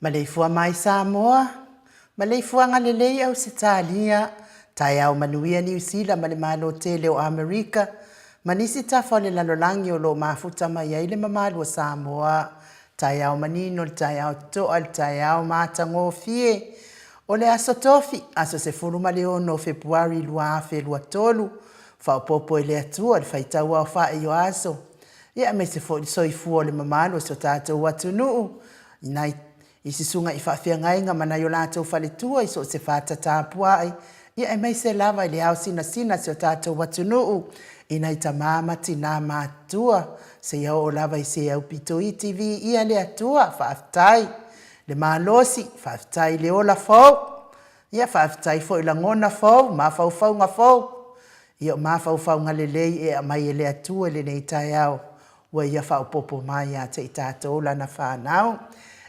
Maleifua mai Samoa, maleifuaga lelei Ausetalia, taeao manuia Niu Sila ma le Malo tele o Amerika, ma nisi tafa o le lalolagi o lo o mafuta mai ai le mamalu o Samoa. Taeao manino le taeao toa le taeao matagofie o le Aso Tofi, aso 16 o Fepuari 2023, faaopoopo e le Atua le faitau aofa'i o aso, ia aemaise foi le soifua o le mamalu o si o tatou atunuu i nai i susuga i faafeagaiga ma nai o latou faletua i so o se fata tapuai, ia aemaise lava i le ao sinasina a si o tatou atunuu i nai tamā ma tinā matutua, seia oo lava i se aupito iti viia le Atua, faafetai le malosi, faafetai le ola fou, ia faafetai foi lagona fou, mafaufauga fou, ia o mafaufauga lelei e aumai e le Atua i lenei taeao ua Ia faaopoopo mai ia te i tatou Lana fanau.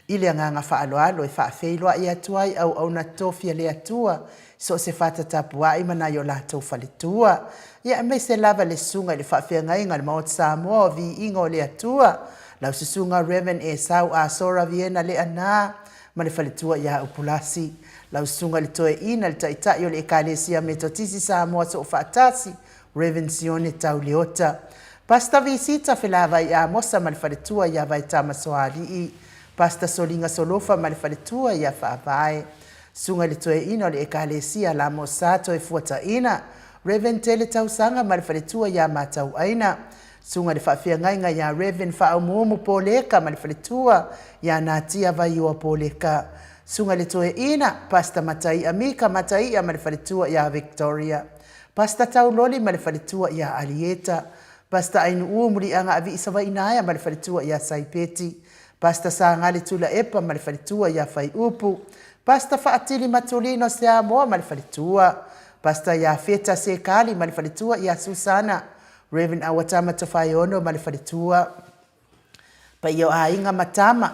I le agaga faaaloalo e faafeiloai atu ai auauna tofi a le Atua i so o se fata tapuai ma nai o latou faletua, ia aemaise lava le susuga i le faafeagaiga o le Maota Samoa o Viiga o le Atua, lau susuga Rev. Esau Asora Viena Leaana ma le faletua ia Upulasi, lau susuga i le Toeaina, le Taitai o le Ekalesia Metotisi Samoa Soofaatasi, Rev. Sione Tau Leota, Pastor Visita Felavai Amosa ma le faletua ia Vaetama Soalii, Pastor Soliga Solofa ma le faletua ia Faavae, Susuga i le Toeaina o le Ekalesia Lamosa Toefuataina, Rev. Tele Tausaga ma le faletua ia Matauaina, Susuga i le Faafeagaiga ia Rev. Faaumuumu Poleka ma le faletua ia Natia Vaioa Poleka, Susuga i le Toeaina, Pastor Mataia Mika Mataia ma le faletua ia Victoria, Pastor Tauloli ma le faletua ia Alieta, Pastor Ainu'u Muliaga Avii Savainaea ma le faletua ia Saipeti, Pastor Sagale Tulaepa ma le faletua ia Faiupu, Pastor Faatili Matulino Seamoa ma le faletua, Pastor Iafeta Sekali ma le faletua ia Susana, Rev. Awatama Tofaeono ma le faletua. Paia o aiga ma tama,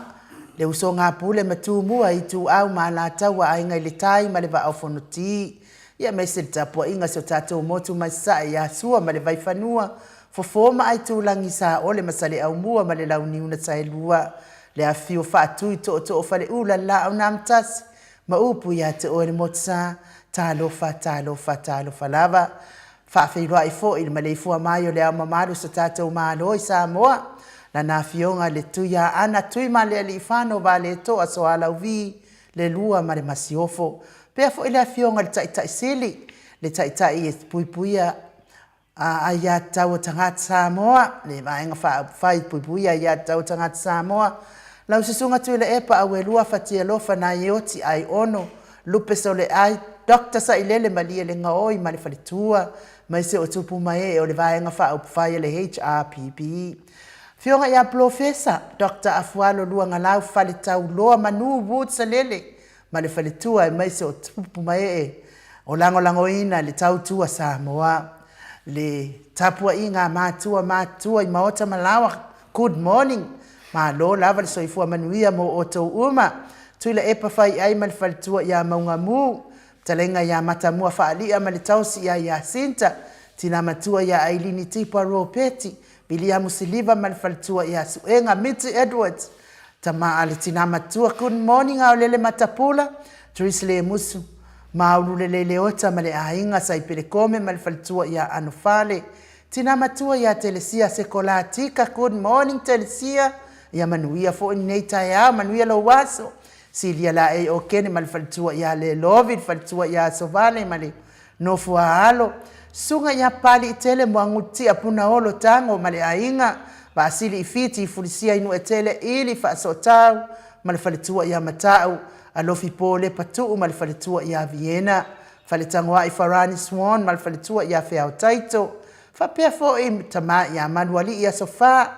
le usoga a Pule ma Tumua, Ituau ma Alataua, Aiga i le Tai ma le Vaa o Fonoti, ia aemaise le tapuaiga a si o tatou motu mai Sasae ia Sua ma le Vaifanua, Fofo ma Aitulagi, Saole ma Saleaaumua ma le Launiu na Saelua, le afifio o Faatui, Tootoo o Faleula, le Laau na Amotasi, ma upu ia te oe le Motusa, talofa, talofa, talofa lava. Faafeiloai foi i le maleifua mai o Le Ao Mamalu o so tatou Malo i Samoa, Lana Afioga i le Tuiaana Tuimalealiifano Vaaletoa Sualauvi le Lua ma le Masiofo. Faapea foi le Afioga i le Taitai Sili, le Taitai e puipuia aiatatau a tagata Samoa, le Vaega Faaupufai e Puipuia Aiatatau a Tagata Samoa, lau Susuga Tuilaepa Auelua Fatialofa Naioti Aiono Lupe Soleai, Doctor Sailele Malielegaoi ma le faletua, aemaise o tupu ma ee o le Vaega Faaupufai a le HRPP. Afioga ia Polofesa Doctor Afualo Luagalau Faletauloa Manu Wood Salele ma le faletua aemaise o tupu ma ee o lagolagoina le tautua Samoa. Le tapuaiga a matua matutua i maota ma laoa, good morning! Malo lava le soifua manuia mo outou uma. Tuilaepa Faiai ma le faletua ia Maugamu, fetalaiga ia Matamua Faalia ma le taosi ia Iasinta, tina matua ia Ailini Tipa Ropeti, Viliamu Siliva ma le faletua ia Suega Miti Edwards, tama a le tina matua, good morning Aolele Matapula, Therese Lemusu, Maululelei Leota ma le aiga, Saipele Kome ma le faletua ia Anofale, Tina matua ia Telesia Sekolatika, good morning Telesia, ia manuia foi lenei taeao, manuia lou aso. Silia Laei Okene ma le faletua ia Lelovi, le faletua ia Asovale ma le nofo a alo. Susuga ia Papaliitele Muagututia Punaolo Tago ma le aiga, Vaasili i Fiti i Fulisia i Nuetele Ili Faasootau ma le faletua ia Matau, Alofi Po Lepa Tuu ma le faletua ia Viena. Faletagoai Farani Swan ma le faletua ia Feao Taito, faapea foi tama ia Manualii Aso Fa,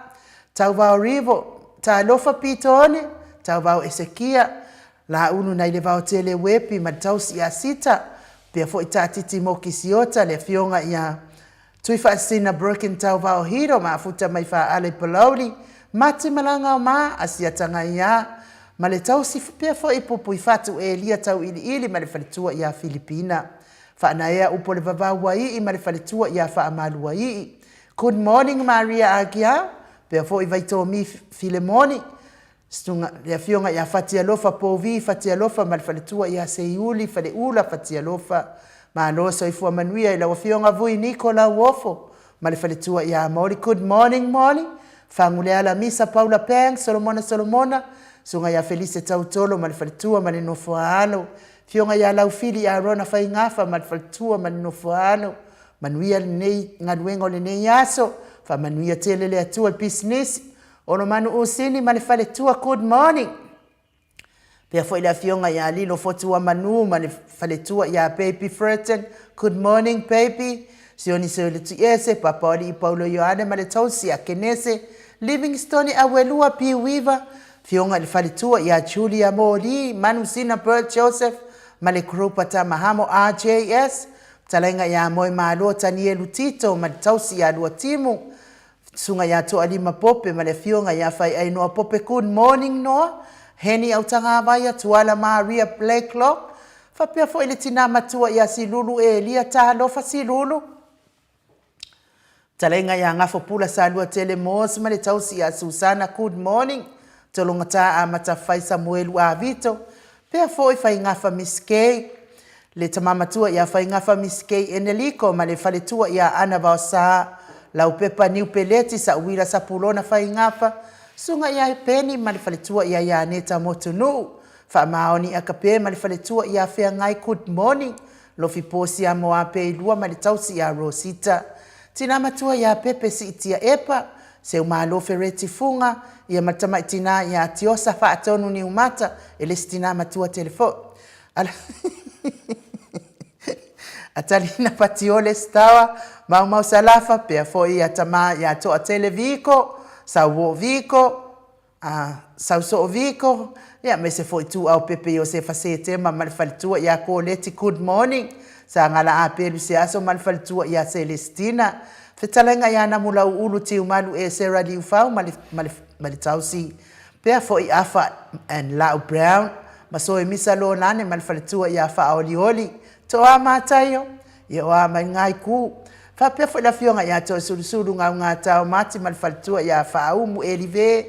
Tauvao Rivo, Talofa Pitoone, Tauvao Esekia, Laulu nai le Vaotele Wepi ma le tausi ia Sita, faapea foi Taatiti Moki Siota, le afioga ia Tuifaasisina Broken Tauvao Hiro ma Afuta mai Faaala i Palauli, Mati Malaga o Ma, Asiata Gaia, ma le tausi faapea foi Pupuifatu Elia Tauiliili ma le faletua ia Filipina. Faanaea upu o le vavau Uaii ma le faletua ia Faamaluaii. Good morning Maria Agiao, faapea foi Vaitomi Filemoni, Susuga, le Afioga ia Fatialofa Povi Fatialofa ma le faletua ia Seiuli Faleula Fatialofa. Malo soifua manuia i lau Afioga Vui Niko Lauofo ma le faletua ia Moli. Good morning Moli. Faguleala Misa Paula Pang Solomona Solomona, Susuga ia Felise Tautolo ma le faletua ma le nofo a alo. Afioga ia Laufili Arona Faigafa ma le faletua ma le nofo a alo. Manuia lenei galuega o lenei aso. Faamanuia tele le Atua i pisinisi. Olomanu Usini ma le faletua, good morning. Pea foi le afioga ia Lilo Fotuamanu ma le faletua ia Baby Furton, good morning baby. Sioni Seulutiese, Papa o Alii Paulo Ioane ma le tausi ia Kenese, Livingstone Auelua P. Weaver, afioga i le faletua ia Julia Moli, Manu Sina Bert Joseph ma le group a Tamahamo RJS, fetalaiga ia Moemalo Tanielu Tito ma le tausi ia Luatimu, Susuga ia Toalima Pope ma le Afioga ia Faiainoa Pope Good morning Noa, Heni Autagavaia, Tuala Maria Blakelock, faapea foi le tina matua ia Silulu Elia Talofa Silulu. Fetalaiga ia Gafopula Saluatele Moores ma le tausi ia Susana Good morning Tologata Amatafai Samuelu Avito, Pea foi Faigafa Miss Kay, le tama matua ia Faigafa Miss Kay Eneliko ma le faletua ia Ana Vaosa, Laupepa Niu Peleti Sauila Sapulona Faigafa, Susuga ia Penny ma le faletua ia Ianeta Motunuu, Faamaoni Akape ma le faletua ia Feagai Good morning Lofi Posia Moapeilua ma le tausi ia Rosita, Tina matua ia Pepe Siitia Epa, Seumalo Fereti Fuga, ia ma le tamai tina ia Tiosa Faatonu Niumata, e le isi tina matua tele foi. Atalina Patiole Sitawa, Maumau Salafa, pea foi ia tama ia Toatele Viko, Sauoo Viko, A Sausoo Viko, ia aemaise foi Ituau Pepe Iosefa Setema ma le faletua ia Koleti Good morning, Sagala Apelu Seaso ma le faletua ia Selestina. Fetalaiga ia Namulauulu Tiumalu Esera Liufau ma le, ma le, ma le tausi pea foi Afa and Lau Brown ma Soemisa Lolane ma le faletua ia Faaolioli Toa Mataio ia oa mai Ngai Ku. Faapea foi le afioga ia Toesulusulu Gaugata Mati ma le faletua ia Faaumu Elive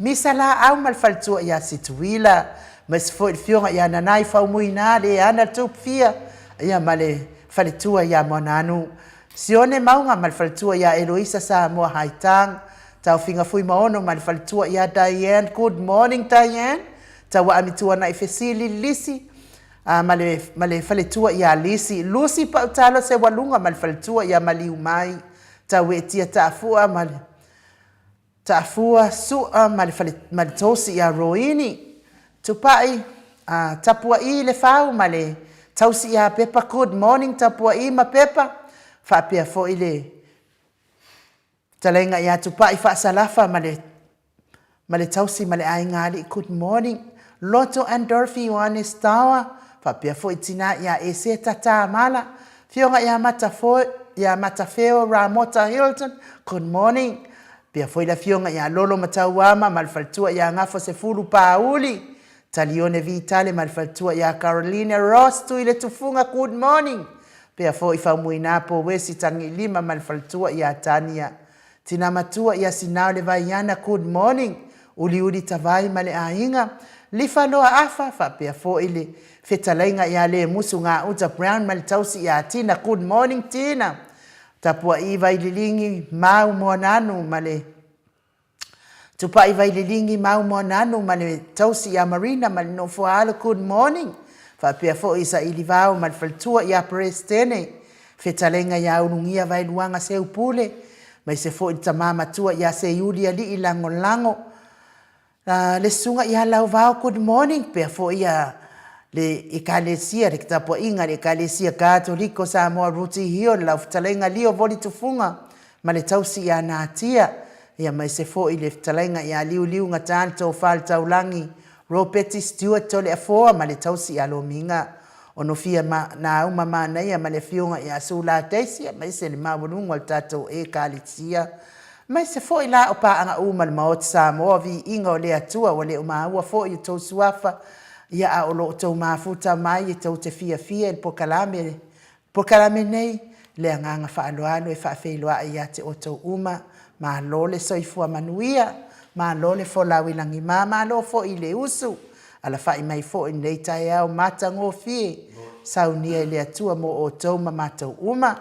Misa Laau ma le faletua ia Situila, aemaise foi le afioga ia Nanai Faumuina Leana Tupufia ia ma le faletua ia Moananu Sione Mauga ma le faletua ia Eloisa Samoa Haitang, Taofiga Fuimaono ma le faletua ia Diane. Good morning Diane. Tauaami Tuanai Fesili Lisi ma le, ma le faletua ia Lisi. Lucy Pautalo Sewaluga ma le faletua ia Maliumai. Tauetia Taafua ma le Taafua Sua ma le fale, ma le tosi ia Roini. Tupai a Tapua'i Lefau ma le tausi ia Pepa. Good morning Tapua'i ma Pepa. Faapea foi le fetalaiga ia Tupai Faasalafa ma le ma le tausi ma le aiga alii. Good morning Loto and Dorothy Ioane Stawa. Faapea foi tina ia Eseta Tamala. Afioga ia Matafoe, ia Matafeo Ramota Hilton. Good morning. Faapea foi le afioga ia Lolo Matauama ma le faletua ia Gafa Sefulu Pauli. Talione Vitale ma le faletua ia Caroline Ross Tuiletufuga. Good morning. Faapea foi Faumuina Powesi Tagilima ma le faletua ia Tania. Tina matua ia Sinao le Vaiana. Good morning. Uliuli Tavai ma le aiga. Lifa Loa Afa, faapea foi le fetalaiga ia Lemusu Gauta Brown ma le tausi ia Tina. Good morning Tina. Tapua'i Vaililingi Mau Moananu ma le Tupa'i Vaililingi Mau Moananu ma le tausi ia Marina ma le nofo a alo. Good morning. Faapea foi Sailivao ma le faletua ia Peresetene. Fetalaiga ia Ulugia Vaeluaga Seupule, aemaise foi le tama matua ia Seiuli Alii Lagolago, le susuga ia Lauvao Good morning, pea foi ia le Ekalesia, le tapuaiga a le Ekalesia Katoliko Samoa Ruti Hill, lau fetalaiga Lio Voli Tufuga ma le tausi ia Natia, aemaise foi le fetalaiga ia Liuliu Gata le Tofa le Taulagi Ropeti Stewart Toleafoa ma le tausi ia Lomiga Onofia ma Nauma Manaia ma le afioga ia Sula Daisy aemaise le maualuga o le tatou Ekalesia aemaise foi la o paaga uma le Maota Samoa. Viiga o le Atua ua le o maua foi o tou suafa ia a o lo o tou mafuta mai e tou te fiafia i le polokalame polokalame nei. Le agaga faaaloalo e faafeiloai ia te outou uma. Malo le soifua manuia, malo le folau i lagima, malo foi i le usu. Alafai mai foi i lenei taeao matagofie, saunia e le Atua mo outou ma matou uma.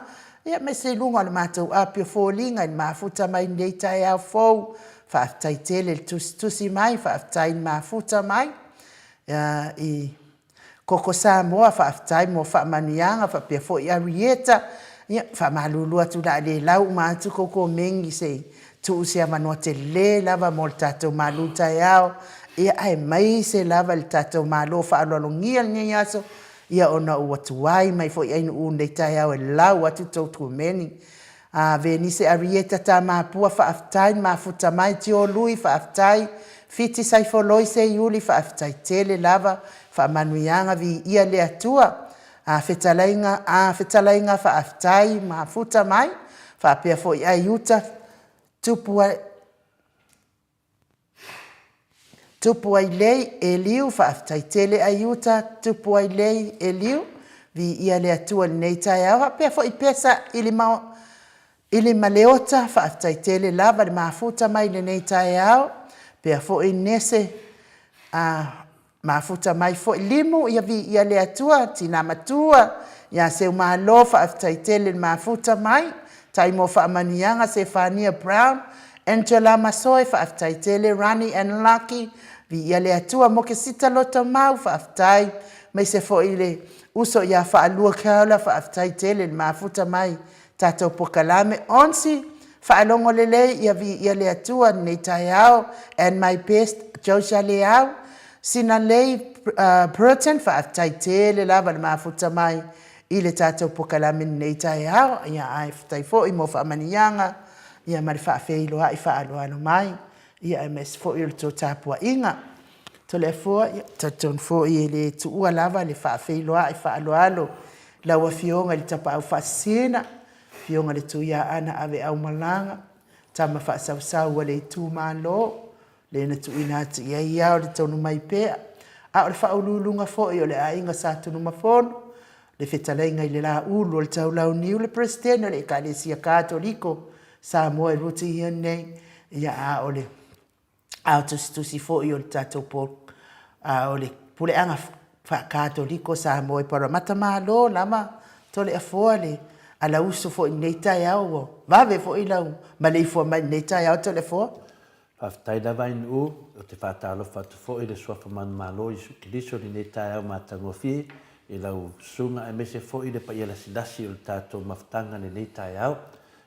Ia, aemaise i luga o le matou api o foliga i le mafuta mai lenei taeao fou. Faafetai tele i le tusitusi mai, faafetai i le mafuta mai i Koko Samoa, faafetai mo faamanuiaga faapea foi Arieta. Ia, faamalulu atu o le a le lau uma atu kou komeni se i tuu se avanoa tele lava mo le tatou malu taeao, ia aemaise lava i le tatou Malo faaaloalogia lenei aso, ia ona ua tuai mai foi Ainuu i lenei taeao e lau atu tou komeni. A Venise Arieta Tamapua faafetai mafuta mai Tio Lui faafetai Fiti Saifoloi Seiuli faafetai tele lava faamanuiaga viia le Atua a fetalaiga a fetalaiga faafetai mafuta mai faapea foi Aiuta Tupu Tupu ai lei Eliu, faafetai tele Aiuta, tupu ai lei Eliu, viia le Atua i lenei taeao, faapea foi Pesa i le Maleota, faafetai tele lava le mafuta mai i lenei taeao, pea foi Nese a Mafuta mai foi limu ia viia le Atua tina matua ia Seumalo faafetai tele le mafuta mai tai mo faamanuiaga Sefania Brown Angela Masoe faafetai tele Rani and Lucky viia le Atua Mokesita Lotomau faafetai maise foi le uso ia Faalua Keola faafetai tele le mafuta mai tatou pokalame onsi faalogo lelei ia viia le Atua lenei taeao and my best Josia Leau sina lei Burton faafetai tele lava le mafuta mai i le tatou pokalame lenei taeao ia ae faafetai foi mo faamanuiaga ia ma le faafeiloai faaaloalo mai ia aemaise foi o le tou tapuaiga. Toleafoa, ia talitonu foi e le tuua lava le faafeiloai faaaloalo i lau Afioga i le Tapaau Faasisina. Afioga i le Tuiaana Aveaumalaga, tama faasausau a le itumalo, lea na tuuina atu i ai ia o le tonu mai pea, a o le faauluuluga foi o le aiga Sa Tunumafono, le fetalaiga i le Laulu o le Taulauniu, le Peresetene o le Ekalesia Katoliko Samoa e rutihia nei, ia a o le ao tusitusi foi o le tatou po, a o le puleaga faa-Katoliko Samoa i Paramata Malo lava Toleafoa le alausu foi i lenei taeao ua vave foi lau maleifua mai i lenei taeao Toleafoa. Faafetai lava Ainuu, ou te faatalofa atu foi i le Suafa Manumalo Iesu Keriso i lenei taeao matagofie i lau susuga aemaise foi le paia lasilasi o le tatou mafutaga i lenei taeao.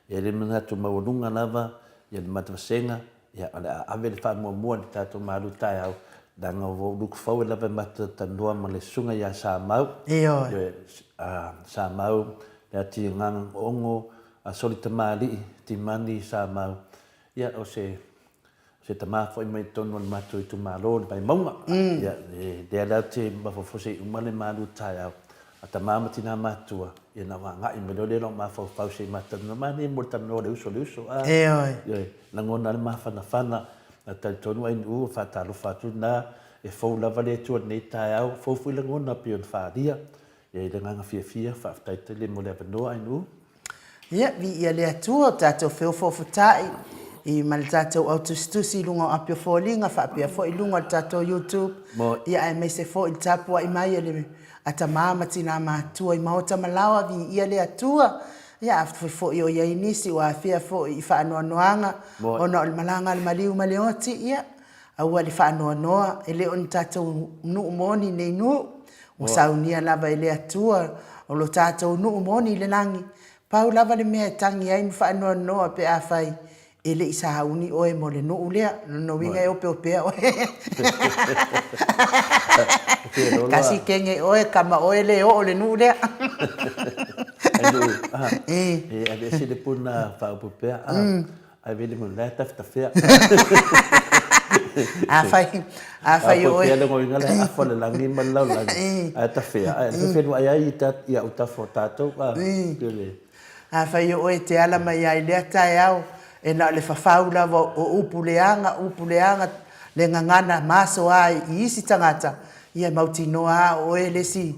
E i ai le manatu maualuga lava ia le matavasega ia o le a ave le faamuamua i le tatou malu taeao leaga ua ou lukufau e lava e matatanoa ma le susuga ia Samau. Ioe. Samau Leatigaga Ogo Solitamalii Timani Samau. Ia, o se, o se tama foi mai totonu o le matou itumalo o le Vaimauga. Ia, lea la ou te mafaufau se i uma le malu taeao a tama ma tina matutua, ia ona ou agai mai loa lea i lou mafaufau se i ma talanoa. Manaia mo le talanoa a le uso i le uso, a. Ioe. Ioe, lagona lava le mafanafana. Ae talitonu Ainuu, e faatalofa atu lena, e fou lava le Atua i lenei taeao, fou foi lagona pei ona faaalia. Ia, i le agaga fiafia, faafetai tele mo le avanoa Ainuu. Ia, viia le Atua, o tatou feofoofota'i i ma le tatou au tusitusi i luga o api o foliga faapea foi i luga o le tatou YouTube, ia aemaise foi le tapua'i mai a le a tamā ma tinā matua i maota ma laoa, viia le Atua. Ia afai foi o i ai nisi ua afea foi i faanoanoaga ona o le malaga a le maliu ma le oti, ia, aua le faanoanoa, e le o ni tatou nuu moni nei nuu, Ua saunia lava e le Atua o lo tatou nuu moni i le lagi, pau lava le mea e tagi ai ma faanoanoa pe afai e le i sauni oe mo le nuu lea. Lona uiga e opeopea oe. Kasi kege oe, kama oe le oo le nuu lea. E aveese le puna faaopeopea. Ai vele mo la tafetafea. Afai, afai o oe. Pea le ngoinga le afa le lagi ma le lalolagi. Ae tafea, ae le whenua ai i ta ia u tafo tatou a. Pele. Afai o oe e te ala mai ai lea taeao, e na o le fafau lava o upu leaga, upu leaga, le gagana masoa i isi tagata, ia e mautinoa a o oe le isi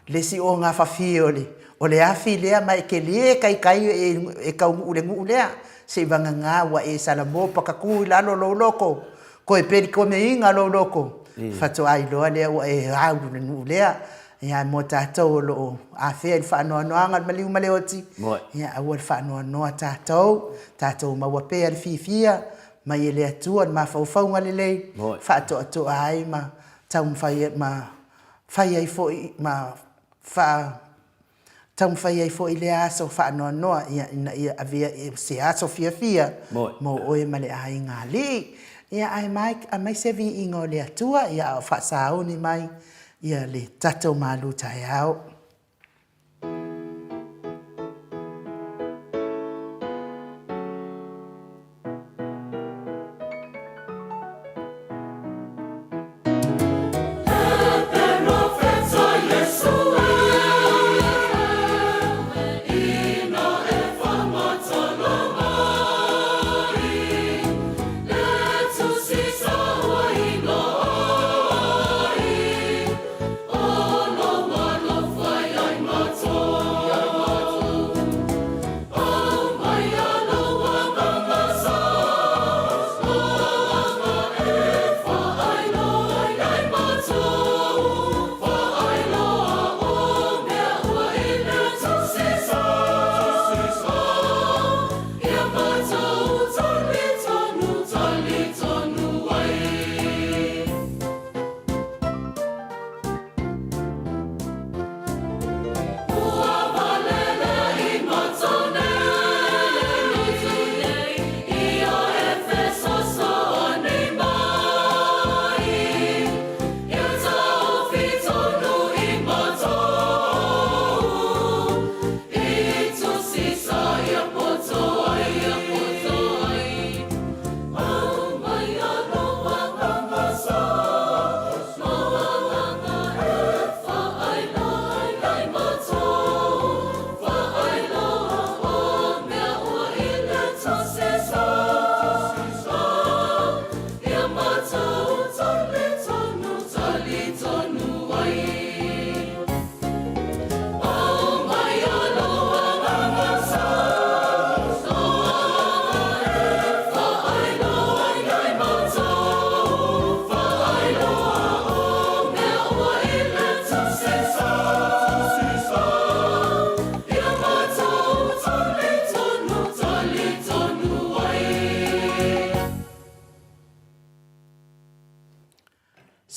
Le isi ogafafie o le, o le afi lea ma e tele kaikai e taunuu i le nuu lea, seivagana ua e salamo pakatu i lalo lou loto, toe pelikoneina lou loto, faatoa iloa lea ua e au i le nuu lea. Ia ae mo tatou o lo o afea i le faanoanoaga o le maliu ma le oti, ia aua le faanoanoa tatou, tatou maua pea le fiafia mai e le Atua le mafaufauga lelei, faatoatoa ai ma taumafai ma fai ai foi ma faa taumafai ai foi lea aso faanoanoa ia ina ia avea i se aso fiafia mo oe ma le aiga alii. Ia ae mai aumai se viiga o le Atua ia a o faasauni mai ia le tatou malu taeao.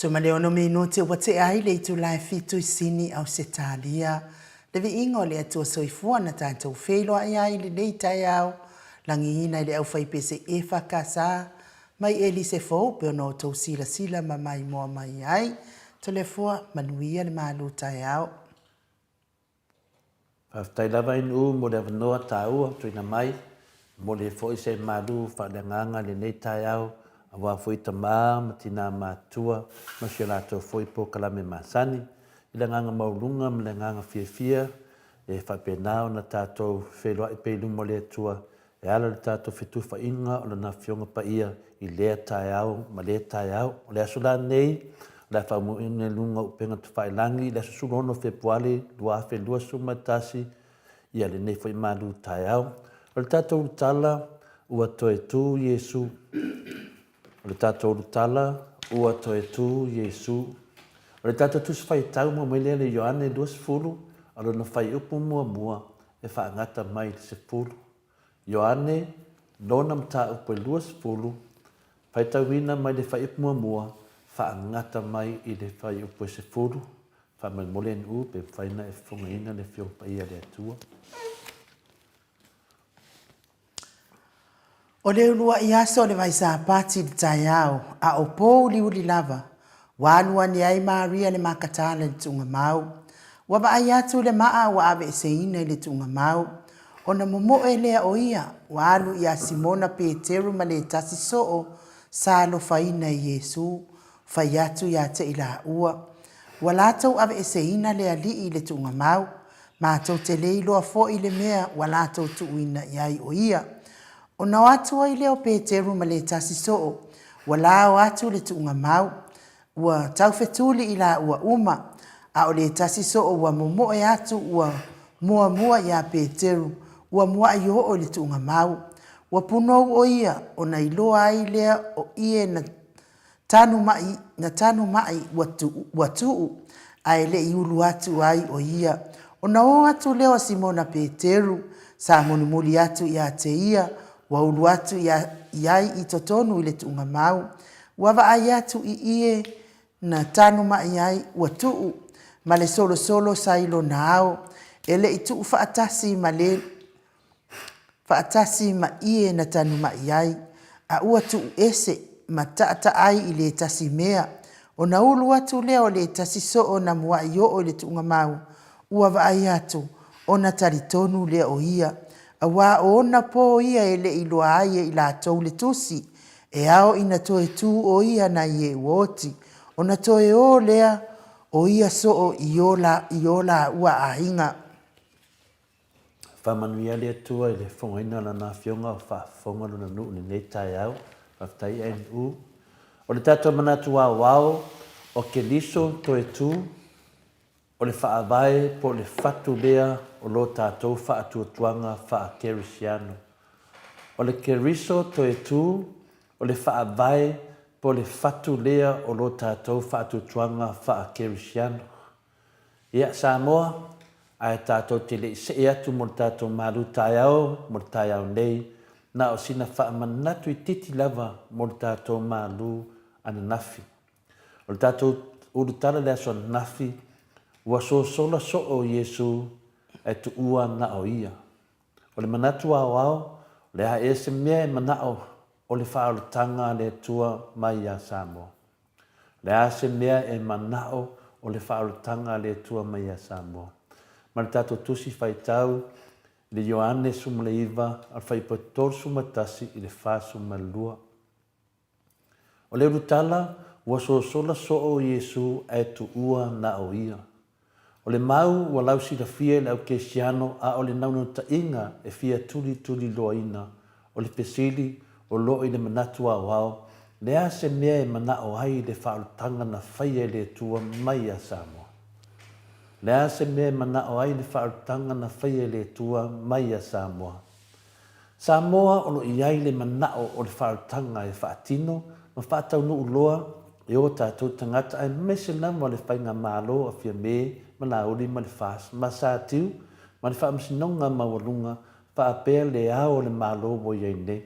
16 minute ua tea ai le itula e fitu i Sini, Ausetalia. Le viiga o le Atua Soifua na tatou feiloai ai i lenei taeao, lagiina i le aufaipese EFKS mai Elise Fou pe ona outou silasila ma maimoa mai ai. Toleafoa, manuia le malu taeao. Faafetai lava NU mo le avanoa taua tuuina mai. E momoli ai foi se malu faaleagaga i lenei taeao aua foi tama ma tina matutua ma si o latou foi polokalame masani. I le agaga maualuga ma le agaga fiafia e faapena ona tatou feiloai pea i luma o le Atua e ala i le tatou fetufaaiga o Lana Afioga Paia i lea taeao ma lea taeao. O le aso la lenei, o le a faamoemoeina i luga o upega tafailagi i le aso 16 o Fepuari 2021, ia lenei foi malu taeao. O le tatou ulutala, ua toe tu Iesu. O le tatou ulutala, ua toe tu Iesu. O le tatou Tusi Faitau ma mai lea le Ioane 20, o lona fuaiupu muamua e faagata mai i le 10. Ioane, lona mataupu e 20, faitauina mai le fuaiupu muamua, faagata mai i le fuaiupu e 10. Faamolemole NU pe mafai ona e fofogaina le Afioga Paia a le Atua. O le uluai aso o le Vaisapati i le taeao, a o pōuliuli lava, ua alu ane ai Maria le Makatala i le tuugamau. Ua vaai atu i le maa ua aveeseina i le tuugamau. Ona momoe lea o ia, ua alu ia Simona Peteru ma le tasi soo sa alofaina e Iesu, fai atu ia te i laua, Ua latou aveeseina le Alii i le tuugamau, Matou te le iloa foi le mea ua latou tuuina i ai o ia. Ona o atu ai lea o Peteru ma le tasi soo, ua lao atu le tuugamau, ua taufetuli i laua uma, a o le tasi soo ua momoe atu ua muamua iā Peteru, ua muaʻi oo i le tuugamau. Ua punou o ia, ona iloa ai lea o ie na Tanu maʻi, na tanu maʻi ua tuu, ua tuu, ae le i ulu atu ai o ia. Ona o atu lea o Simona Peteru, sa mulimuli atu ia te ia, ua ulu atu ia, i ai i totonu i le tuugamau. Ua vaai atu i ie na tanu maʻi ai, ua tuu, ma le solosolo sa i lona ao, e le i tuu faatasi ma le faatasi ma ie na tanumaʻi ai, a ua tuu ese ma taʻataʻai i le tasi mea, ona ulu atu lea o le tasi soo na muaʻi oo i le tuugamau, ua vaai atu, ona talitonu lea o ia, auā o ona pō ia e le i loa ai e i latou le tusi, e ao ina toe tū o ia nai e ua oti, ona toe ō lea o ia soo i o lāua aiga. Faamanuia le Atua i le fofogaina o Lana Afioga o faafofoga Lona nuu i lenei taeao. Faafetai NU. O le tatou manatu aoao o Keriso toe tu, o le faavae po o le fatu lea o lo tatou faatuatuaga faa-Kerisiano. O le Keriso toe tu, o le faavae po o le fatu lea o lo tatou faatuatuaga faa-Kerisiano. Ia, Samoa, ae tatou te le i see atu mo le tatou malu taeao mo le taeao nei, na o sina faamanatu itiiti lava mo le tatou malu ananafi. O le tatou ulutala i le aso ananafi, ua sosola soo Iesu ae tuua na o Ia. O le manatu aoao, o le a ea se mea e manao o le faaolataga a le Atua mai iā Samoa? O le a se mea e manao o le faaolataga a le Atua mai iā Samoa? Ma le tatou Tusi Faitau i le Ioane 19, a le Fuaiupu 31 i le 42. O le ulutala, ua sosola soo Iesu ae tuua na o Ia. O le mau ua lausilafia i le au Kerisiano a o le naunautaiga e fia tulituliloaina, o le fesili o lo o i le manatu aoao, le a se mea e manao ai le faaolataga na faia e le Atua mai ia Samoa? Le a se mea e manao ai le faaolataga na faia e le Atua mai ia Samoa? Samoa o lo o i ai le manao o le faaolataga e faatino ma faataunuu loa e o tatou tagata aemaise lava le Faigamalo a Fiame ma Laauli ma le FAS ma Satiu ma le Faamasinoga Maualuga faapea le Ao o le Malo ua i ai nei.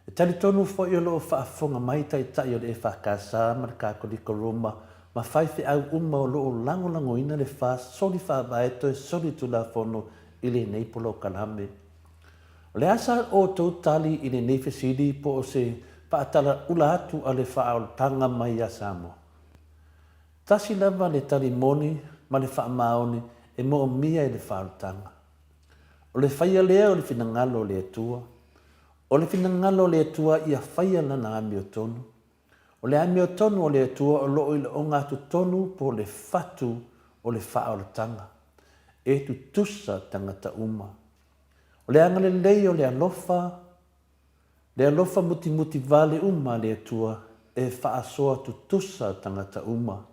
E talitonu foi o lo o faafofoga mai Taitai o le EFKS ma le Kakolika Roma ma faifeau uma o lo o lagolagoina le FAST soli faavae toe soli tulafono i lenei polokalame. O le a sa outou tali i lenei fesili po o se faatalaula atu a le faaolataga mai ia Samoa? Tasi lava le tali moni ma le faamaoni e moomia e le faaolataga. O le faia lea o le finagalo o le Atua. O le finagalo o le Atua ia faia Lana amiotonu. O le amiotonu o le Atua o lo o i le ogatotonu po o le fatu o le faaolataga. E tutusa tagata uma. O le agalelei o le alofa, le alofa mutimuti vale uma a le Atua e faasoa tutusa tagata uma.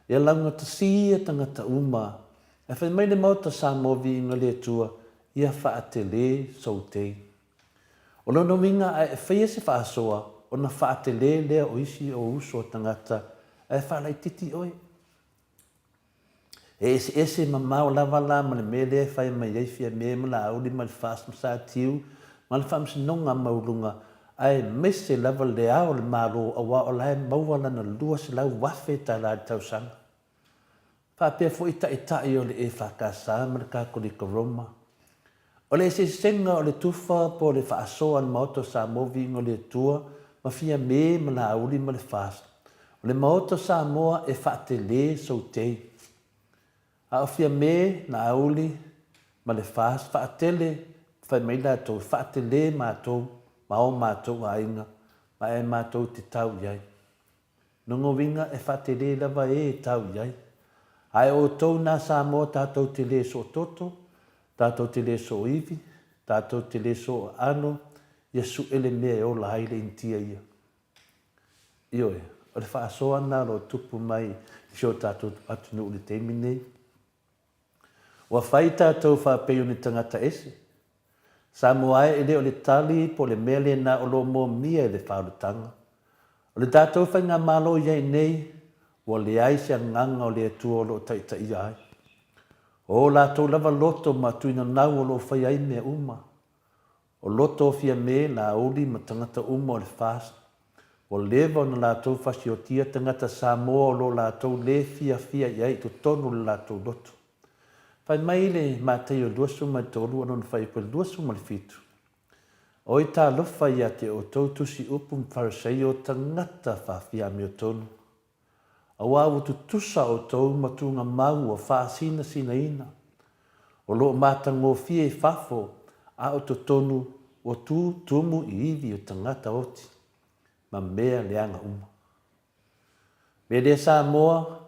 Ia laugatasi ia tagata uma. Ae fai mai le Maota Samoa viiga le Atua, ia faatele sou tei. O lona uiga a e faia se faasoa ona faatele lea o isi ou uso a tagata ae faalaititi oe. E eseese mamao lava la ma le mea lea e fai mai ai Fiame ma Laauli ma le FAST ma Satiu ma le Faamasinoga Maualuga aemaise lava le Ao o le Malo aua o la e maua lana $200,000 tala i le tausaga. Faapea foi Taitai o le EFKS ma le Kakolika Roma. O le eseesega o le tufa po o le faasoa a le Maota o Samoa Viiga o le Atua ma Fiame ma Laauli ma le FAST. O le Maota o Samoa e faatele soutei. A o Fiame, Laauli ma le FAST faatele fai mai latou e faatele matou ma o matou aiga ma e matou te tau i ai. Lona uiga e faatele lava e e tau i ai. Ae o outou nā Samoa tatou te le soototo, tatou te le sooivi, tatou te le sooaano, ia suʻe le mea e ola ai le Initia ia. Ioe, o le faasoa lena o lo o tupu mai i si o tatou atunuu i le taimi lenei. Ua fai tatou faapei o ni tagata ese. Samoa e, e le o le tali po o le mea lena o lo o moomia e le faaolataga. O le tatou faigamalo i ai nei, ua leai se agaga o le Atua o lo o taitaia ai. O o latou lava loto ma tuinanau o lo o faia ai mea uma. O loto o Fiame, Laauli ma tagata uma o le FAST, ua leva ona latou fasiotia tagata Samoa o lo latou le fiafia i ai i totonu o le latou loto. Fai mai le Mataio 23 o lona fuaiupu e 27, Oi talofa ia te outou tusi upu ma Fariseio tagata faafia amiotonu! Aua ua tutusa outou ma tugamau ua faasinasinaina, o lo o matagofie i fafo, a o totonu ua tu tumu i ivi o tagata oti ma mea leaga uma. Mea lea Samoa,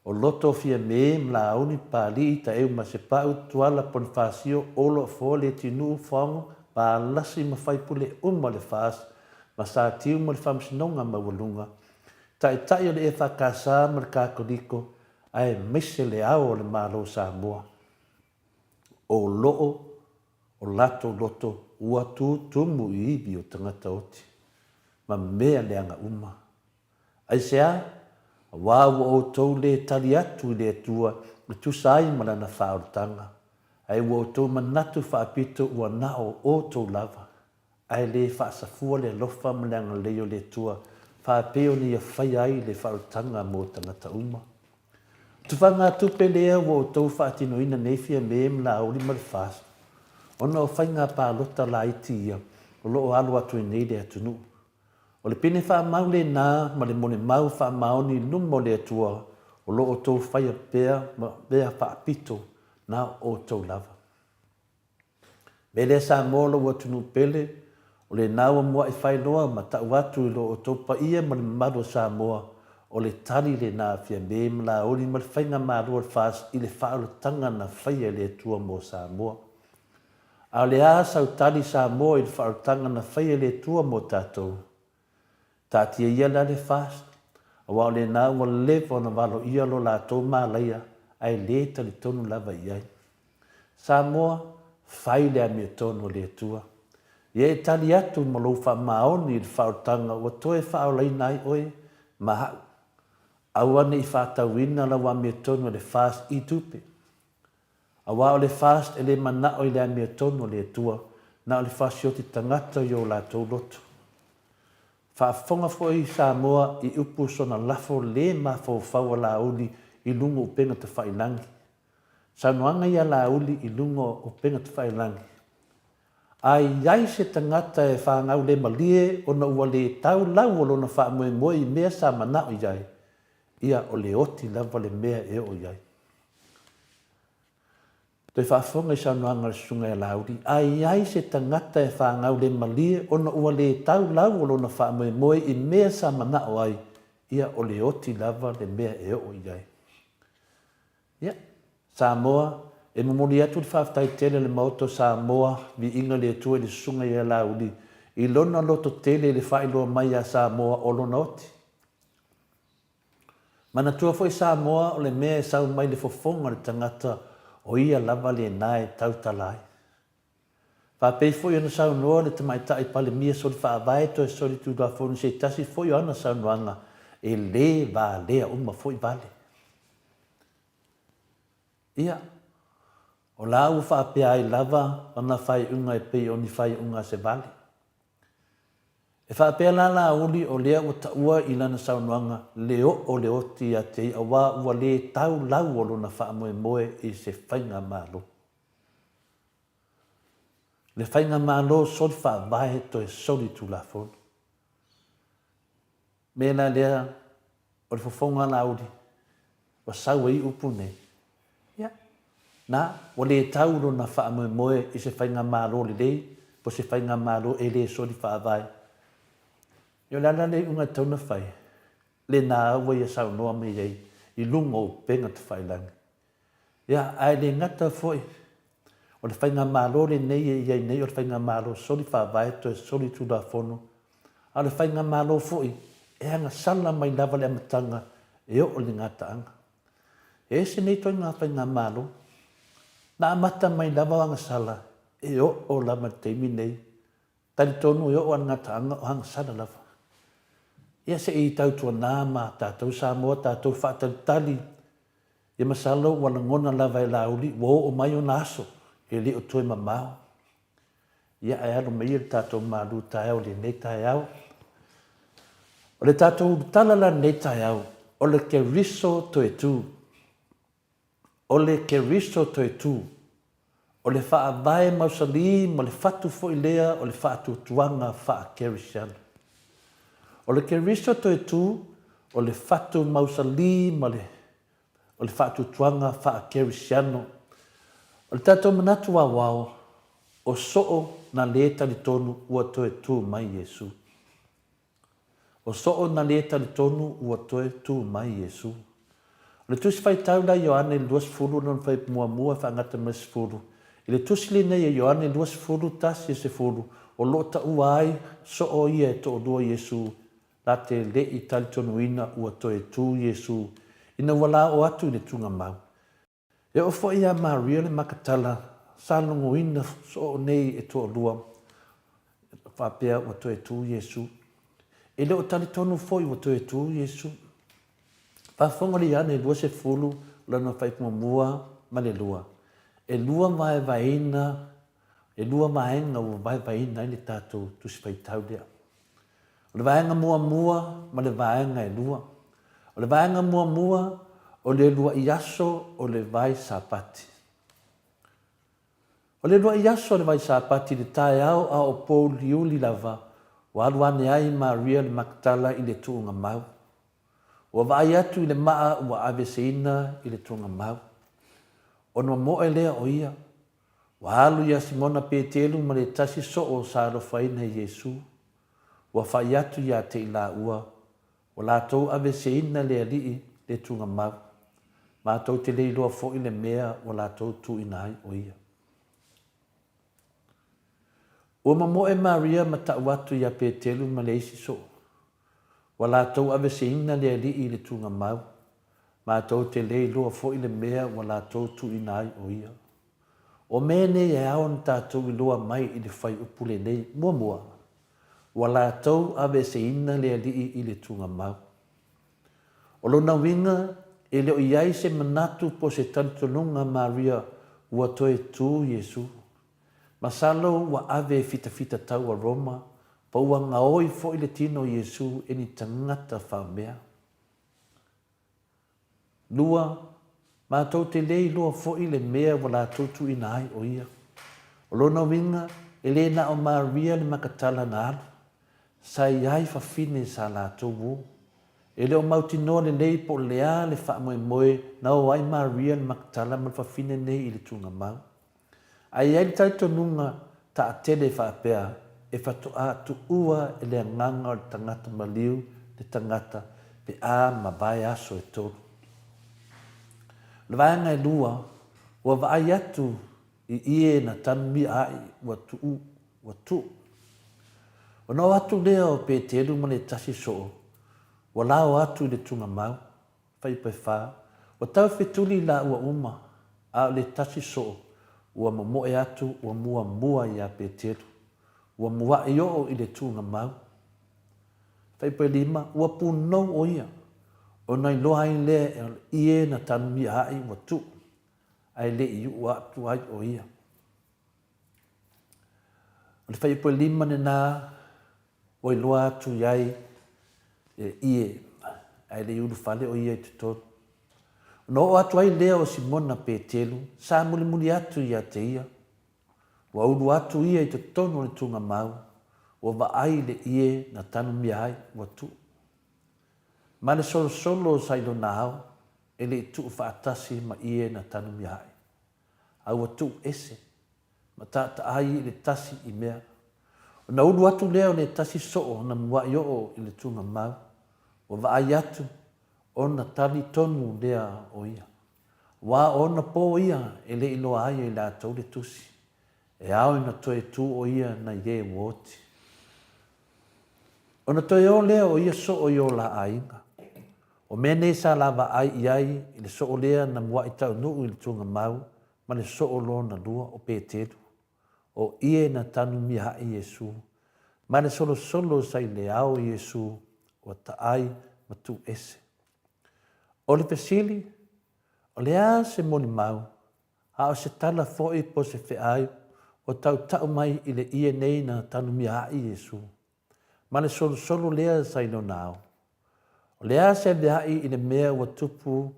o loto o Fiame, Malauni, Papalii, Taeu Masepau, Tuala, Ponifasio, Olo, Afoa, Leatinuu, Faogo, Palasi ma faipule uma o le FAST ma Satiu ma le Faamasinoga Maualuga, Taitai o le EFKS ma le Katoliko aemaise le Ao o le Malo o Samoa. O loo o latou loto ua tutumu i ivi o tagata oti ma mea leaga uma. Aisea? Aua ua outou le tali atu i le Atua e tusa ai ma Lana faaolataga, ae ua outou manatu faapito ua na o outou lava. Ae le faasafua le alofa ma le agalelei o le Atua, faapei ona Ia faia ai le faaolataga mo tagata uma. O tufagatupe lea ua outou faatinoina nei Fiame ma Laauli ma le FAST, ona o faiga palota laiti ia o lo o alo atu ai nei le atunuu. O le pine faamau lena ma le molimau faamaoni i luma o le Atua o lo o outou faia pea ma mea faapito na o outou lava. Mea lea Samoa lou atunuu pele, o lena ua mua'i faailoa ma ta'u atu i lo outou paia ma le mamalu o Samoa, o le tali lena a Fiame ma Laauli ma le Faigamalo a le FAST i le faaolataga na faia e le Atua mo Samoa. A o le a sau tali Samoa i le faaolataga na faia e le Atua mo tatou? Taatia ia la le FAST, aua o lena ua leva ona valoia lo latou malaia ae le talitonu lava i ai. Samoa, fai le amiotonu a le Atua. Ia e tali atu ma lou faamaoni i le faaolataga ua toe faaolaina ai oe ma a'u. Aua ne i faatauina lau amiotonu e le FAST i tupe. Aua o le FAST e le manao i le amiotonu a le Atua, na o le fasioti tagata i o latou loto. Faafofoga foi Samoa i upu sona lafo le mafaufau a Laauli i luga o upega tafailangi. Saunoaga ia Laauli i luga o upega tafailangi. A i ai se tagata e fanau le malie ona ua le tau lau o lona faamoemoe i mea sa manao i ai, ia o le oti lava le mea e oo i ai. Toe faafofoga i saunoaga a le Susuga ia Laauli, a i ai se tagata e fanau le malie ona ua le tau lau o lona faamoemoe i mea sa manao ai, ia o le oti lava le mea e oo i ai. Ia, Samoa, e momoli atu le faafetai tele a le Maota o Samoa, viiga i le Atua i le Susuga ia Laauli, i lona loto tele i le faailoa mai ia Samoa o lona oti. Manatua foi Samoa o le mea e sau mai le fofoga o le tagata o ia lava lena e tautala ai. Faapei foi ona saunoa le Tamaitai Palemia soli faavae toe soli tulafono i se tasi foi o ana saunoaga, e le valea uma foi vale. Ia, o la ua faapea ai lava lana faaiuga e pei o ni faaiuga a se vale. E faapea la Laauli o lea ua taua i lana saunoaga le oo le oti ia te ia aua ua le tau lau o lona faamoemoe i se faigamalo. Le faigamalo soli faavae toe soli tulafono. Mea la lea o le fofoga Laauli ua sau ai upu nei. Ia, na, ua le tau lona faamoemoe i se faigamalo lelei po o se faigamalo e le soli faavae. Ia o le a la le iuga e tatau ona fai? Lena ua ia saunoa mai ai i luga o upega tafailagi. Ia, ae le gata foi, o le faigamalo lenei e i ai nei o le faigamalo soli faavae toe soli tulafono, a o le faigamalo foi e agasala mai lava le amataga e oo i le gataaga. E ese nei ituaiga faigamalo, na amata mai lava o agasala e oo lava i le taimi nei Talitonu e oo lava i le gataaga o agasala lava. Ia se i tautuana ma tatou Samoa tatou faatalitali ia masalo ua lagona lava e Laauli ua oo mai ona aso e le o toe mamao. Ia ae alo mai ia le tatou malu taeao i lenei taeao. O le tatou tala la i lenei taeao, o le Keriso toe tu. O le Keriso toe tu. O le faavae mausali ma le fatu foi lea o le faatuatuaga faa-Kerisiano. O le Keriso toe tu, o le fatu mausali ma le o le faatuatuaga faa-Kerisiano. O le tatou manatu aoao, o soo na lē talitonu ua toe tu mai Iesu. O soo na lē talitonu ua toe tu mai Iesu. O le Tusi Faitau la Ioane 20 lona fuaiupu muamua e faagata mai le 10. I le tusi lenei a Ioane 20, 1 e 10, o lo o taua ai soo ia e toalua Iesu la te le i talitonuina ua toe tu Iesu ina ua la oo atu i le tugamau. E oo foi iā Maria le Makatala sa logoina soo nei e toalua, faapea ua toe tu Iesu. E le o talitonu foi ua toe tu Iesu. Faafofoga le Ioane 20 lona fuaiupu muamua ma le lua. E lua vaevaeina, e lua vaega ua vaevaeina ai le tatou Tusi Faitau lea. O le vaega muamua ma le vaega e lua. O le vaega muamua, o le uluai aso o le vai Sapati. O le uluai aso o le vai Sapati i le taeao a o pouliuli lava, ua alu ane ai Maria le Makatala i le tuugamau. Ua vaai atu i le maa ua aveeseina i le tuugamau. Ona momoe lea o ia, Ua alu iā Simona Petelu ma le tasi soo sa alofaina e Iesu. Ua fai atu iā te i lāua, Ua latou aveeseina le Alii le tugamau. Matou te le iloa foi le mea ua latou tuuina ai o ia. Ua momoe Maria ma tau atu iā Petelu ma le isi soo, Ua latou aveeseina le Alii le tugamau. Matou te le iloa foi le mea ua latou tuuina ai o ia. O mea nei e ao ona tatou iloa mai i le fuaiupu lenei, muamua, ua latou aveeseina le Alii i le tugamau. O lona uiga, e le o i ai se manatu po o se talitonuga Maria ua toe tu Iesu. Masalo ua ave e fitafita tau a Roma. Po ua gaoi foi le tino o Iesu e ni tagata faamea. Lua, matou te le iloa foi le mea ua latou tuuina ai o ia. O lona uiga, e le na o Maria le Makatala na alu. Sa i ai fafine sa latou o. E le o mautinoa lelei po o le a le faamoemoe na o ai Maria le Makatala ma le fafine nei i le tuugamau. Ae i ai le talitonuga taatele faapea e faatoa tuua e le agaga o le tagata maliu le tagata pe a mavae aso e tolu. O le vaega e lua, ua vaai atu i ie na tanumia ai ua tuu, ua tuu. Ona o atu lea o Petelu ma le tasi soo, ua lao atu i le tugamau. Faipaefa, ua tau fetuli laua uma, a o le tasi soo, ua momoe atu ua muamua iā Petelu. Ua muaʻi oo i le tuugamau. Faipaelima, ua punou o ia, ona iloa ai lea e o le ie na tanumia aʻi ua tuu, ae le i uʻu atu ai o ia. O le faipaelima lena Ua iloa atu i ai e ie, ae le i ulufale o ia i totonu. Ona oo atu ai lea o Simona Petelu, sa mulimuli atu ia te ia. Ua ulu atu ia i totonu o le tugamau, ua vaai i le ie na tanumia ai, ua tuu. Ma le solosolo sa i lona ao, e le i tuu faatasi ma ie na tanumia ai, a ua tuu ese ma taataai i le tasi i mea. Ona ulu atu lea o le tasi soo na muaʻi oo i le tugamau, ua vaai atu, ona tali tonu lea o ia. Aua o ona po ia e le i loa ai e i latou le tusi, e ao ina toe tu o ia nai e ua oti. Ona toe o lea o ia soo i o la aiga. O mea nei sa la vaai i ai i le soo lea na muaʻi taunuu i le tugamau ma le soo lona lua o Petelu, o ie na tanumia haʻi Iesu, ma le solosolo sa i le ao Iesu ua taai ma tuu ese. O le fesili, o le a se molimau, a o se tala foi po o se feai ua tautau mai i le ie nei na tanumia haʻi Iesu, ma le solosolo lea sa i lona ao? O le a se aveaʻi i le mea ua tupu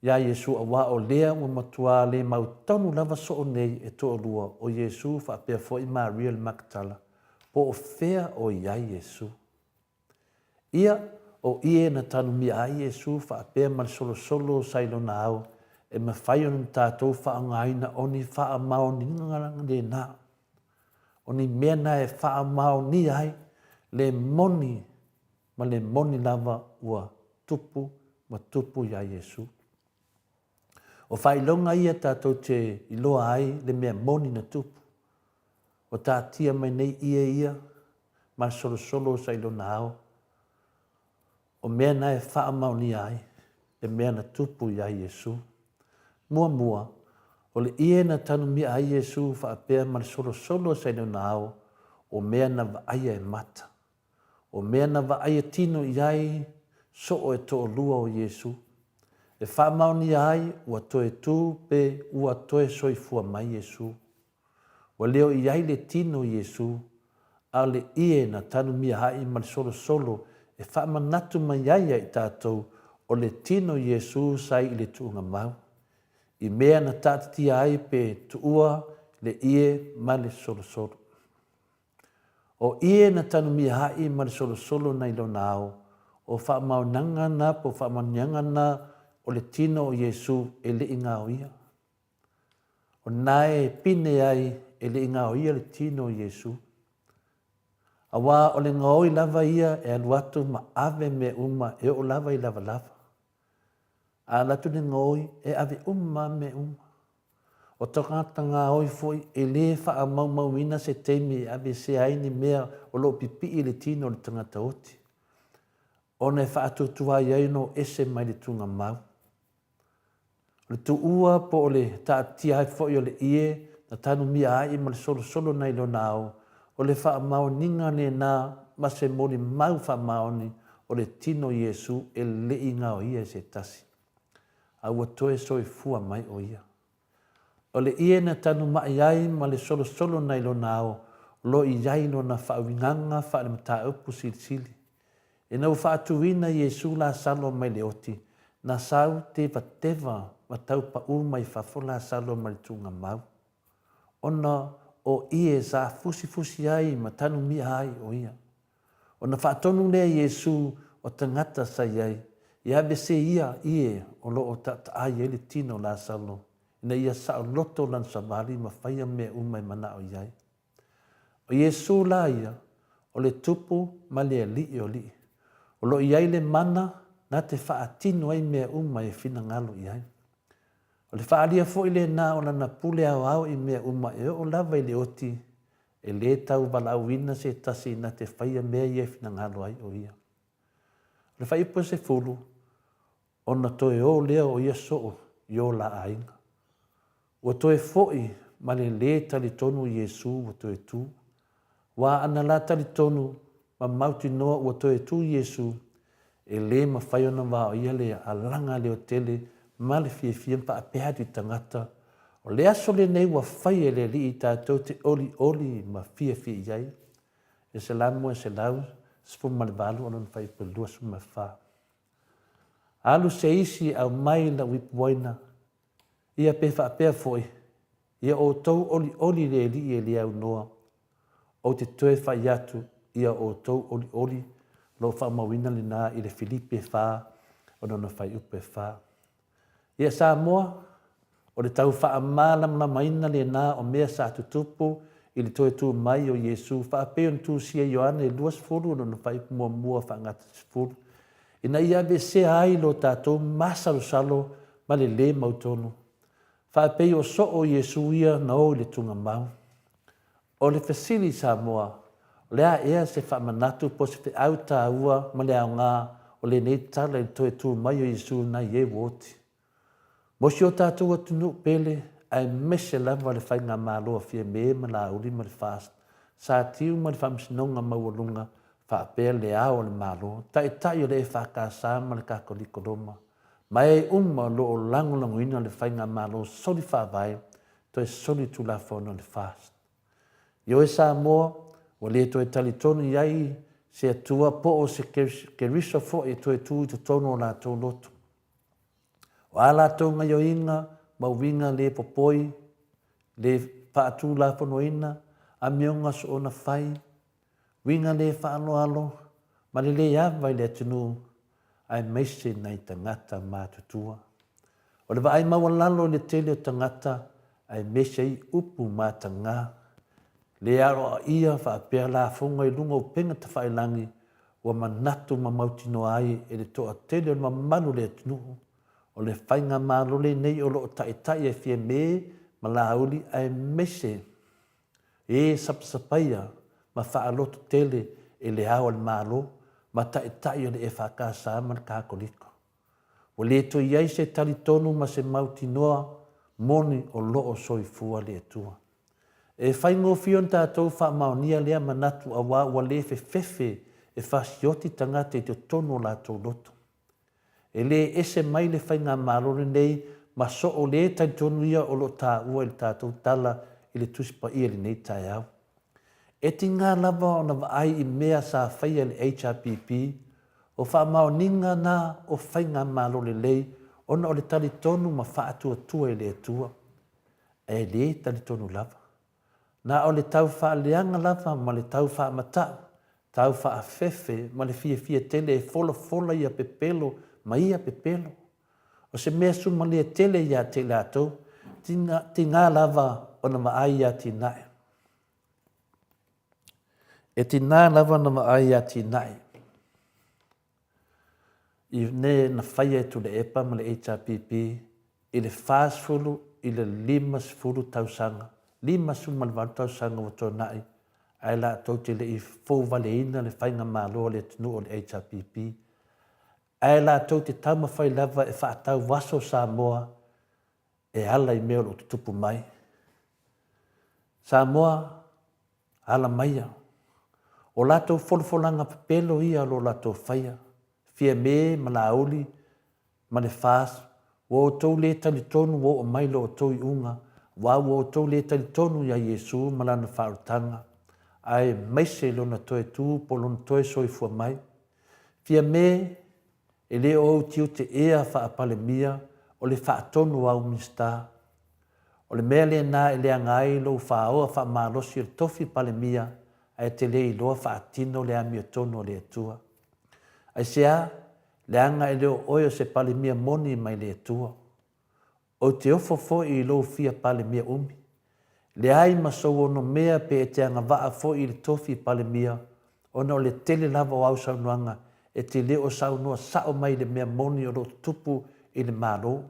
iā Iesu auā o lea ua matuā le mautonu lava soo nei e toalua o Iesu faapea foi Maria le Makatala po o fea o i ai Iesu. Ia, o ie na tanumia ai Iesu faapea ma le solosolo sa i lona ao e mafai ona tatou faaaogaina o ni faamaoniga lena, o ni mea na e faamaonia ai le moni ma le moni lava ua tupu ma tupu iā Iesu. O faailoga ia tatou te iloa ai le mea moni na tupu. Ua taatia mai nei ie ia ma le solosolo sa i lona ao. O mea na e faamaonia ai le mea na tupu iā Iesu. Muamua, o le ie na tanumia ai Iesu faapea ma le solosolo sa i lona ao, o mea na vaaia e mata. O mea na vaaia tino i ai soo e toalua o Iesu, e faamaonia ai ua toe tu pe ua toe soifua mai Iesu. Ua leo i ai le tino o Iesu, a o le ie na tanumia ai ma le solosolo e faamanatu mai ai ia i tatou o le tino o Iesu sa i le tuugamau, i mea na taatitia ai pe tuua le ie ma le solosolo. O ie na tanumia haʻi ma le solosolo nai lona ao, o faamaonaga na po o faamanuiaga na o le tino o Iesu e le i gaoia. O na e pine ai e le i gaoia le tino o Iesu. Auā o le gaoi lava ia e alu atu ma ave mea uma e oo lava i lavalava. A alu atu le gaoi e ave uma mea uma. O tagata gaoi foi e lē faamaumauina se taimi e aveesea ai ni mea o lo o pipii i le tino o le tagata oti, ona e faatuatuai ai ona o ese mai le tugamau. O le tuua po o le taatia ai foi o le ie na tanumia ai ma le solosolo nai lona ao, o le faamaoniga lena ma se molimau faamaoni o le tino o Iesu e le i gaoia e se tasi. A ua toe soifua mai ʻo ia. O le ʻie na tanumaʻi ai ma le solosolo nai lona ao, O lo o i ai lona faauigaga faale-mataupu silisili. Ina ua faatuina Iesu Lasalo mai le oti, na sau tevateva ma tau paʻu mai fafo Lasalo mai le tuugamau. Ona o ie sa fusifusi ai ma tanumia ai o ia. Ona faatonu lea Iesu o tagata sa i ai, i ave se ia ie o lo o taataai ai le tino o Lasalo, ina ia saoloto lana savali ma faia mea uma e manao i ai. O Iesu la ia, o le Tupu ma le Alii o alii. O lo o i ai le mana na te faatino ai mea uma e finagalo i ai. O le faaalia foi lena o lana pule aoao i mea uma e oo lava i le oti, e lē tau valaauina se tasi na te faia mea ia e finagalo ai o ia. O le faaiupu e sefulu, ona toe o lea o ia soo i o la aiga. Ua toe foi ma le lē talitonu Iesu ua toe tu. Ua ana la talitonu ma mautinoa ua toe tu Iesu, e lē mafai ona vaoia le alaga leotele ma le fiafia ma faapea atu i tagata, O le aso lenei ua fai e le Alii tatou te olioli ma fiafia i ai. E Salamo e 118 o lona fuaiupu e 24. Alu se isi e aumai lau ipu uaina, ia pe faapea foi, ia outou olioli i le Alii e le aunoa, ou te toe fai atu, ia outou olioli, lou faamauina lena i le Filipi e fa, o lona fuaiupu e fa. Ia Samoa, o le tau faamalamalamaina lena o mea sa tutupu i le toe tu mai o Iesu, faapei ona tusia e Ioane 20 lona fuaiupu muamua faagata sefulu, ina ia aveesea ai lo tatou masalosalo ma le lē mautonu, faapei o soo Iesu ia na o i le tugamau. O le fesili i Samoa, o le a ea se faamanatu po o se feau taua ma le aoga o lenei tala i le toe tu mai o Iesu nai e ua oti? Mo si o tatou atunuu pele, aemaise lava le faigamalo a Fiame ma Laauli ma le FAST, sa tiu ma le Faamasinoga Maualuga faapea le Ao o le Malo, Taitai o le EFKS ma le Katoliko Roma, ma e uma o lo o lagolagoina le faigamalo soli faavae toe soli tulafono le FAST. Ioe Samoa, ua le toe talitonu i ai se Atua po o se Keriso foi e toe tu i totonu o latou loto. O a latou gaioiga ma uiga le popoi, le faatulafonoina, amioga soona fai, uiga le faaaloalo, ma le le ava i le atunuu, aemaise nai tagata matutua. O le vaai maualalo i le tele o tagata, aemaise ai upu mataga, le aloaia faapea lafoga i luga o upega tafailagi, ua manatu ma mautinoa ai e le toatele o le mamalu o le atunuu, o le faigamalo lenei o lo o taitai e Fiame ma Laauli aemaise e sapasapaia ma faaloto tele e le Ao o le Malo ma taitai o le EFKS ma le Katoliko. Ua le toe i ai se talitonu ma se mautinoa moni o lo o soifua le Atua. E faigofie ona tatou faamaonia lea manatu auā ua le fefefe e fasioti tagata i totonu o latou loto. E le ese mai le faigamalo lenei ma soo le talitonu ia o lo o taua i le tatou tala i le Tusi Paia i lenei taeao. E tiga lava ona vaai i mea sa faia e le HRPP, o faamaoniga na o faigamalo lelei ona o le talitonu ma faatuatua i le Atua. E le talitonu lava. Na o le tau faaleaga lava ma le tau faamatau, tau faafefe ma le fiafia tele e folafola ia pepelo ma ia pepelo. O se mea sumalie tele ia te i latou, tiga lava ona vaai ia Tinae. E tiga lava ona vaai ia Tinae i ne na faia e Tuilaepa ma le HRPP i le 40 i le 50 tausaga, 58 tausaga ua tuanai, ae latou te le i fouvaleina le faigamalo a le atunuu o le HRPP, ae latou te taumafai lava e faatauaso Samoa e ala i mea o lo o tutupu mai. Samoa, ala maia. O latou folafolaga pepelo ia o lo o latou faia, Fiame ma Laauli ma le FAST, ua outou le talitonu ua oo mai lo outou iuga, aua ua outou le talitonu iā Iesu ma Lana faaolataga. aemaise lona toe tu po o lona toe soifua mai. Fiame, e le o ou tiute ea faa-Palemia o le faatonu o au Minisita. O le mea lena e leaga ai lou faaoa faamalosi o le tofi Palemia ae te le iloa faatino le amiotonu a le Atua. Aisea? Leaga e le o oe o se Palemia moni mai le Atua. Ou te ofo foi i lou fia Palemia umi. Leai ma sou onomea pe e te agavaa foi i le tofi Palemia ona o le tele lava o au saunoaga e te le o saunoa sao mai i le mea moni o lo o tutupu i le Malo.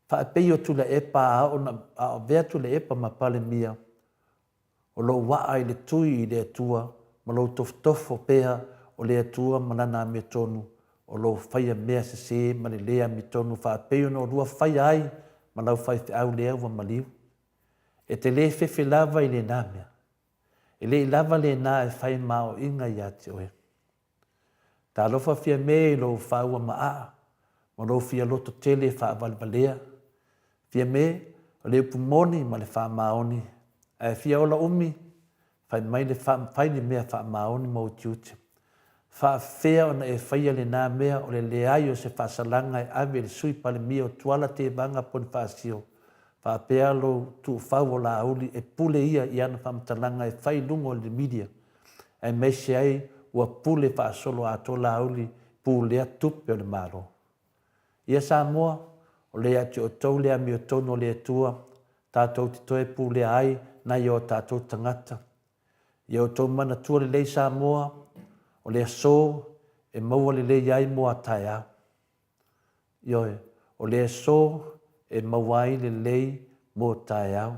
Faapei o Tuilaepa a oo na avea Tuilaepa ma Palemia, o lou aa i le tui i le Atua ma lou tofotofo pea o le Atua ma Lana amiotonu, o lou faia mea sese ma le le amiotonu faapei ona olua faia ai ma lau faifeau lea ua maliu. E te le fefe lava i lena mea. E le i lava lena e fai ma aoaiga ia te oe. Talofa Fiame i lou faua ma aa ma lou fia loto tele faavalevalea. Fiame, o le upu moni ma le faamaoni, ae fia ola umi, fai mai le fai le mea faamaoni ma utiuti. Faafefea ona e faia lena mea o le leai o se faasalaga e ave i le Sui Palemia o Tuala Tevaga Ponifasio, faapea lou tuufau o Laauli e pule ia i ana faamatalaga e fai i luga o le media, aemaise ai ua pule faasolo atoa Laauli pulea tupe o le Malo. Ia Samoa, o lea ia te outou le amiotonu o le Atua, tatou te toe pulea ai nai o tatou tagata. Ia outou manatua lelei Samoa, o le aso e maua lelei ai mo a taeao. Ioe, o le aso e maua ai lelei mo taeao.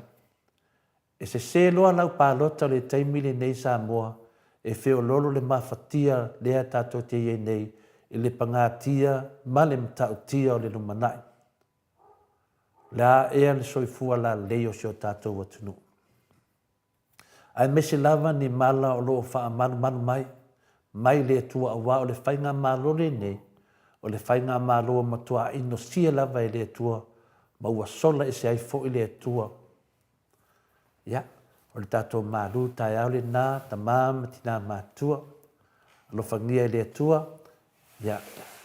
E sese loa lau palota le taimi lenei Samoa e feololo le mafatia lea tatou te i ai nei i le pagatia ma le matautia o le lumanai. O le a ea le soifua lalelei o si o tatou atunuu? Aemaise lava ni mala o lo o faamalumalu mai, mai le Atua aua o le Faigamalo lenei, o le Faigamalo ua matuā inosia lava e le Atua ma ua sola ese ai foi le Atua. Ia, o le tatou malu taeao lena, tama ma tina matutua, alofagia e le Atua, ia,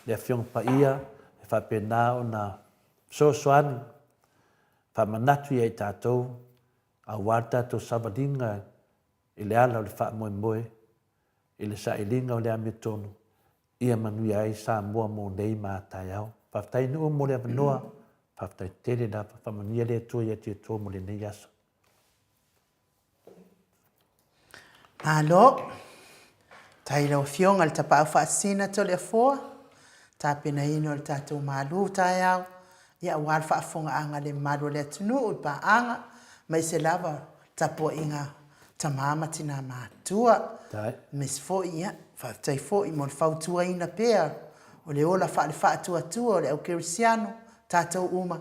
le Afioga Paia e faapena ona fesoasoani, faamanatu ia i tatou, aua le tatou savaliga i le ala o le faamoemoe i le sailiga o le amiotonu ia manuia ai Samoa mo nei ma a taeao. Faafetai Nuu mo le avanoa, faafetai tele lava, faamanuia le Atua ia te outou mo lenei aso. Malo. Tai lau Afioga i le Tapaau Faasisina Toleafoa, tapenaina o le tatou malu taeao, ia aua le faafofogaaga a le mamalu o le atunuu i paaga, aemaise lava tapuaiga tama ma tina matutua. Aemaise foi, ia, faafetai foi mo le fautuaina pea o le ola faale-faatuatua o le au kerisiano, tatou uma,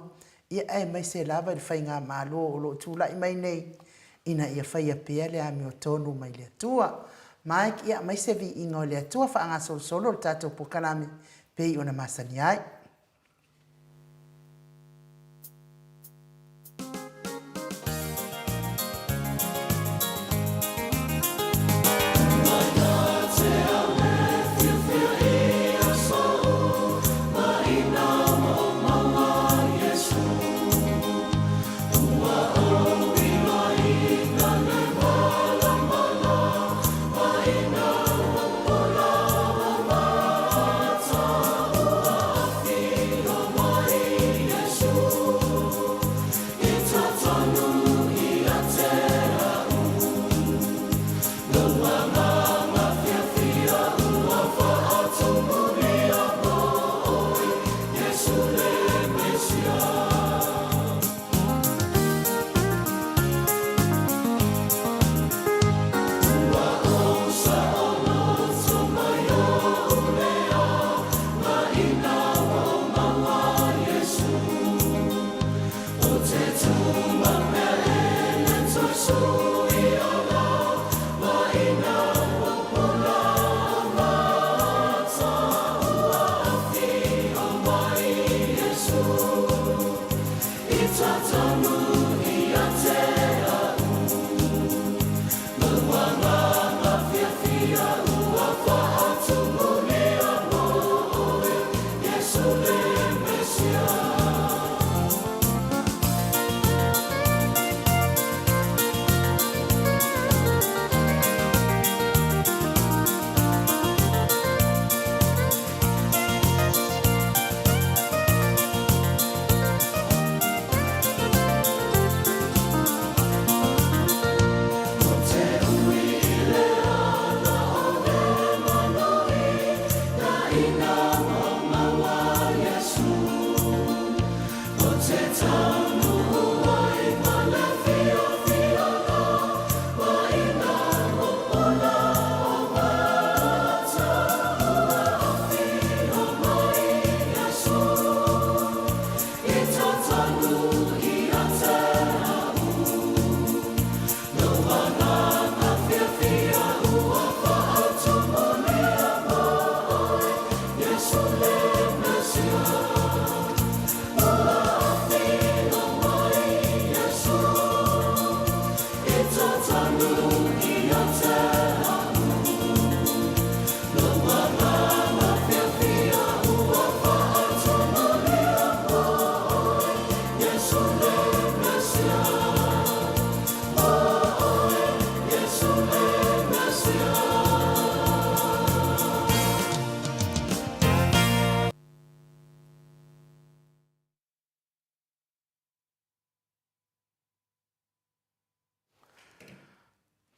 ia aemaise lava i le Faigamalo o lo o tulai mai nei, ina ia faia pea le amiotonu mai le Atua. Mike, ia aumai se viiga o le Atua faagasolosolo le tatou polokalame pei ona masani ai.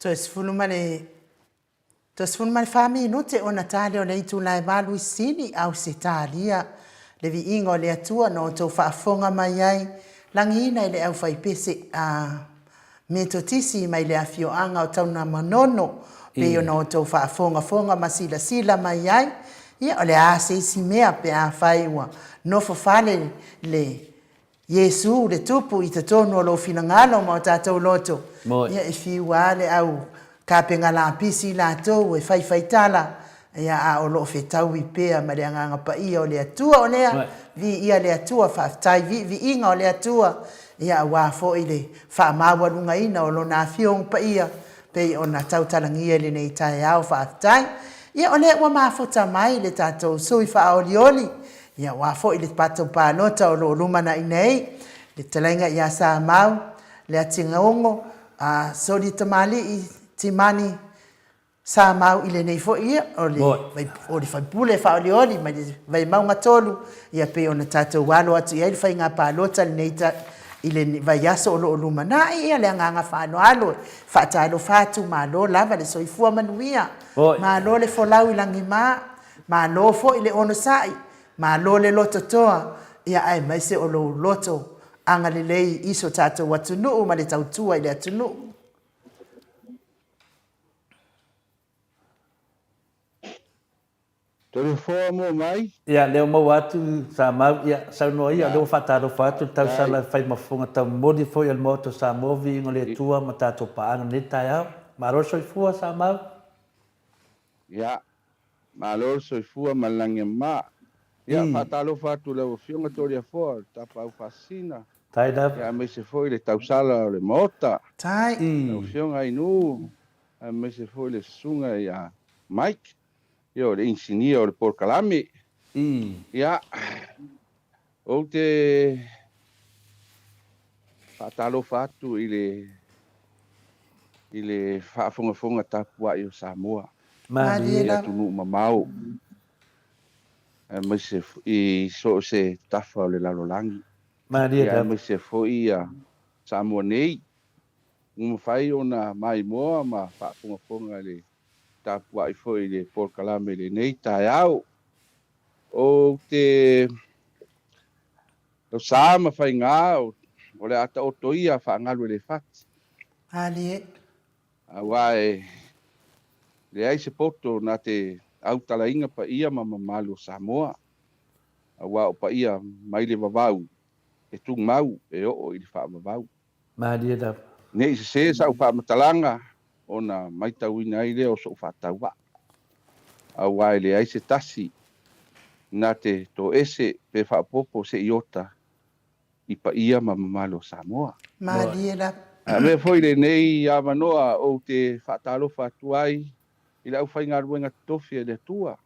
Toe 14 minute ona ta lea o le itula e 8 i Sini, Ausetalia. Le viiga o le Atua na outou faafofoga mai ai, lagiina i le aufaipese a Metotisi mai le afioaga o Taunamanono, pei ona outou faafogafoga ma silasila mai ai. Ia, o le a se isi mea pe afai ua nofo fale le Iesu le Tupu i totonu o lou finagalo ma o tatou loto, ia e fiu lava le au kapega lapisi i latou e faifaitala, ia a o lo o fetaui pea ma le Agaga Paia o le Atua. O lea, viia le Atua, faafetai viiviiga o le Atua, ia aua foi le faamaualugaina o Lona Afioga Paia pei ona tautalagia i lenei taeao. Faafetai. Ia o lea ua mafuta mai le tatou sui faaolioli, Ia aua foi le patou palota o lo o lumanai nei, le fetalaiga ia Samau, Leatigaogo, a Soli Tamalii, Timani, Samau i lenei foi ia, o le, o le faipule faaolioli mai le Vaimauga 3, ia pei ona tatou alo atu i ai le faiga palota lenei ta, i le vaiaso o lo o lumanai, ia le agaga faaaloalo e faatalofa atu, malo lava le soifua manuia, malo le folau i lagima, Malo foi le onosai, malo le loto toa, ia aemaise o lou loto agalelei i so tatou atunuu ma le tautua i le atunuu. Toleafoa mua mai. Ia, lea ua maua atu Samau, ia, saunoa ia, o lea ua faatalofa atu le tausala e fai ma fofoga taumoli foi o le Maota o Samoa, viiga o le Atua ma tatou paaga i lenei taeao. Malo le soifua Samau. Ia, malo le soifua ma le lagi e mama. Ia, faatalofa atu i lau Afioga Toleafoa, le Tapaau Faasisina, ia aemaise foi le tausala o le Maota, lau Afioga Ainuu, aemaise foi le Susuga ia Mike, ia o le Inisinia o le Polokalame. Ia, ou te faatalofa atu i le i le faafogafoga tapuai o Samoa i atunuu mamao aemaise i so o se tafa o le lalolagi, aemaise foi Samoa nei ua mafai ona maimoa ma faafogafoga i le tapuai foi i le polokalame i lenei taeao. Ou te O sa ma faiga o le a taoto ia faagalu e le fati. Malie. Aua e leai se poto na te autalaina paia ma mamalu o Samoa, aua o paia mai le vavau e tumau e oo i le faavavau. Malie lava. Ne i sese sau faamatalaga ona maitauina ai lea o sou faatauvaa, aua e leai se tasi na te toese pe faaopoopo se iota i paia ma mamalu o Samoa. Malie lava. A mea foi lenei avanoa ou te faatalofa atu ai i le aufaigaluega totofi a le Atua,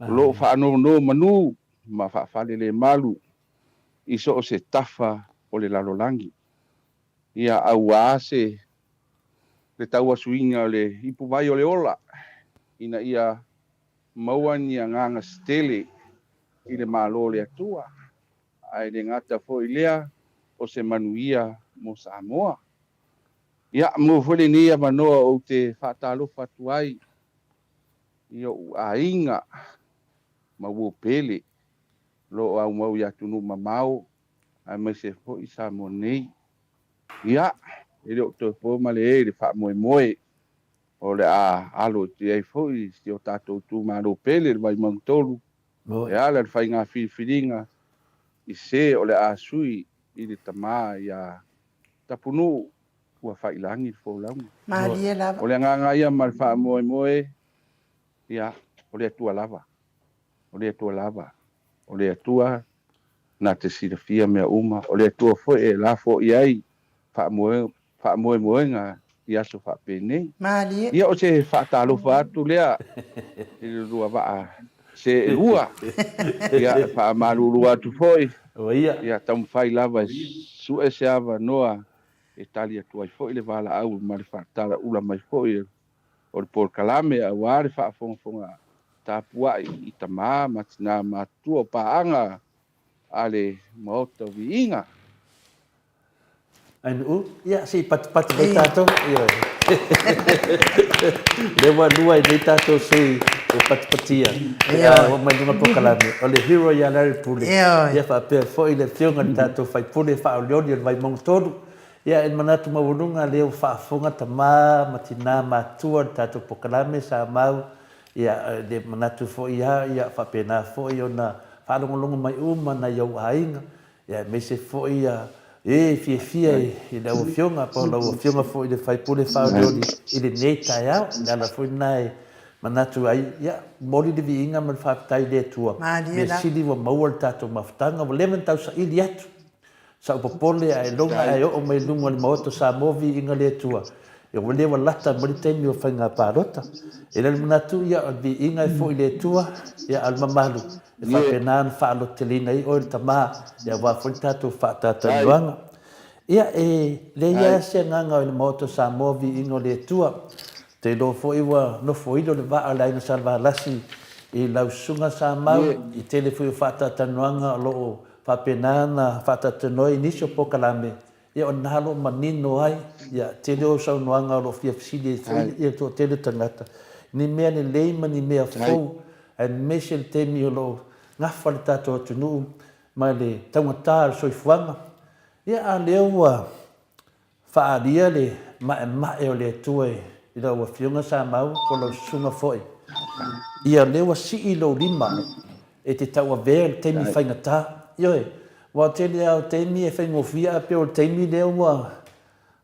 o lo o faanonomanu ma faafalelemalu i so o se tafa o le lalolagi, ia aua se le tauasuina o le ipuvai o le ola ina ia maua ni agaga se tele i le Malo o le Atua, ae le gata foi i lea o se manuia mo Samoa. Ia, maua foi lenei avanoa ou te faatalofa atu ai i ou aiga ma uo pele o lo o aumau i atunuu mamao aemaise foi Samoa nei. Ia, e le o toe po ma le e i le faamoemoe o le a alo atu i ai foi si o tatou itumalo pele le Vaimauga 3 e ala i le faiga filifiliga i se o le a sui i le tama ia Tapunuu ua faiilagi le folauga. Malie lava. O le agaga ia ma le faamoemoe, ia, o le Atua lava, o le Atua lava, o le Atua na te silafia mea uma, o le Atua foi e lafo i ai faamoemoega i aso faapenei. Malie. Ia o se faatalofa atu lea i le lua vaa seelua. Ia e faamalulu atu foi, ia taumafai lava e sue se avanoa e tali atu ai foi le valaau ma le faatalaula mai foi o le polokalame aua le faafogafoga tapuai i tama ma tina matutua o paaga a le Maota o Viiga. Ainuu, ia, se i patupatu mai tatou. Ioe. Lea ua lua ai nei tatou sui e patipatia pe a oo mai i luga o le polokalame, o le hero ia Larry Pule, ia faapea foi le afioga i le tatou sui usufono faaolioli o le Vaimauga 3. Ia, e manatu maualuga lea ua faafofoga tama ma tina matutua i le tatou polokalame sa mau, ia, le manatu foi lava ia faapena foi ona faalogologo mai uma nai ou aiga, Ia aemaise foi ia e fiafia i lau Afioga po o lau Afioga foi i le sui usufono faaolioli i lenei taeao. O le ala foi lena e manatu ai, ia, momoli le viiga ma le faafetai i le Atua, mea sili ua maua le tatou mafutaga, ua leva ona tausaili atu sau popole ae loga ae oo mai i luga o le Maota o Samoa viiga le Atua, ia ua leva lata mai le taimi o faiga palota. E le o le manatu, ia, o le viiga e foi i le Atua, ia, a o le mamalu, E faapena ona faalototeleina ai oe le tama, aua foi le tatou faatatalanoaga. Ia, e leai lava se agaga i le Maota o Samoa, viiga o le Atua. Ou te iloa foi ua nofoilo le vaa o le Aiga Salevalasi i lau susuga Samau, i tele foi o faatatalanoaga o lo o faapena ona faatatalanoa i nisi o polokalame, Ia o lena o lo o manino ai, ia, tele o saunoaga o lo o fia fesili ai foi ia le toatele o tagata, ni mea lelei ma ni mea fou, aemaise le taimi o lo o gafa le tatou atunuu ma le taugata o le soifuaga. Ia a o lea ua faaalia le maemae o le Atua i lau Afioga Samau po o lau susuga foi, ia o lea ua sii lou lima e te tauavea i le taimi faigata. Ioe, aua o le tele lava o taimi e faigofie ae pei o le taimi lea ua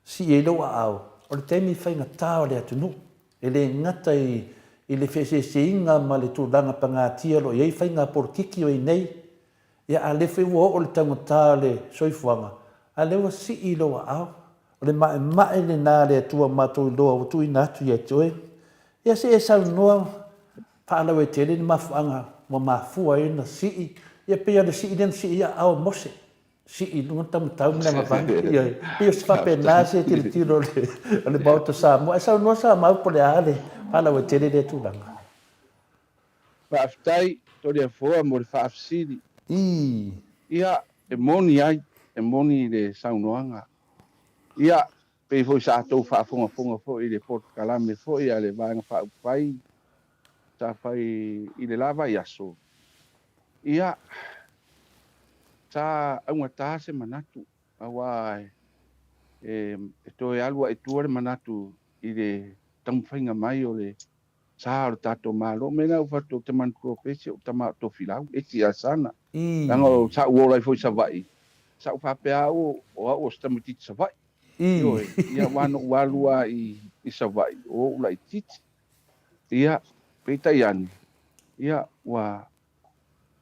sii ai lou aao, o le taimi faigata o le atunuu. E le gata i le feeseeseaiga ma le tulaga pagatia o lo o i ai faiga polokiki o i ai nei, ia a o lea foi ua oo le taugata o le soifuaga, a o lea ua sii lou aao. O le maemae lena a le Atua matou iloa ua tuuina atu ia te oe. Ia se i e saunoa faalauaitele le mafuaaga ua mafua ai ona sii, ia pei o le sii lea na sii ai aao o Mose, sii i luga taumatau ma le agavana. Ia, pei o se faapena se tilotilo a le Maota o Samoa. Ae saunoa Samau po o le a le faalauaitele lea tulaga. Faafetai Toleafoa mo le faafesili. Ii. Ia, e moni ai, e moni le saunoaga. Ia, pei foi sa tou faafogafoga foi i le polokalame foi a le Vaega Faaupufai sa fai i le la vaiaso, ia, sa augata se manatu, aua e toe alu ae i tua le manatu i le taumafaiga mai o le sa o le tatou Malo. O mea na ou fai atu, ou te manatua pea si ou tama o Tofilau, Eti Asana, leaga o sa ou ola ai foi i Savaii, sa ou faapea au o au o se tamaitiiti Savaii. Ioe, ia aua na ou alu lava i Savaii, o ou laitiiti. Ia, peitai ane, ia, ua,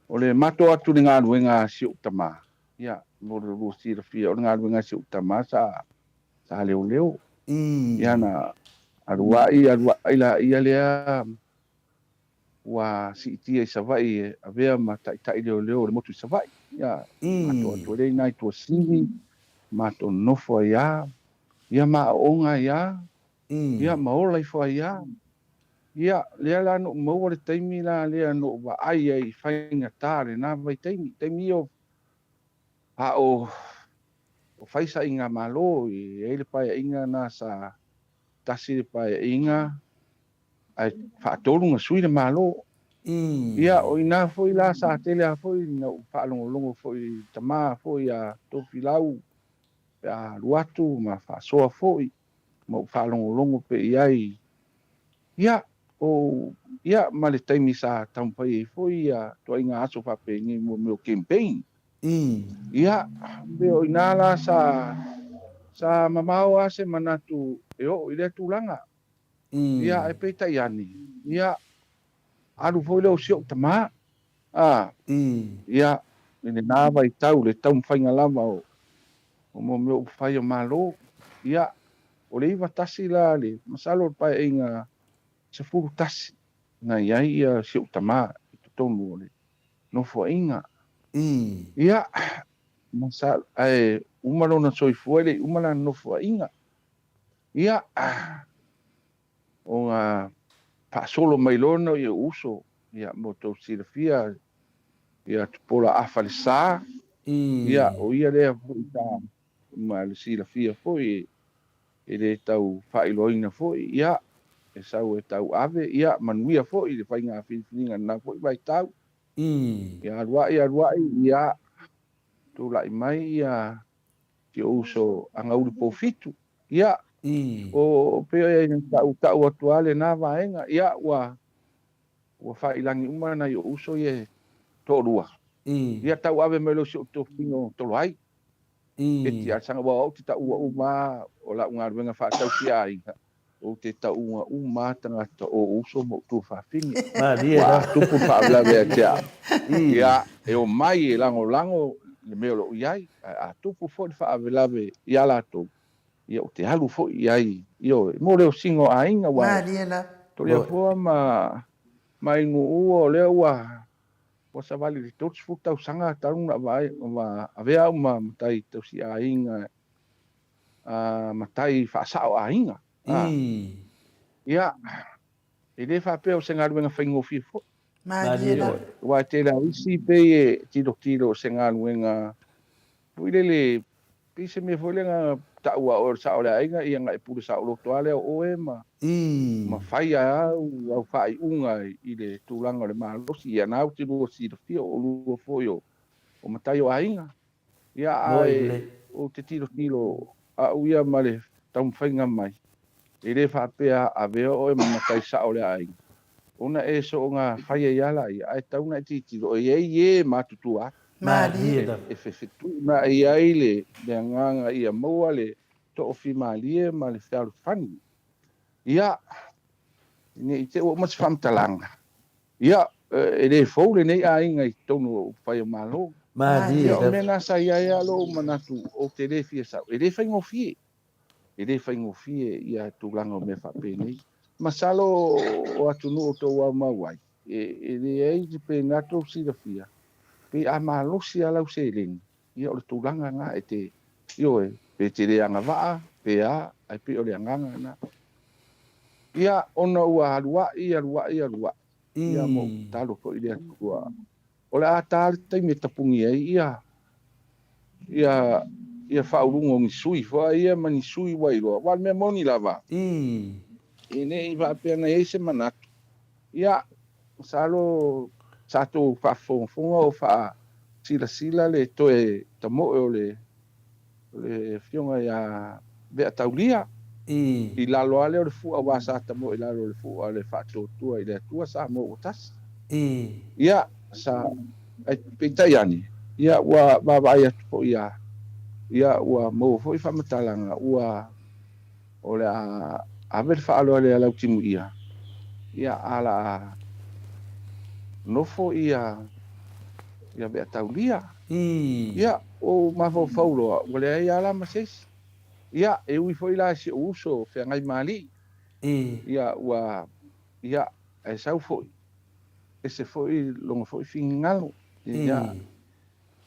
o le matou atu i le galuega a si ou tama, ia, mo le lua silafia, o le galuega a si ou tama sa, sa leoleo. Ia na alu ai, alu ai laia lea ua siitia i Savaii e avea ma taitai leoleo o le motu i Savaii. Ia matou atu ai lea i ina i Tuasivi, matou nonofo ai lava, ia ma aooga ai lava, ia ma ola ifo ai lava. Ia, lea la na ou maua le taimi la lea na ou vaai ai i faigata lena vaitaimi, taimi ia o a o o fai saaiga-malo, e i ai le paeaiga na sa tasi le paeaiga ae faatolu na sui le Malo. Ia, o ina foi la sa tele lava foi na ou faalogologo foi i le tama foi a Tofilau pe a alu atu ma faasoa foi ma ou faalogologo pea i ai. Ia, o, ia, ma le taimi sa taumafai ai foi ia ituaiga aso faapenei mo mea o campaign. Ia, pei o i ina la sa, sa mamao lava se manatu e oo i lea tulaga. Ia, ae peitai ane, ia, alu foi lea o si ou tama, a, ia, i lena vaitau, le taumafaiga lava o, o mo mea upufai o Malo. Ia, o le 91 la, le, masalo o le paeaiga 11 na i ai ia si ou tama i totonu o le Nofoaiga. Ia, masalo, ae uma lona soifua e le i uma lana nofoaiga. Ia, ona faasolo mai loa na o uso, ia, mo tou silafia, ia Tupuola Afa le Sa, ia, o ia lea foi sa, ma le silafia foi e. E le tau faailoaina foi, ia, e sau e tau ave, ia, manuia foi le faiga filifiliga i lena foi vaitau. Ia alu a'i, alu a'i, ia, tulai mai ia si ou uso Agaulu Pofitu. Ia, o pei ona tau tau atu lava lena vaega, ia, ua ua faailagi uma nai ou uso ia e toalua. Ia tau ave mai loa si ou tofiga o Toloai. Eti Alesana, aua o au ou te taua uma lava o lau galuega faatausi aiga, ou te tauga uma lava tagata o ou uso ma ou tuafafine. Malie Ua lava. tupu le faalavelave ia te au, ia, e omai e lagolago le mea o lo o i ai, ae a tupu foi le faalavelave ia latou, ia ou te alu foi i ai, ioe, mo le osiga o aiga, aua e Malie lava. Toleafoa ma Mainuua o lea ua Ua savali i le 30 tausaga talu ona vaai, ua avea au ma matai tausi aiga, matai faasao aiga. Ia, e le faapea o se galuega faigofie foi. Malie lava. Aua e tele lava isi pei e tilotilo o se galuega foi lele, pei se mea foi lea na tau a oe o le sao o le aiga, ia na e pule saoloto lava lea o oe ma ma fai a au au faaiuga i le tulaga o le malosi. Ia na ou te lua silafia o oulua foi o matai o aiga. Ia ae ou te tilotilo au ia ma le taumafaiga mai, e le faapea avea oe ma matai sao o le aiga, ona e soona fai ai lava laia, ae tatau ona e tilotilo e i ai e matutua atu. Malie. E fetuunai ai le agaga ia maua le toofimalie ma le fealofani. Ia, ne i te i ua uma se faamatalaga, ia, e le fou lenei aiga i totonu o upufai o Malo. Malie Ia, o le lava. mea lena sa i ai lava lou manatu ou te le fia sau. E le faigofie, e le faigofie ia tulaga o mea faapenei. Masalo o atunuu o tou aumau ai, e leai pe na tou silafia, pe a malosi lava lau seleni, ia o le tulaga lena e te, ioe, pe te le agavaa, pe a, ae pei o le agaga lena. Ia, ona ua alu a'i, alu a'i, alu a'i, ia ma ou tatalo foi i le Atua, o le a ta le taimi e tapuni ai ia, ia, ia faauluga o ni sui foi ia ma ni sui ua iloa. Aua o le mea moni lava, e ne i faapea na i ai se manatu, Ia, masalo sa tou faafogafoga o faasilasila le toe tamoe o le Afioga ia Veataulia i lalo lava lea o le fua aua sa tamoe i lalo o le fua o le Faatuatua i le Atua Samoa ua Tasi. Ia, sa, ae peitai ane, ia ua vaavaai atu foi ia, ia ua maua foi faamatalaga ua O le a ave le faaaloalo ia Lautimuia, ia a la a nofo ia ia Veataulia. Ia, ua ou mafaufau loa, ua leai lava la ma se isi. Ia, e ui foi la i si ou uso o Feagaimaalii, ia ua, ia, ae sau foi, ese foi lona foi finagalo. Ia,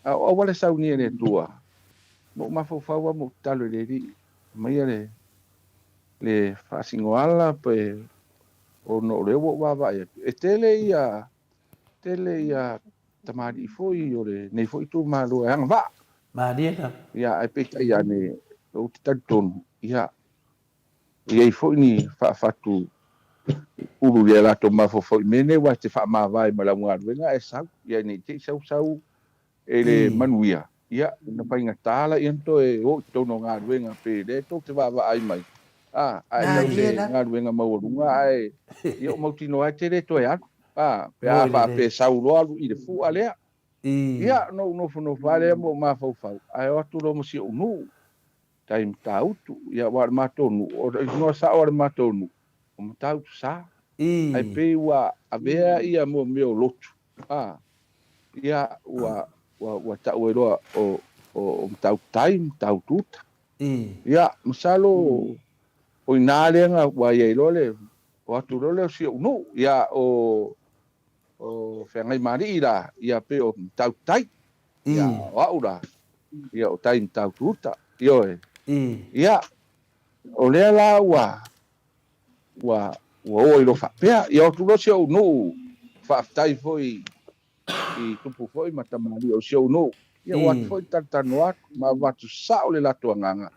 a o auala e saunia e le Atua, ma ou mafaufau lava ma ou tatalo i le Alii, Aumaia le le faasinoala pe ona o lea ua ou vaavaai atu, e tele ia tele ia tamalii foi o lenei foi itumalo e agavaa. Malie lava. Ia, ae peitai ane, ou te talitonu, ia, e i ai foi ni faafatu ulu i a latou mafaufau i mea nei, aua e te faamavae ma lau galuega ae sau, ia ne i te i sau sau e le manuia, ia, ona faigata laia ona toe o i totonu o galuega pe lea tou te vaavaai mai, a, ae tau Malie se lava. galuega maualuga ae, ia, o mautinoa e te le toe alu, a, pe a Moi faapea lelei. e sau loa alu i le fua lea. Ia, ona ou nofonofo lava lea ma ou mafaufau, ae o atu loa ma si ou nuu, tai Matautu, ia, aua o le matou nuu, o le igoa sao o le matou nuu, o Matautu Sa. Ae pei ua avea ia mea o lotu, a, ia, ua, ua, ua tau ai loa o, o, o Matautu Tai, Matautu Uta. Ia, masalo o i ina lea na ua i ai loa le, o atu loa lea o si ou nuu, ia, o, o Feagaimaalii la, ia, pei o Matautu Tai. Ia, o au la, ia, o tai Matautu Uta, ioe. Ia, o lea la ua, ua ua oo i lou faapea. Ia o atu loa si ou nuu, faafetai foi i tupu foi ma tamalii o si ou nuu. Ia ua atu foi talatalanoa atu ma avatu sao le latou agaga.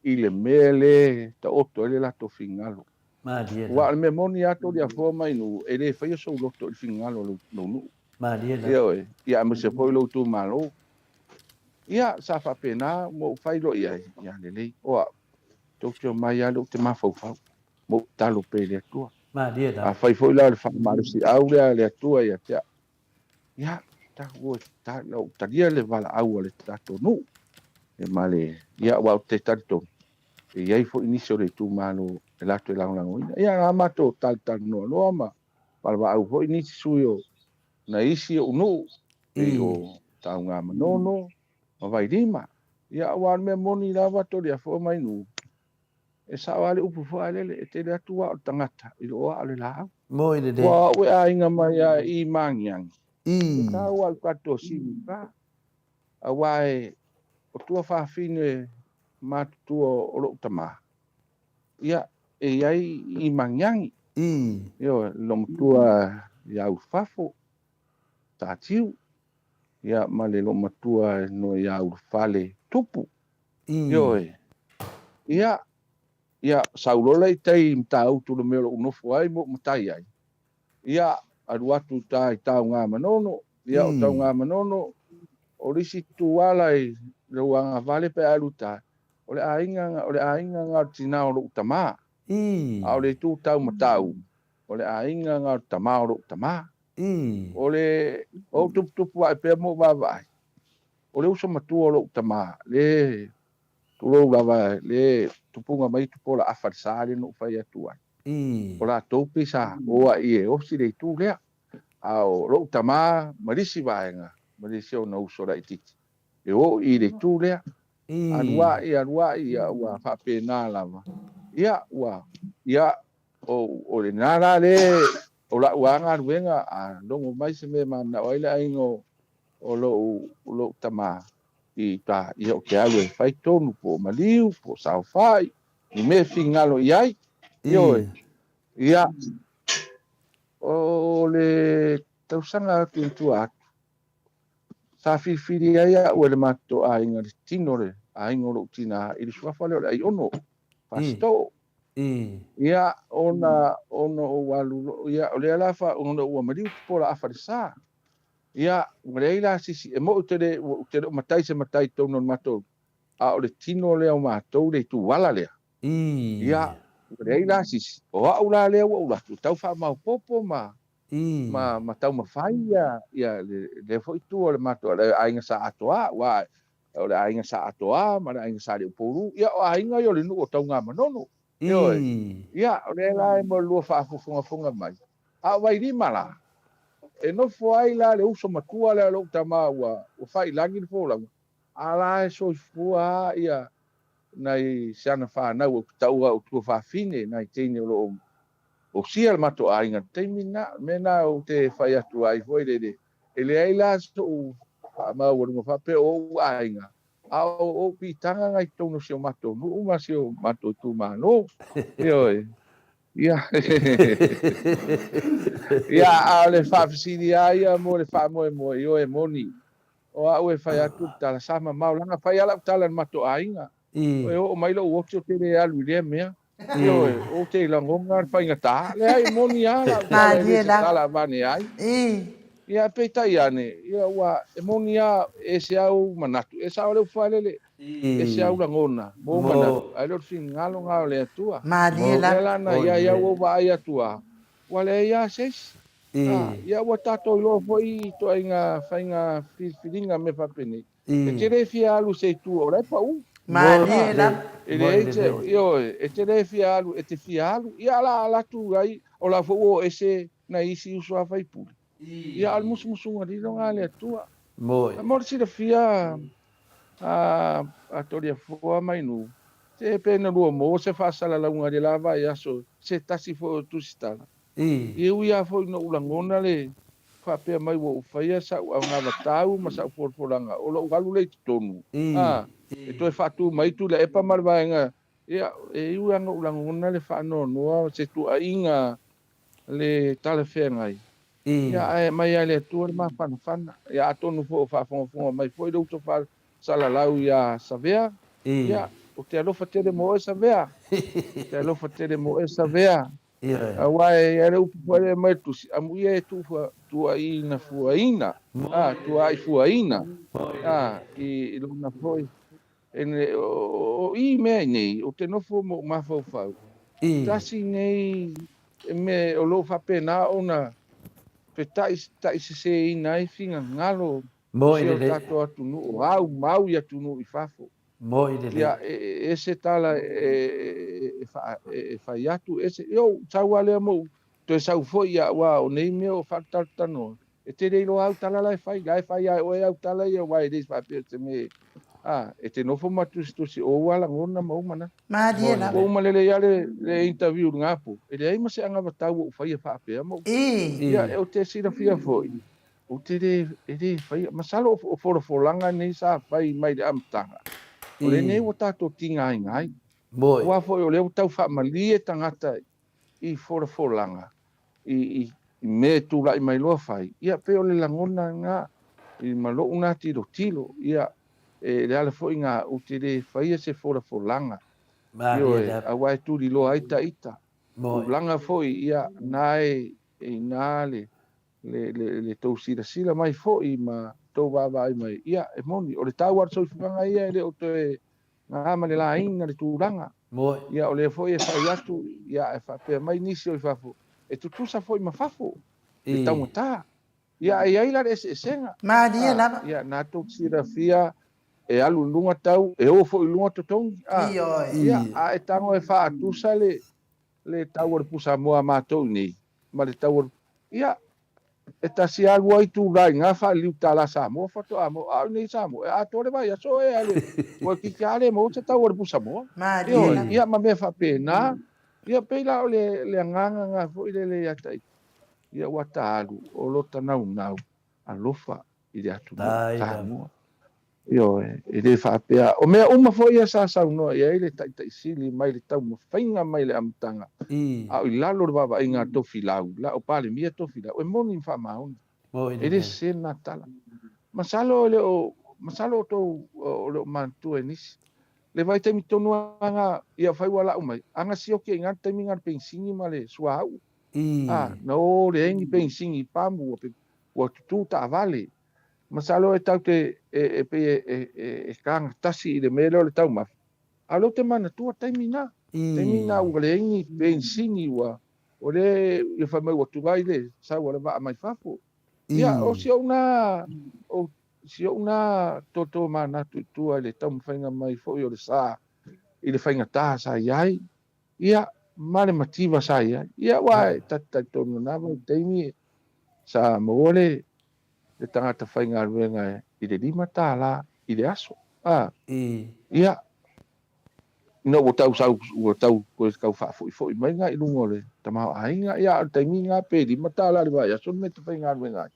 i le mea lea e taoto ai le latou finagalo. Malie Aua lava. o le mea moni lava Toleafoa ma Inu, e le faia sou loto i le finagalo o lou nuu. Malie lava. Ioe, ia aemaise foi lou itumalo. Ia, sa faapena ma ou fai loa i ai, ia lelei, o au, tou te omai lava lea ou te mafaufau, ma ou tatalo pea i le Atua. Malie lava. Afai foi la o le faamalosiau lea a le Atua ia te au, Ia, tau e ta, na ou talia le valaau a le tatou nuu, e ma le, ia, aua ou te talitonu, e i ai foi nisi o le itumalo e latou e lagolagoina. Ia, na matou talatalanoa loa ma valaau foi nisi sui o nai isi ou nuu, pei o Taugamanono ma Vailima. Ia, aua o le mea moni lava Toleafoa ma Inu, E sao lava le upu foi a lele, e tele atu ua o le tagata i lo aa o le laau. Moi lelei. Ua au e aiga mai a i Magiagi. E taua au tatou sili pa. Aua e o tua fafine matutua o lou tama, ia e iai i Magiagi. Ioe, lo matua ia Ulufafo, Tatiu, ia ma le lo matua no ia Ulufale Tupu. Ioe. Ia, ia, sau loa la i tai i Matautu le mea o lou nofo ai ma ou matai ai. Ia, alu atu i uta i Taogamanono. Ia, o Taogamanono, o le isi tuala i lou agavale pe a alu i uta, o le aiga, o le aiga na o le tina o lou tama. A o le itu tau Matau, o le aiga na o le tama o lou tama. O le, o ou tuputupu ae pea ma ou vaavaai, O le uso matua o lou tama, le, tulou lava, le tupuga mai Tupola afa le sa lea na ou fai atu ai. O latou pei sa o ai e osi le itu lea. A o lou tama ma le isi vaega, ma le isi ona uso laitiiti, e o i le itu lea. Alu ai, alu ai, ia ua faapena lava. Ia, ua, ia, o, o lena la le, o lau lava galuega, a logo mai se mea e mananao ai le aiga o, o lou, lou tama i uta, ia ou te alu e fai tonu po o maliu, po o saofai, ni mea e finagalo i ai. Ioe. Ia, o le tausaga atu i tua atu, sa filifili ai au e le matou aiga, le tino o le aiga o lou tina i le suafa lea o le Aiono, Fasitoo. Ia, ona, ona ou alu, ia, o lea la, ona ua maliu Tupuola afa le sa. Ia, ua leai la se isi, e moni ou te le, ou te le o matai se matai i totonu o le matou, a o le tino lea o matou le ituala lea. Ia, ua leai la se isi, o au la lea ua ou alu atu, tau faamaopoopo ma, ma, ma taumafai ia, ia le, lea foi itu o le matou, le aiga Sa Atoa, aua o le aiga Sa Atoa ma le aiga Sa Liupoulu, ia o aiga ia o le nuu o Taugamanono. Ioe. Ia, o lea la e moelua faafofogafoga mai. A o Vailima la, e nofo ai la le uso matua lea o lou tama ua faailagi le folauga, a la e soifua a ia nai si ana fanau ou te taua au tuafafine, nai teine o lo o osia le matou aiga i le taimi lena. O le mea lena ou te fai atu ai foi lele, e leai la so'u faamaualuga faapea o ou aiga, a o ou piitaga na i totonu o si o matou nuu ma si o matou itumalo. Ioe. Ia. Ia, a o le faafesili lava ia mo le faamoemoe, ioe, moni. O au e fai atu le tala, sa mamao, leaga fai lava lau tala i le matou aiga. E oo mai lou oti ou te le alu i lea mea. Ioe, ou te lagona le faigata. Leai, e moni lava lau tala e le o se tala avane ai. Ia, peitai ane, ia ua, e moni lava, e ese lava ou manatu, e sao le upu faalele, e ese lava ou lagona ma ou manatu, ae le o le finagalo lena o le Atua. O lea la na i ai au ou vaai atu lava, ua leai lava se isi. Ia ua tatou iloa foi i ituaiga faiga filifiliga mea faapenei, E te le fia alu i se itu o la e pau. Malie la. E leai se, ioe, e te le fia alu, e te fia alu. Ia a la ala atu ai, o la foi ua o ese nai isi uso a faipule. Ia a o le musumusuga lilo na a le Atua. Mo le silafia a Toleafoa mai nuu, se pe na lua maua se faasalalauga i le la vaiaso se tasi foi o Tusitala. E ui lava foi ina ou lagona le faapea mai ua ou faia sa'u augavatau ma sa'u folafolaga, o lo'u alu lea i totonu, a, e toe faatu mai Tuilaepa ma le vaega, ia, e ui lava ina ou lagona le faanoanoa o se tuuaiga le talafeagai, ia, ae aumai lava e le Atua le mafanafana. Ia, atonu foi o faafogafoga mai foi le uso faasalalau ia Savea, ia, o. Ou te alofa tele mo oe Savea. Ou te alofa tele mo oe Savea. Aua e i ai le upu foi lea e aumai i le Tusi, Amuia e tuu tuuaiina fuaina, a, tuuaifuaina, a, i lona foi. O i mea nei, ou te nofo ma ou mafaufau, tasi nei mea o lo o faapena ona fetaitaiseseina ai finagalo o si o tatou atunuu, o au mau i atunuu i fafo. Ia, e ese tala e fai atu, ese, ia ou sau lava lea ma ou toe sau foi, aua o nei mea o faatalatanoa, E te le iloa au tala la e fai, la e fai lava e oe au tala ia aua e le faapea o se mea a, e te nofo ma tusitusi o ou lava lagona ma ou manatu. Malie lava. Ua uma lelei lava le, le interview i lena po, e leai ma se anavatau ua ou faia faapea ma ou. Ia, ou te silafia foi, ou te le, e le faia, masalo o folafolaga nei sa fai mai le amataga, o lenei ua tatou tigaina ai. Aua foi o lea ua tau faamalie tagata i folafolaga, i mea e tulai mai loa fai, ia pei o le lagona lena ma lou na tilotilo, ia e le ala foi na ou te le faia se folafolaga, ioe, aua e tuliloa ai ta ita. Tulaga foi, ia na e i ina le le tou silasila mai foi ma tou vaavaai mai, ia e moni, o le tau lava o le soifuaga ia e le o toe na ma le laina le tulaga. Ia o lea foi e fai atu, ia ae faapea mai nisi o i fafo, e tutusa foi ma fafo le taugata. Ia ae i ai la le eseesega. Malie lava. Ia na tou silafia e alu i luga tau, e o foi i luga totogi. Ia a e tago e faatusa le le tau o le pusamoa a matou i nei ma le tau o le Ia, e tasi lava lua itula i na faaliliu tala Samoa faatoa maua, a o i nei Samoa, e atoa le vaiaso e alu ua itiiti lava le maua se tau o le pusamoa. Ioe, ia ma mea faapena. Ia pei la o le le agaga na foi lele ia te ia ua ta alu o lota naunau alofa i le atunuu o Samoa. Ioe, e le faapea, o mea uma foi ia sa saunoa i ai le Taitai Sili mai le taumafaiga mai le amataga, a o i lalo o le vaavaaiga a Tofilau, la o Palemia Tofilau, e moni ma faamaoni. E le sese lena tala. Masalo e le o, masalo outou o le o manatua e nisi. Le vaitaimi tonu lava na, ia fai ua lau mai, a na sioki ai i ina le taimi na le penisini ma le suauu. A, na o leai ni penisini i pamu, ua tutu taavale. Masalo e tau te e pei e kagatasi i le mea lea o le taumafa, a o lea ou te manatua taimi na. Taimi na ua leai ni penisini ua o lea ia fai mai ua tuai le sau a le vaa mai fafo. Ia o si ou na o si ou na toto manatu i tua i le taumafaiga mai foi o le sa i le faigata sa i ai, ia ma le mativa sa i ai. Ia aua e ta te talitonu na vaitaimi sa maua le le tagata faigaluega i le $5 i le aso. A. Ia, ina ua tau sau, ua tau toe tau faafo'ifo'i mai na i luga o le tamaoaiga, ia, a o le taimi na pe $5 i le vaiaso le mea e te faigaluega ai.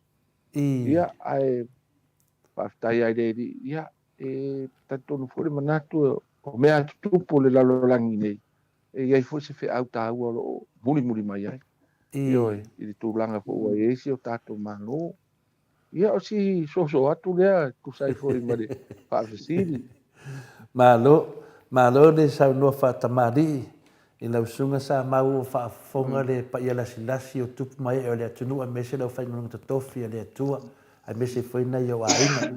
Ia, ae faafetai lava i le Alii, ia, e talitonu foi le manatu o mea tutupu o le lalolagi nei, e i ai foi se feau taua o lo o mulimuli mai ai. Ioe, i le tulaga foi ua i ai si o tatou Malo. Ia, o si soso atu lea e tusa ai foi ma le faafesili. Malo, malo le saunoa faatamalii i lau susuga sa maua ua faafofoga le paia lasilasi o tupu ma ee o le atunuu aemaise le aufaigaluega totofi a le Atua aemaise foi nai ou aiga.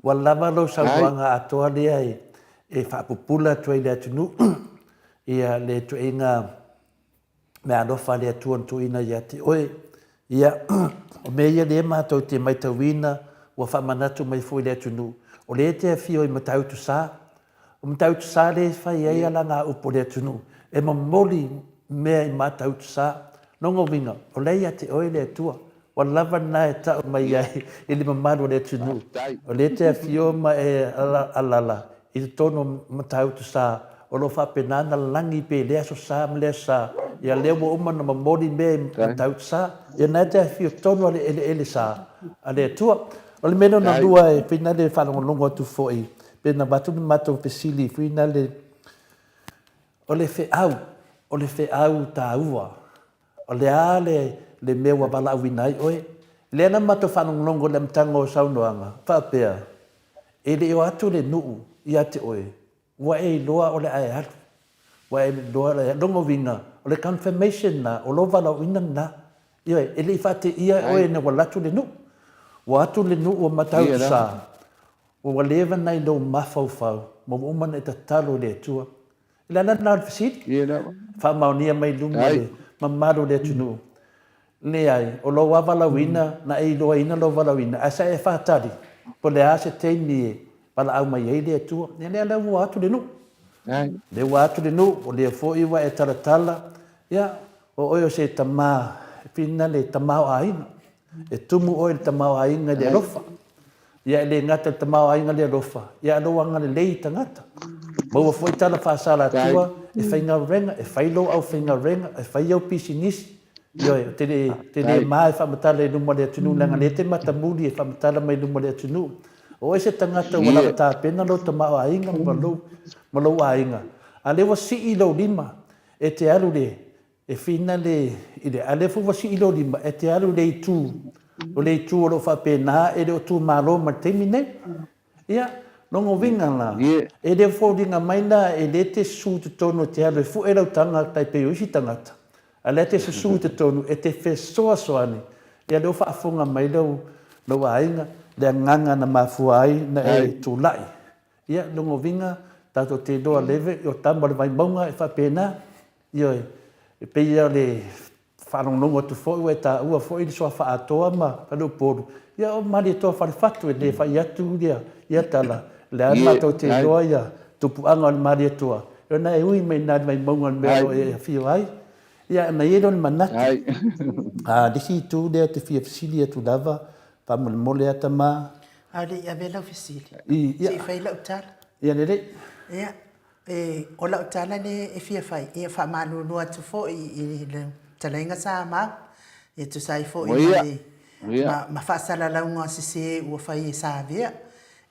Ua lava lou saunoaga atoa lea e faapupula atu ai i le atunuu ia le ituaiga meaalofa a le Atua na tuuina ia te oe. Ia, o mea ia lea matou te maitauina ua faamanatu mai foi i le atunuu, o lea e te afio i Matautu Sa. O Matautu Sa lea e fai ai alagaupu a le atunuu, e momoli mea i Matautu Sa. Lona uiga, o la e ia te oe le Atua. Ua lava lena e tau mai ai i le mamalu o le atunuu, o lea e te afio ma e alaala i totonu o Matautu Sa, o lo o faapena ona lagi pea i lea aso sa ma lea aso sa, ia lea ua uma ona momoli mea i Matautu Sa, ia lena e te afio tonu lava i le eleele sa a le Atua. O le mea lona lua e pei na le faalogologo atu foi, pei ona avatu le matou fesili foi na le, o le feau, o le feau taua. O le a le le mea ua valaauina ai oe? Lea na matou faalogologo i le amataga o saunoaga, faapea, E le i o atu le nuu ia te oe, Ua e iloa o le a e alu. Ua e iloa o le a e alu. Lona uiga, o le confirmation lena, o lou valaauina lena. Ioe, e le i faateia oe ina ua alu atu le nuu. Ua atu le nuu ua Matautu-sa, ua leva nai lou mafaufau ma ua uma ona e tatalo i le Atua. O le ala lena o le fesili, faamaonia mai i luma le mamalu o le atunuu. Leai, o lou lava valaauina, na e iloaina lou valaauina, ae sa e faatali po o le a se taimi e valaau mai ai le Atua. Ia lea la ua atu le nuu. Lea ua atu le nuu, o lea foi ua e talatala, ia, o oe o se tama, e pina le tamaoaiga. E tumu oe i le tamaoaiga i le alofa. Ia e le gata i le tamaoaiga le alofa, ia a lou agalelei i tagata. Maua foi tala faasalatua e faigaluega, e fai lou aufaigaluega, e fai au pisinisi. Ioe, ou te le, te le ma e faamatala i luma o le atunuu leaga o lea e te matamuli e faamatala mai i luma o le atunuu. O oe se tagata ua lava tapena lou tamaoaiga ma lou, ma lou aiga, a lea ua sii lou lima e te alu i le E whina le, i le, a lea foi ua sii lou lima, e te alu i le itu, o le itu o lo o faapena e le o tumalo mai le taimi nei. Ia, lona uiga la, e le o foliga mai la e le te susu i totonu e te alu e fue lau taga tai pei o isi tagata, a lea te susu i totonu e te fesoasoani, ia lea ua faafofoga mai lou, lou aiga, le agaga na mafua ai na e tulai. Ia, lona uiga, tatou te iloa leve, o tama o le Vaimauga e faapena. Ioe, e pei lava o le faalogologo atu foi ua e taua foi le suafa atoa ma Faleupolu, ia o Malietoa Falefatu e le fai atu ia tala, o lea lava matou te iloa ia tupuaga o le Malietoa, ia ona e ui mai i ina i le Vaimauga i le mea o lo o e afio ai. Ia ona i ai lea o le manatu, a o le isi itu lea ou te fia fesili atu lava, faamolemole lava tama. A o le i ave lau fesili, se i fai lau tala. Ia lelei. Ia, E, o lau tala lea e fia fai, ia faamalulu atu foi i le fetalaiga Samau, e tusa ai foi ma le, ma, ma faasalalauga sese ua fai e Savea.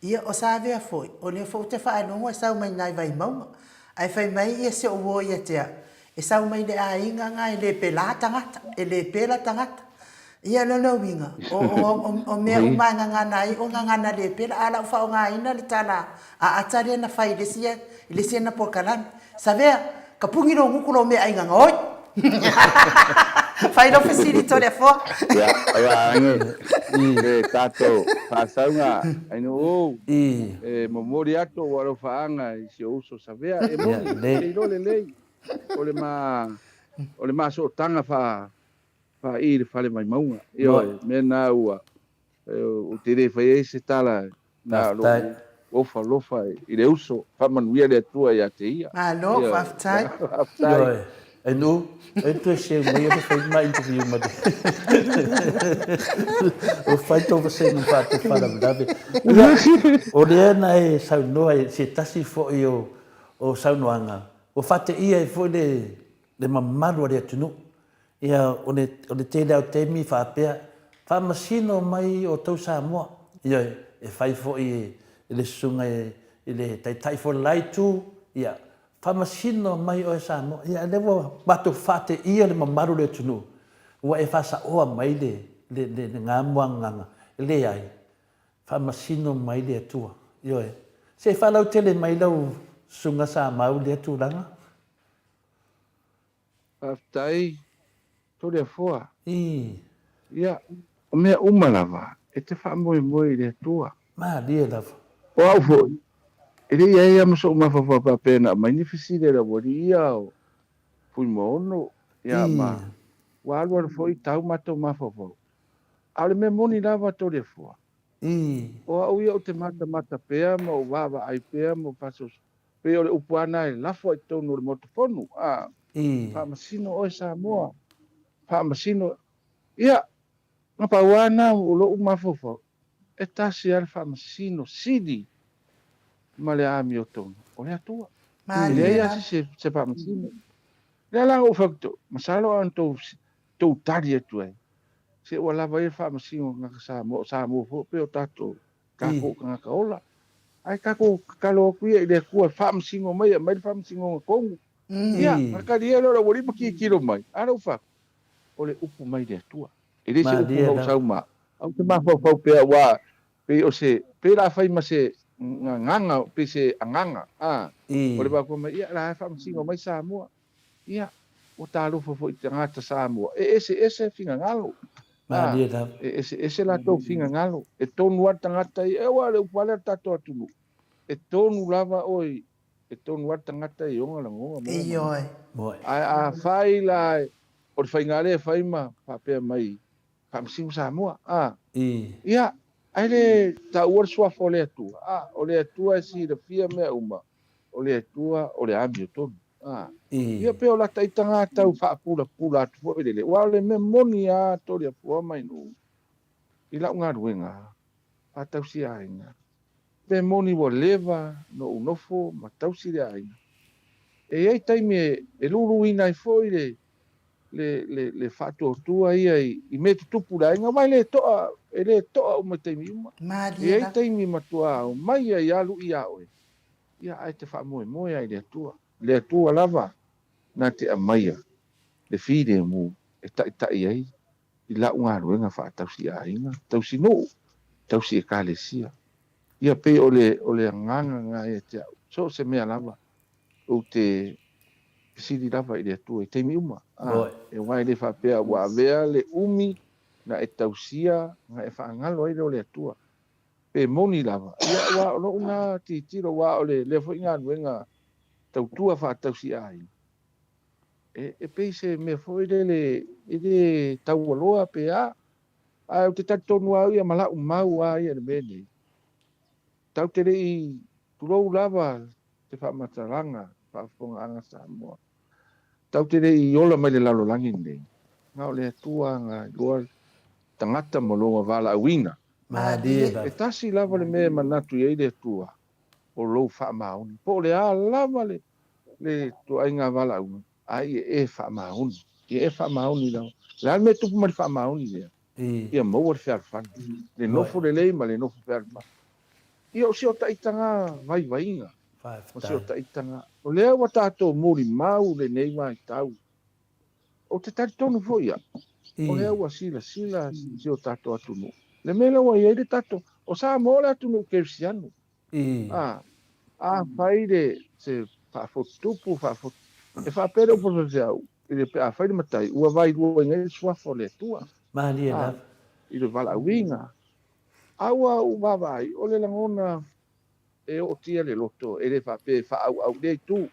Ia, o Savea foi, o lea foi ou te faalogo e sau mai nai Vaimauga, ae fai mai ia si ou uo ia te au, E sau mai le aiga nga e le pela tagata, e le pela tagata. Ia lona uiga, o, o, o, o mea uma e gagana ai o gagana le pela, a la u faaaogaina le tala a Ata lea na fai i le isi, i le isi ana polokalame. Savea, ka puni lou gutu lou meaai gagaoi. Fai lou fesili Toleafoa. Ia, ua age le tatou faasauga ainuu e momoli atu ou alofaaga i si ou uso Savea. E moni, ou te iloa lelei O le ma, o le ma sootaga faa, faa-i i le fale Vaimauga. Ioe, mea na ua, ou te le fai ai se tala na o lou ofa alofa i le uso. Faamanuia le Atua ia te ia. Malo, Ioe, faafetai. Faafetai. Ioe, Ainu, ai toe seu mai e fai ma interview ma te. O fai tō vasega whaatu whalavelave. Ia, o lea na e saunoa i se tasi foi o, o saunoaga, Ua faateia ai foi le, le mamalu o le atunuu. Ia, o le, o le tele lava o taimi faapea, faamasino mai outou Samoa. Ioe, e fai foi e, e le susuga i, i le Taitai foi o le la itu, ia, faamasino mai oe Samoa. Ia, lea ua matou faateia le mamalu o le atunuu, ua e faasaoa mai le, le, le, lena muagaga. E leai, Faamasino mai le Atua. Ioe. Se i faalautele mai lau Susuga Samau i lea tulaga. Faafetai Toleafoa. I. Ia, o mea uma lava e te faamoemoe i le Atua. Malie lava. O au foi, e le i ai lava ma sou mafaufau faapea na aumai ni fesili a le aualii ia o Fuimaono, ia ma ua alualu foi tau matou mafaufau. A o le mea moni lava Toleafoa, o au ia ou te matamata pea ma ou vaavaai pea ma ou faasoasoa, pei o le upu lava na e lafo ai i totonu o le Maota Fono, a, faamasino oe Samoa, faamasino, ia, na pau lava na o lou mafaufau, e tasi lava le faamasino sili ma le amiotonu, o le Atua. E leai lava se isi e faamasino. O lea la na ou fai atu, masalo a na tou tali atu ai, se ua lava ia le faamasino o tagata Samoa, o Samoa foi pei o tatou, tatou tagata ola. Ae tatou tatalo atu ia i le Atua e faamasino mai, e aumai le faamasinoga tonu. Ia, na tali ai loa le aualii ma tilotilo mai, a lou fatu, o le upu mai le Atua. E le se upu na ou sau ma au, ou te mafaufau pea aua pei o se, pei o le a fai ma se Gagaga, pei se agaga, a, o le faapea mai, ia, la e faamasino mai Samoa. Ia, ua talofa foi i tagata Samoa, e eseese finagalo. A, e eseese latou finagalo. E tonu lava le tagata ia, aua o le upu lava lea o le tatou atunuu, e tonu lava oe, e tonu lava le tagata i ona lagona ma ona manatu. Ae afai la o le faiga lea e fai ma faapea mai, Faamasino Samoa, a. Ia, ae le taua le suafa o le Atua, a. O le Atua e silafia mea uma, o le Atua o le amiotonu, a. Ia, pei o lata ita ga tau faapulapula atu foi lele, aua o le mea moni a Toleafoa mai nuu i lau galuega faatausi aiga, pe moni ua leva na ou nofo ma tausi le aiga. E i ai taimi e luluina ai foi le le, le, le faatuatua ia i, i mea tutupu i le aiga, aua e le toa, e le toa uma i taimi uma. E i ai taimi e matua omai ai lava lu'i ia oe, ia ae te faamoemoe lava i le Atua. Le Atua lava na te aumaia le filemu e taitai ai i lau galuega faatausi aiga, tausi nuu, tausi ekalesia. Ia pei o le, o le agaga lena ia te au, so o se mea lava, ou te fesili lava i le Atua i taimi uma. A, aua e le faapea ua avea le umi na e tausia na e faagalo ai lea o le Atua. Pe moni lava, ia aua o lou na tilotilo, aua o le lea foi galuega tautua faatausi aiga, e, e pei se mea foi lele e le taualoa pe a, ae ou te talitonu lava au ia ma lau mau lava ia i le mea lenei, tatou te le i tulou lava te faamatalaga faafofogaaga Samoa, tatou te le i ola mai le lalolagi lenei, na o le Atua na iloa tagata ma lona valaauina. Malie E tasi lava le mea e manatu i ai le Atua, o lou faamaoni. Po o le a lava le le ituaiga valaauga, a ia e faamaoni. Ia e faamaoni lava. O le a le mea e tupu mai le faamaoni lea? Ia maua le fealofani, le nofo lelei ma le nofo fealofani. Ia o si o taitaga vaivaiga, o si o taitaga, o lea ua tatou molimau lenei vaitau. Ou te talitonu foi au, o lea ua silasila si o tatou atunuu, le mea lea ua i ai le tatou, o Samoa o le atunuu kerisiano. A, afai le, se faafotutupu, faafotu, e faapea le upu a le faifeau, i le, pe afai le matai, ua vailuaina ai le suafa o le Atua. Malie lava. I le valaauina. A ua ou vaavaai, o le lagona e ootia le loto, e le faapea e faaauau lea itu,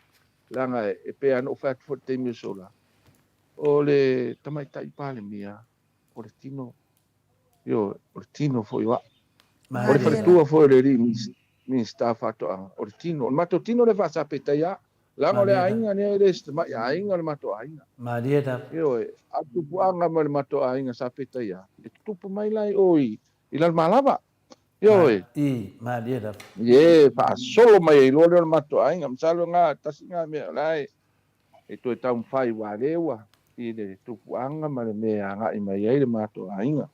leaga e pei lava ona ou fai atu foi i le taimi o sola, o le Tamaitai Palemia, o le tino, ioe, o le tino foi o au. O le faletua foi o le alii Minisita o Faatoaga, o le tino, o le matou tino lea faasapetaia au, leaga o le aiga lea e le o se tamai aiga o le matou aiga. Malie lava. Ioe, a o le tupuaga mai o le matou aiga sapetaia, e tutupu mai la i o i Lalomalava. Ioe. I, malie lava. Ie, faasolo mai ai loa lea o le matou aiga. Masalo na, tasi na mea o la e e toe taumafai aua lea ua i le tupuaga ma le mea e agai mai ai le matou aiga.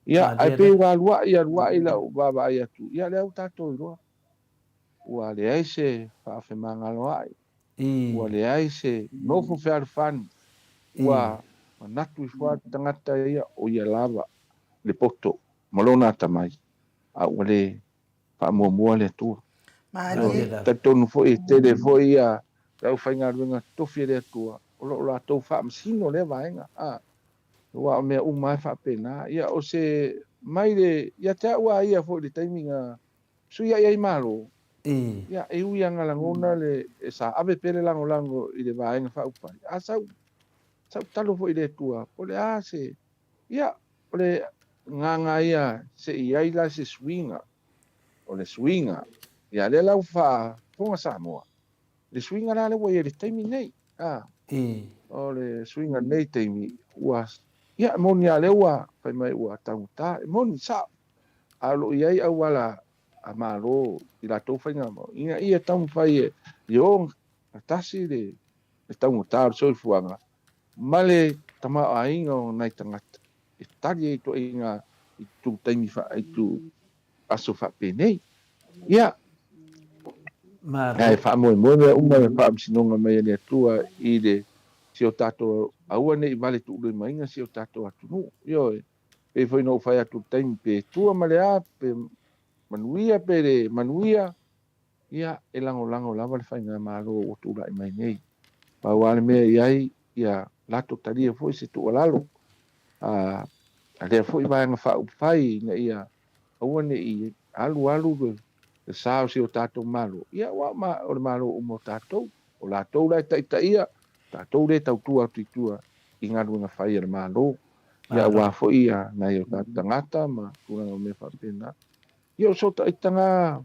Ia, ae pei ua aluai aluai lau vaavaai atu, ia lea ua tatou iloa, ua leai se faafemagaloai, ua leai se nofo fealofani, ua manatu ifo lava le tagata ia o ia lava le poto ma lona atamai, a ua le faamuamua le Atua. Malie. Talitonu foi e tele foi ia le aufaigaluega totofi a le Atua o lo o latou faamasino lea vaega, a, aua o mea uma lava e faapena. Ia o se mai le, ia te au lava ia foi i le taimi na fesuiai ai Malo, ia e ui lava na lagona le, sa ave pea le lagolago i le Vaega Faaupufai, a sa ou, sa ou tatalo foi i le Atua, po o le a se, ia, o le agaga ia se i ai la se suiga, o le suiga, ia lea la ua faafofoga Samoa, le suiga la lea ua i ai i le taimi nei, a, o le suiga i lenei taimi, ua, ia e moni lava lea ua fai mai ua taugata, e moni, sao, a o lo o i ai auala a Malo i latou faigamalo, ina ia taumafai e o gatasi le taugata o le soifuaga ma le tamaoaiga o nai tagata e tali ai ituaiga itu taimi itu aso faapenei. Ia, ae faamoemoe mea uma i le faamasinoga mai a le Atua i le si o tatou aua ne i vale tuulimaina si o tatou atunuu. Ioe, pei foi ona ou fai atu i le taimi, pe tua ma le a, pe. manuia pe le manuia, ia, e lagolago lava le faigamalo ua tulai mai nei. Pau lava le mea e i ai, ia latou talia foi se tuualalo a lea foi Vaega Faaupufai ina ia aua ne i alu alu le sa o si o tatou Malo, ia aua o le Malo uma o tatou. O latou la e taitaia, o tatou lea e tautua atu i tua i galuega fai a le Malo, ia aua foi nai o tatou tagata ma tulaga o mea faapena. Ia o sotaitaga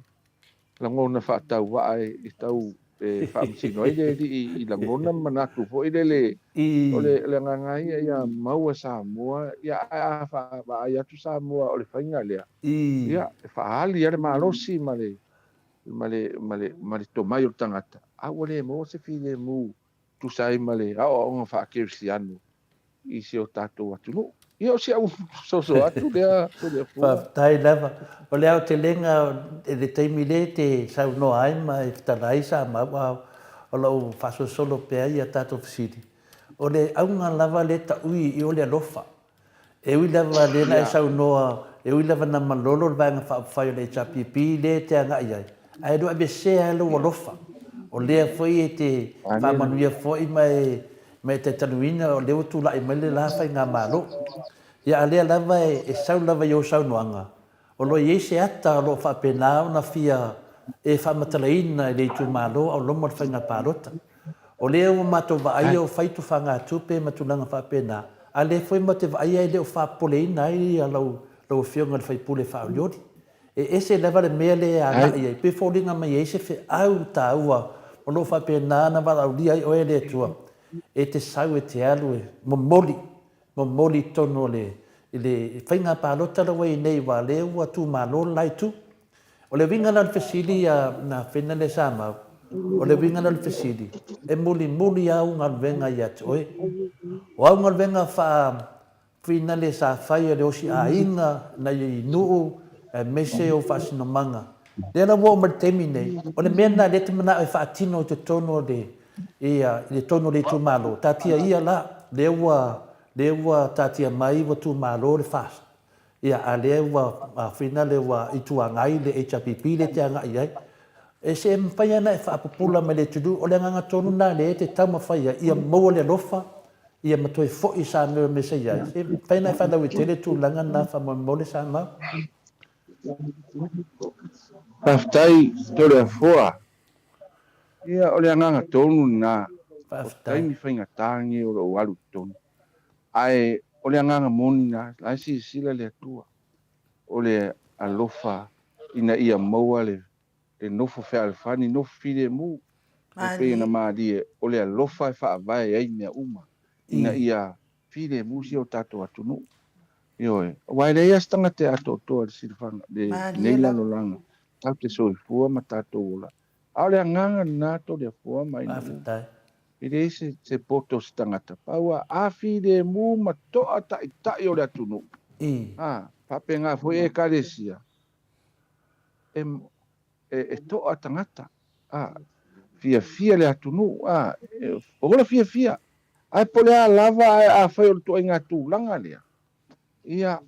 lagona faatauvaa e tau e faamasino ai le alii i lagona ma manatu foi lele o le agaga lava ia ia maua Samoa, ia ae a vaai atu Samoa o le faiga lea, ia e faaali lava le malosi ma le ma le ma le ma le tomai o le tagata, a ua le maua se filemu tusa ai ma le aoaoga faakerisiano i si o tatou atunuu. Ia o si au soso atu lea Toleafoa. Faafetai lava. O le aotelega i le taimi lea e te saunoa ai ma e fetala ai sa mau a o lo o faasolosolo pea ia tatou fesili, o le auga lava lea e taui i o le alofa. E ui lava lea na e saunoa, e ui lava na malolo le Vaega Faaupufai o le HRPP lea e te agai ai, ae le o aveesea ai lou alofa. O lea foi e te faamanuia foi ma e ma e talitaluina o lea ua tulai mai le la faigamalo. Ia a lea lava e sau lava i ou saunoaga, o lo o i ai se ata o lo o faapena ona fia e faamatalaina i le itumalo a o loma o le faiga palota. O lea ua matou vaaia o fai tufagatupe ma tulaga faapena, a lea foi matou te vaaia e le o faapopoleina ai lau Afioga i le sui usufono faaolioli. E ese lava le mea lea e agai ai, pei e foliga mai e i ai se feau taua o lo o faapena ona valaaulia ai oe e le Atua e te sau e te alu e momoli, momoli i totonu o le, i le faiga palota la ua i ai nei aua o lea ua tumalo le la itu. O le uiga la o le fesili a na Fena lea sa mau, o le uiga la o le fesili, e mulimuli au galuega ia te oe. O au galuega faa Finale sa fai e le osi aiga nai nuu aemaise o faasinomaga. Lea la ua oo mai le taimi nei, o le mea lena lea e te manao e faatino i totonu o le ia i totonu o le itumalo, taatia ia la, lea ua lea ua taatia mai ua tumalo le FAST, ia a lea ua finale ua Itu Agai le HRPP lea e te agai i ai. E se mafai ona e faapupula mai le atunuu, o le agaga tonu lena lea e te taumafai ai ia maua le alofa Ia ma toe foi sa mea o mea sa i ai. E mafai ona e faalauaitele tulaga na faamolemole sa mau. Faafetai Toleafoa. Ia o le agaga tonu lena o taimi faigata lenei o lo o alu i totonu. Ae o le agaga moni lena, la e silasila le Atua, o le alofa ina ia maua le le nofo fealofani, nofo filemu, e pei ona malie, o le alofa e faavae ai mea uma, ina ia filemu si o tatou atunuu. Ioe. Aua e leai lava se tagata e atoatoa i le silafaga, lenei lalolagi, tatou te soifua ma tatou ola. A o le agaga lena Toleafoa ma Ainuu, e leai se poto o se tagata, pau lava, a filemu ma toa taitai o le atunuu, a, faapena foi Ekalesia, e, e, e toa tagata, a, fiafia le atunuu, a, e, ola fiafia. Ae po o le a lava, ae afai o le ituaiga tulaga lea, ia,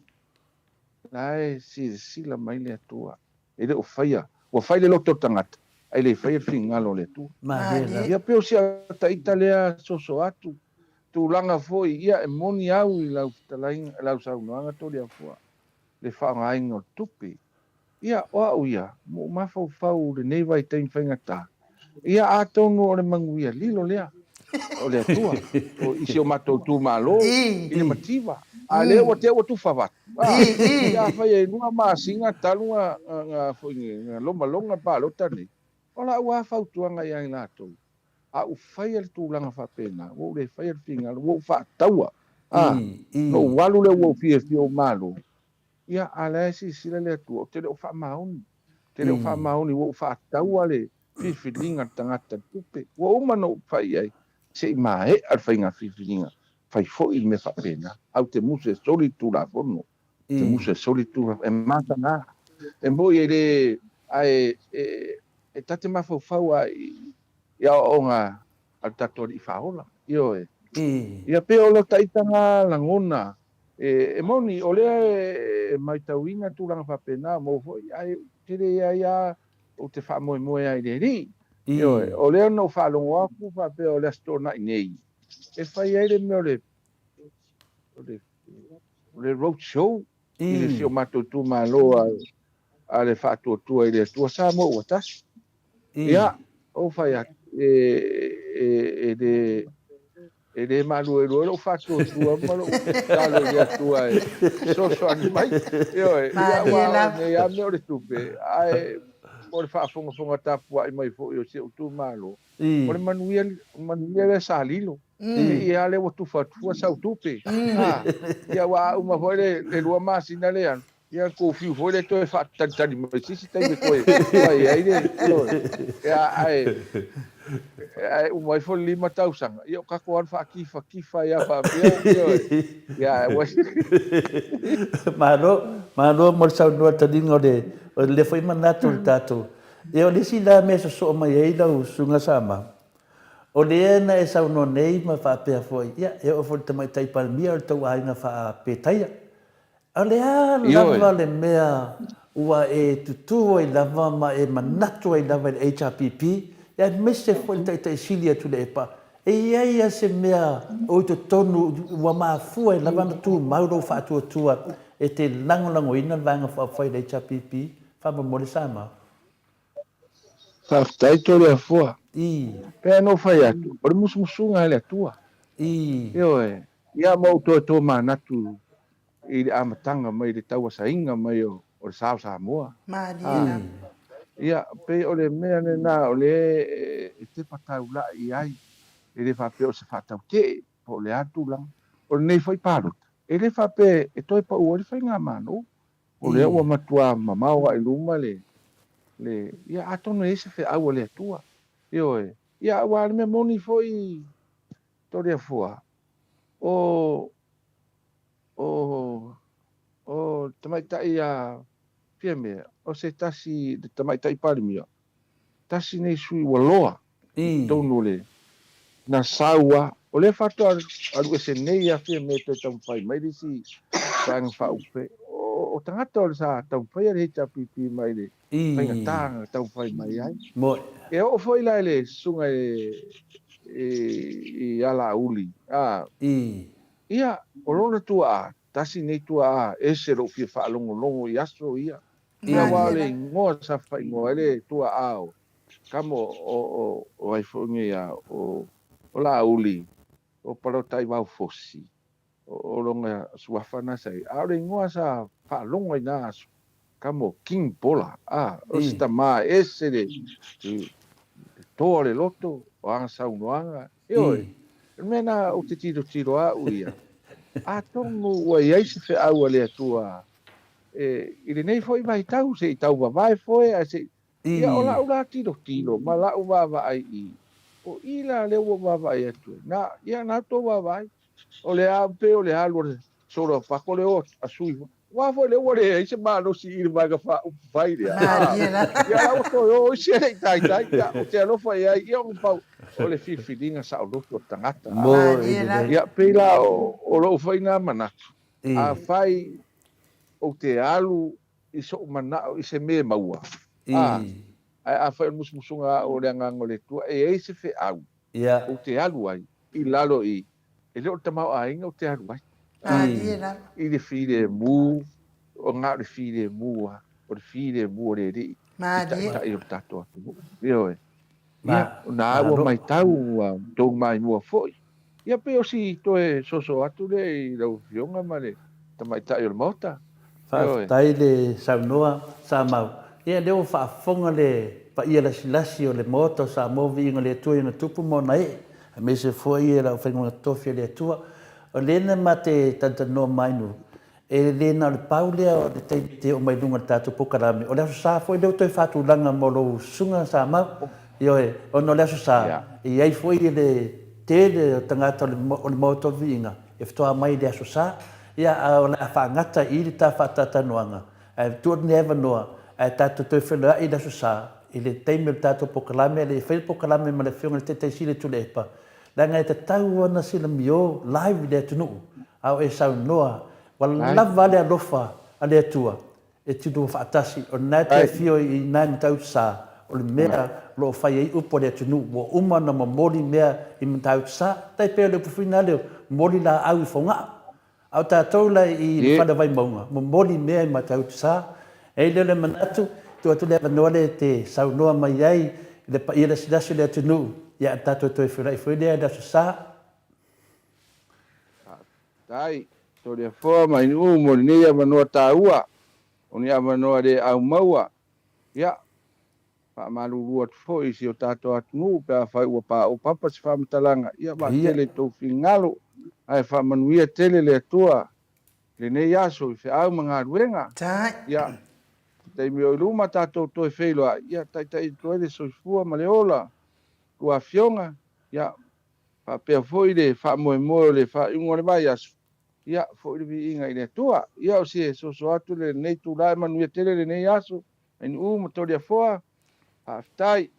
la e silasila mai le Atua, e le o faia, ua fai le loto o le tagata, ae le faia le finagalo o le Atua. Ia pei o si ata ita lea soso atu, tulaga foi, ia e moni au i lau fetalaiga, lau saunoaga Toleafoa, le faaaogaina o le tupe. Ia, o au ia, ma ou mafaufau i lenei vaitaimi faigata, ia atonu o le manuia lilo lea o le Atua o, i si o matou itumalo i le mativa, a lea ua te ua tufa avatu. A, ia afai e lua masina talu na, na, foi, na lomaloga le palota nei, o lau lava fautuaga ia i latou, a ou faia le tulaga faapena, ua ou le faia le finagalo, ua ou faataua, a, na ou alu lea ua ou fiafia ou malo, ia, a la e silasila le Atua, ou te le o faamaoni, ou te le o faamaoni, ua ou faataua le filifiliga a le tagata i le tupe, ua uma ona ou fai i ai, se i maea le faiga filifiliga, fai foi le mea faapena, ae ou te musu e soli le Tulafono, ou te musu e soli le Tulafono, e mataga, e moni e le, ae e, E ta te mafaufau lava i aoaoga a le tatou Alii Faaola. Ioe. Ia pei o lota ita lena lagona. E moni, o lea e matauina tulaga faapena, maua foi, ae ou te leai lava, ou te faamoemoe lava i le Alii. Ioe, o lea na ou faalogo atu faapea o le Aso Toonai nei, e fai ai le mea o le, o le, o le road show i le si o matou itumalo a le Faatuatua i le Atua Samoa ua tasi. Ia, ou fai atu, e, e, e le, e le maluelue lou faatuatua ma lou tatalo i le Atua e fesoasoani mai. Ioe, ia, aua o lenei lava mea o le tupe, ae mo le faafogafoga tapuai mai foi o si ou itumalo, o le manuia, manuia lea sa lilo. Te i lava lea ua tufa atu fua sau tupe. Ia, aua a uma foi le 2 masina lea, Ia kou fiu foi lea toe faatalitali mai se isi taimi e toe fai ai le, ioe. Ia, ae, ae uma ifo le 5 tausaga, ia o tatou alu faatifatifa ai lava faapea, ioe. Ia, ae ua Malo, malo mo le saunoa taliga o le, o lea foi manatu o le tatou. Ia o le isi la mea e sosoo mai ai lau Susuga Sama, o lea na e saunoa nei ma faapea foi, ia e oo foi i le Tamaitai Palemia o le tou aiga faa-Petaia. A o le a lava le mea ua e tutū ai lava ma e manatu ai lava i le HRPP, aemaise foi le Taitai Sili a Tuilaepa, e i ai lava se mea o i totonu ua mafua ai lava ona tumau lou faatuatua e te lagolagoina le Vaega Faaupufai a le HRPP? Faamolemole Samoa. Faafetai Toleafoa. Pei ona ou fai atu, o le musumusuga a le Atua. Ioe. Ia ma ou toe tomanatu i le amataga mai le tauasaina mai o le sa o Samoa. Malie. Ia, pei o le mea lena o lea e tepa taulai i ai, e le faapea o se faatautee po o le a tulaga. O lenei foi palota, e le faapea e toe pau ai le faigamalo. O lea ua matua mamao ae i luma le, le, ia atonu e i ai se feau a le Atua. Ioe. Ia aua o le mea moni foi Toleafoa, o, o, o le tamaitai a Fiamē, o se tasi, le tamaitai Palemia, tasi nei sui ua loa i totonu o le, na sau a, o lea faatoa alu ese nei a Fiamē toe taumafai mai le isi vaega faaupufai. O, o tagata o le sa taumafai a le HRPP mai le faigata na taumafai mai ai. E oo foi la i le susuga i Alauli, a, ia, o lona tuaa, tasi nei tuaa ese lou fia faalogologo i aso ia. Ia, aua o le igoa sa faaigoa ai le tuaa o Kamo, o, o ai foi nei a, o Laauli, o Palotaivaofosi. O lona suafa na sa i ai. A o le igoa sa faalogo ai na aso, kamo King Bola, a, o se tama e ese le, le toa o le loto, o ana saunoaga, ioe. O le mea na ou te tilotilo au ia, atonu ua i ai se feau a le Atua e, i lenei foi vaitau, se i tauvavae foe ae se i, Ia, o la'u la tilotilo ma la'u vaavaai i, o i la lea ua vaavaai atu ai. Na, ia, na tou vaavaai. O le a, pei o le alu a le solo a pako le o a sui. Aua foi lea ua leai se malosi i le Vaega Faaupufai lea. Malie la. Ia, la ua toe o isi e le i taitai. Ia, ou te alofa i ai, ia ona pau, o le filifiliga saoloto a le tagata. Malie la. Ia, pei la o, o lou foi na manatu, afai ou te alu i soʻu manaʻo i se mea e maua, a, ae afai o le musumusuga aʻu o le Agaga o le Atua, e i ai se feau ou te alu ai i lalo i, e le o le tamaoaiga ou te alu ai, a, i le filemu, o na o le filemu lava, o le filemu o le Alii i taitai o le tatou atunuu. Ioe. Ia, na ua maitau ua tou maimoa foi. Ia pei o si toe soso atu lea i lau Afioga ma le Tamaitai o le Maota. Ioe. Faafetai le saunoa Samau. Ia lea ua faafofoga le paia lasilasi o le Maota o Samoa viiga o le Atua i ona tupu ma ona ee, aemaise foi e lau faigata tofi a le Atua. O lea na ma te talatalanoa mai nu, E le na o le pau lea o le taimi te oo mai luga o le tatou polokalame, o le Aso Sa foi lea ua toe faatulaga mo lou susuga Samau. Ioe, ona o le Aso Sa, e i ai foi le tele o tagata o le Maota o le Viiga e fetoa mai i le Aso Sa, ia, a o le a faagata i i le ta faatalatalanoaga, ae tuu atu lenei avanoa, ae tatou toe feiloai i le Aso Sa, i le taimi o le tatou polokalame, a le i faia le polokalame ma le Afioga i le Taitai Sili o Tuilaepa, leaga e tatau ona se lamio live i le atunuu, a o e saunoa. Ua lava le alofa a le Atua e tilua faatasi. O lena e te afio i ina i Matautu-Sa, o le mea o lo o fai ai upu a le atunuu, ua uma ona momoli mea i Matautu-Sa. E tai pei o le upu foi lena, momoli laau i Fogaa. A o tatou la i le fale o Vaimauga, momoli mea i Matautu-Sa. E i ai lea o le manatu, tuu atu le avanoa lea e te saunoa mai ai i le paia lasilasi o le atunuu, ia ona tatou toe feiloai foi lea i le Aso Sa. Faafetai Toleafoa ma Ainuu mo lenei avanoa taua, o ni avanoa le aumaua. Ia, faamalulu atu foi i si o tatou atunuu pe afai ua paopapa se faamatalaga, ia vaatele i tou finagalo, ae faamanuia tele le Atua i lenei aso i feau ma galuega. Ia, se taimi o i luma tatou toe feiloai, ia taitai atu ai le soifua ma le ola, lua afioga, ia, faapea foi le faamoemoe o le faaiuga o le vaiaso, ia, foi le viiga i le Atua. Ia, o se soso atu le lenei itula e manuia tele lenei aso, Ainuu ma Toleafoa, faafetai.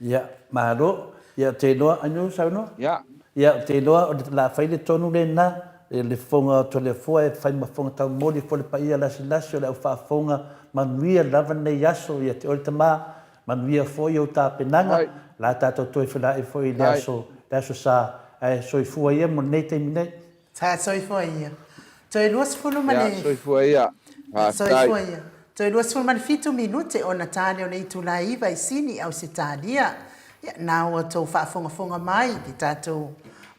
Ia, malo. Ia, ou te iloa, Ainuu, saunoa? Ia. Ia, ou te iloa o le a fai le tonu lena, le fofoga o Toleafoa e fai ma fofoga taumoli foi le paia lasilasi o le au faafofoga, manuia lava lenei aso ia te oe le tama, Manuia foi ou tapenaga, la tatou toe felaai foi i le aso, le Aso Sa, ae soifua ia mo lenei taimi nei. Sa soifua ia. Toe 20 ma le. Ia, soifua ia. Faafetai. Soifua ia. Toe 27 minute ona ta lea o le itula e 9 i Sini, Ausetalia. Ia, na ua outou faafogafoga mai i le tatou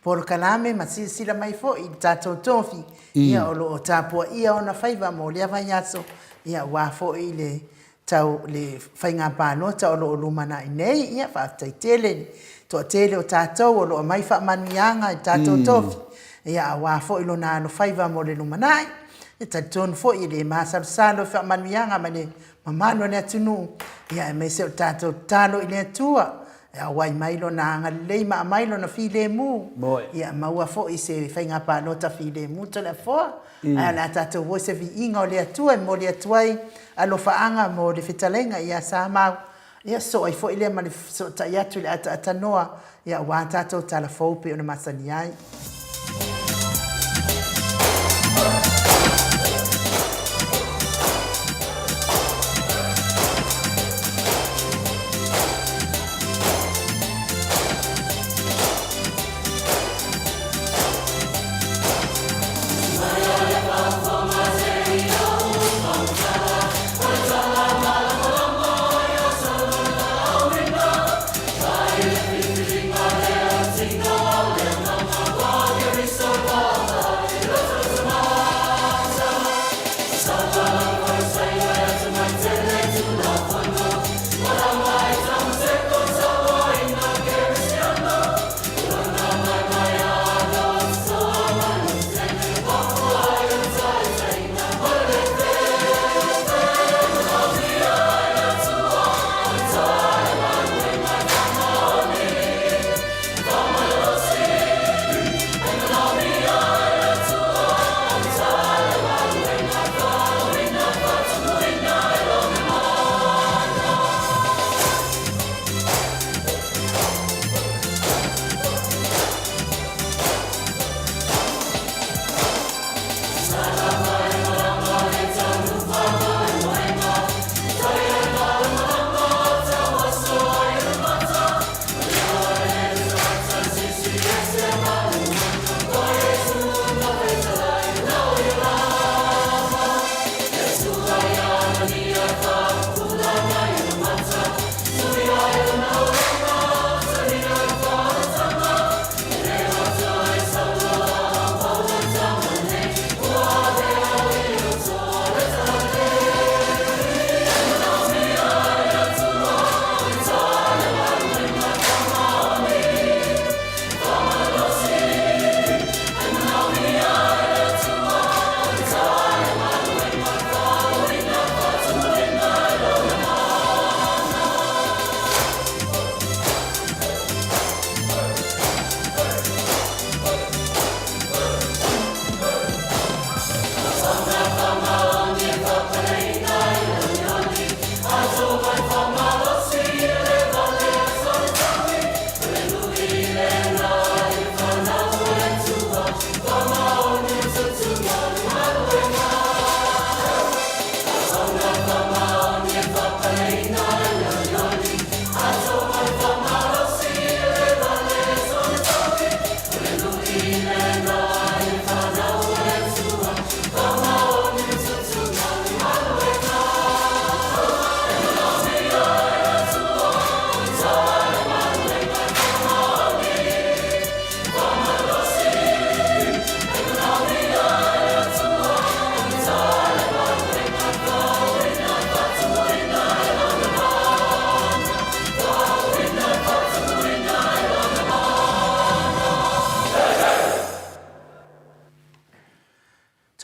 polokalame ma silasila mai foi i le tatou tofi, ia, o lo o tapuaia ona faiva mo lea vaiaso, ia, aua foi le tau le faiga palota o lo o lumanai nei. Ia, faafetai tele i le toatele o tatou o lo o aumai faamanuiaga i le tatou tofi, ia, aua foi lona alofaiva mo le lumanai. E talitonu foi e le masalosalo i faamanuiaga mai le mamalu o le atunuu, ia, aemaise o le tatou tatalo i le Atua e auai mai Lona agalelei ma aumai Lona filemu, ia maua foi se faiga palota filemu Toleafoa. Ae o le a tatou o i se viiga o le Atua e momoli atu ai alofaaga mo le fetalaiga ia Samau, ia sosoo ai foi lea ma le fesootai atu i le ataatanoa, ia aua tatou tala fou pei ona masani ai.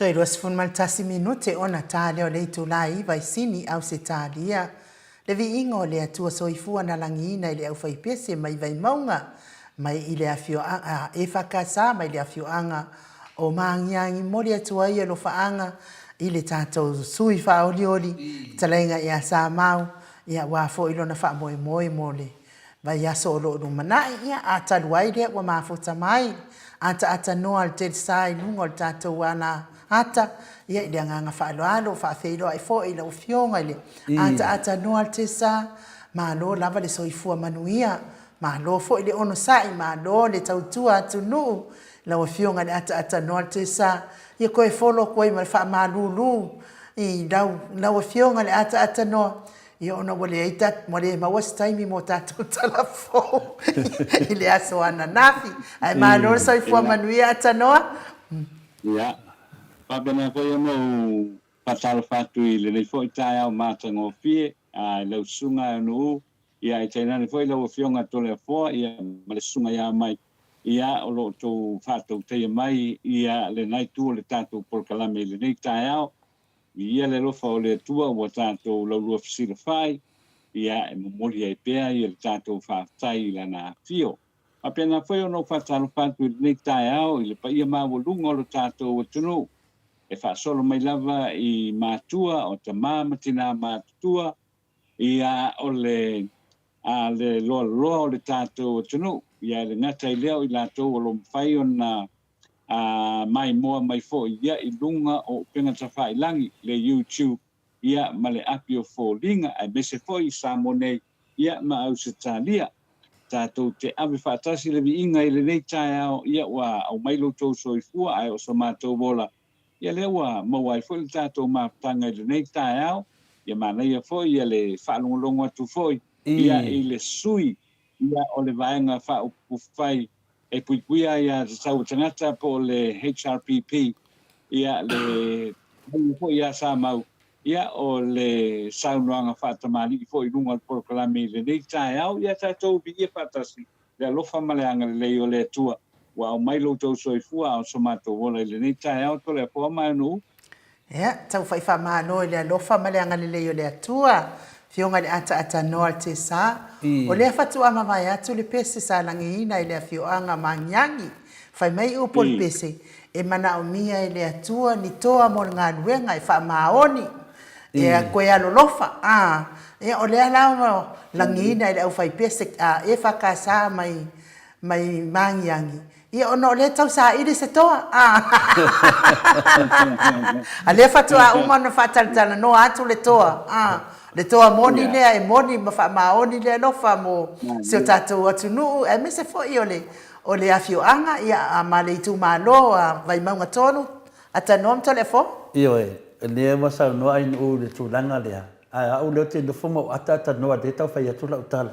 Toe 21 minute ona ta lea o le itula e 9 i Sini, Ausetalia. Le viiga o le Atua Soifua na lagiina i le aufaipese mai Vaimauga mai i le afioaga EFKS mai le afioaga o Maagiagi momoli atu ai alofaaga i le tatou sui faaolioli fetalaiga ia Samau ia aua foi lona faamoemoe mo le vaiaso o lo o lumanai, ia, a talu ai lea ua mafuta mai ataata noa le telesa i luga o le tatou ala ata, ia, i le agaga faaaloalo, faafeiloai foi i lau Afioga i le ataata noa le telesa, malo lava le soifua manuia, malo foi le onosai, malo le tautua atunuu, lau Afioga i le ataata noa le telesa, ia koe folo atu ai ma le faamalulu i lau, lau Afioga i le ataata noa, Ia ona ua leai ta, ua le maua se taimi mo tatou tala fou i le aso ananafi. Ae malo le soifua manuia Atanoa. Ia, faapena foi ona ou faatalofa atu i lenei foi taeao matagofie i lau susuga Nuu, ia ae tainane foi lau Afioga Toleafoa ia ma le susuga ia Mike, ia o lo o outou faatautaia mai ia lena itu o le tatou polokalame i lenei taeao. Viia le alofa o le Atua ua tatou laulua fesilafai, ia e momoli ai pea ia le tatou faafetai i Lana afio. Faapena foi ona ou faatalofa atu i lenei taeao i le paia maualuga o lo tatou atunuu, e faasolo mai lava i matua o tama ma tina matutua, ia o le a le loaloa o le tatou atunuu, ia e le gata i lea o i latou o lo o mafai ona a maimoa mai foi ia i luga o upega tafailagi, le YouTube, ia ma le api o foliga, aemaise foi i Samoa nei, ia ma Ausetalia. Tatou te ave faatasi le viiga i lenei taeao, ia ua aumai lo outou soifua ae o so matou ola, ia lea ua maua ai foi le tatou mafutaga i lenei taeao, ia manaia foi ia le faalogologo atu foi ia i le sui ia o le Vaega Faaupufai e Puipuia Aia Tatau a Tagata po o le HRPP, ia le taimi foi ia Samau, ia o le saunoaga faatamalii foi i luga o le polokalame i lenei taeao, ia tatou viia faatasi le alofa ma le agalelei o le Atua ua aumai lo outou soifua a o so matou ola i lenei taeao. Toleafoa Maenuu. Ia, tau fai faamalo i le alofa ma le agalelei o le Atua, Afioga i le Ataatanoa o le Tesa, o lea faatoa mavae atu le pese sa lagiina i le afioaga Magiagi. Fai mai upu o le pese, e manaomia e le Atua ni toa mo le galuega e faamaoni, e koe alolofa, a, ia o lea la ua lagiina e le aufaipese a EFKS mai mai Magiagi, Ia ona o lea e tau saili se toa. A lea faatoa uma ona faatalatalanoa atu le toa. Le toa moni lea e moni ma faamaoni le alofa mo si o tatou atunuu aemaise foi o le o le afioaga ia ma le itumalo a Vaimauga 3, Atanoa ma Toleafoa. Ioe, o lea ua saunoa Ainuu i le tulaga lea, ae o au lea ou te nofo ma ou ataatanoa lea e tau fai atu lau tala.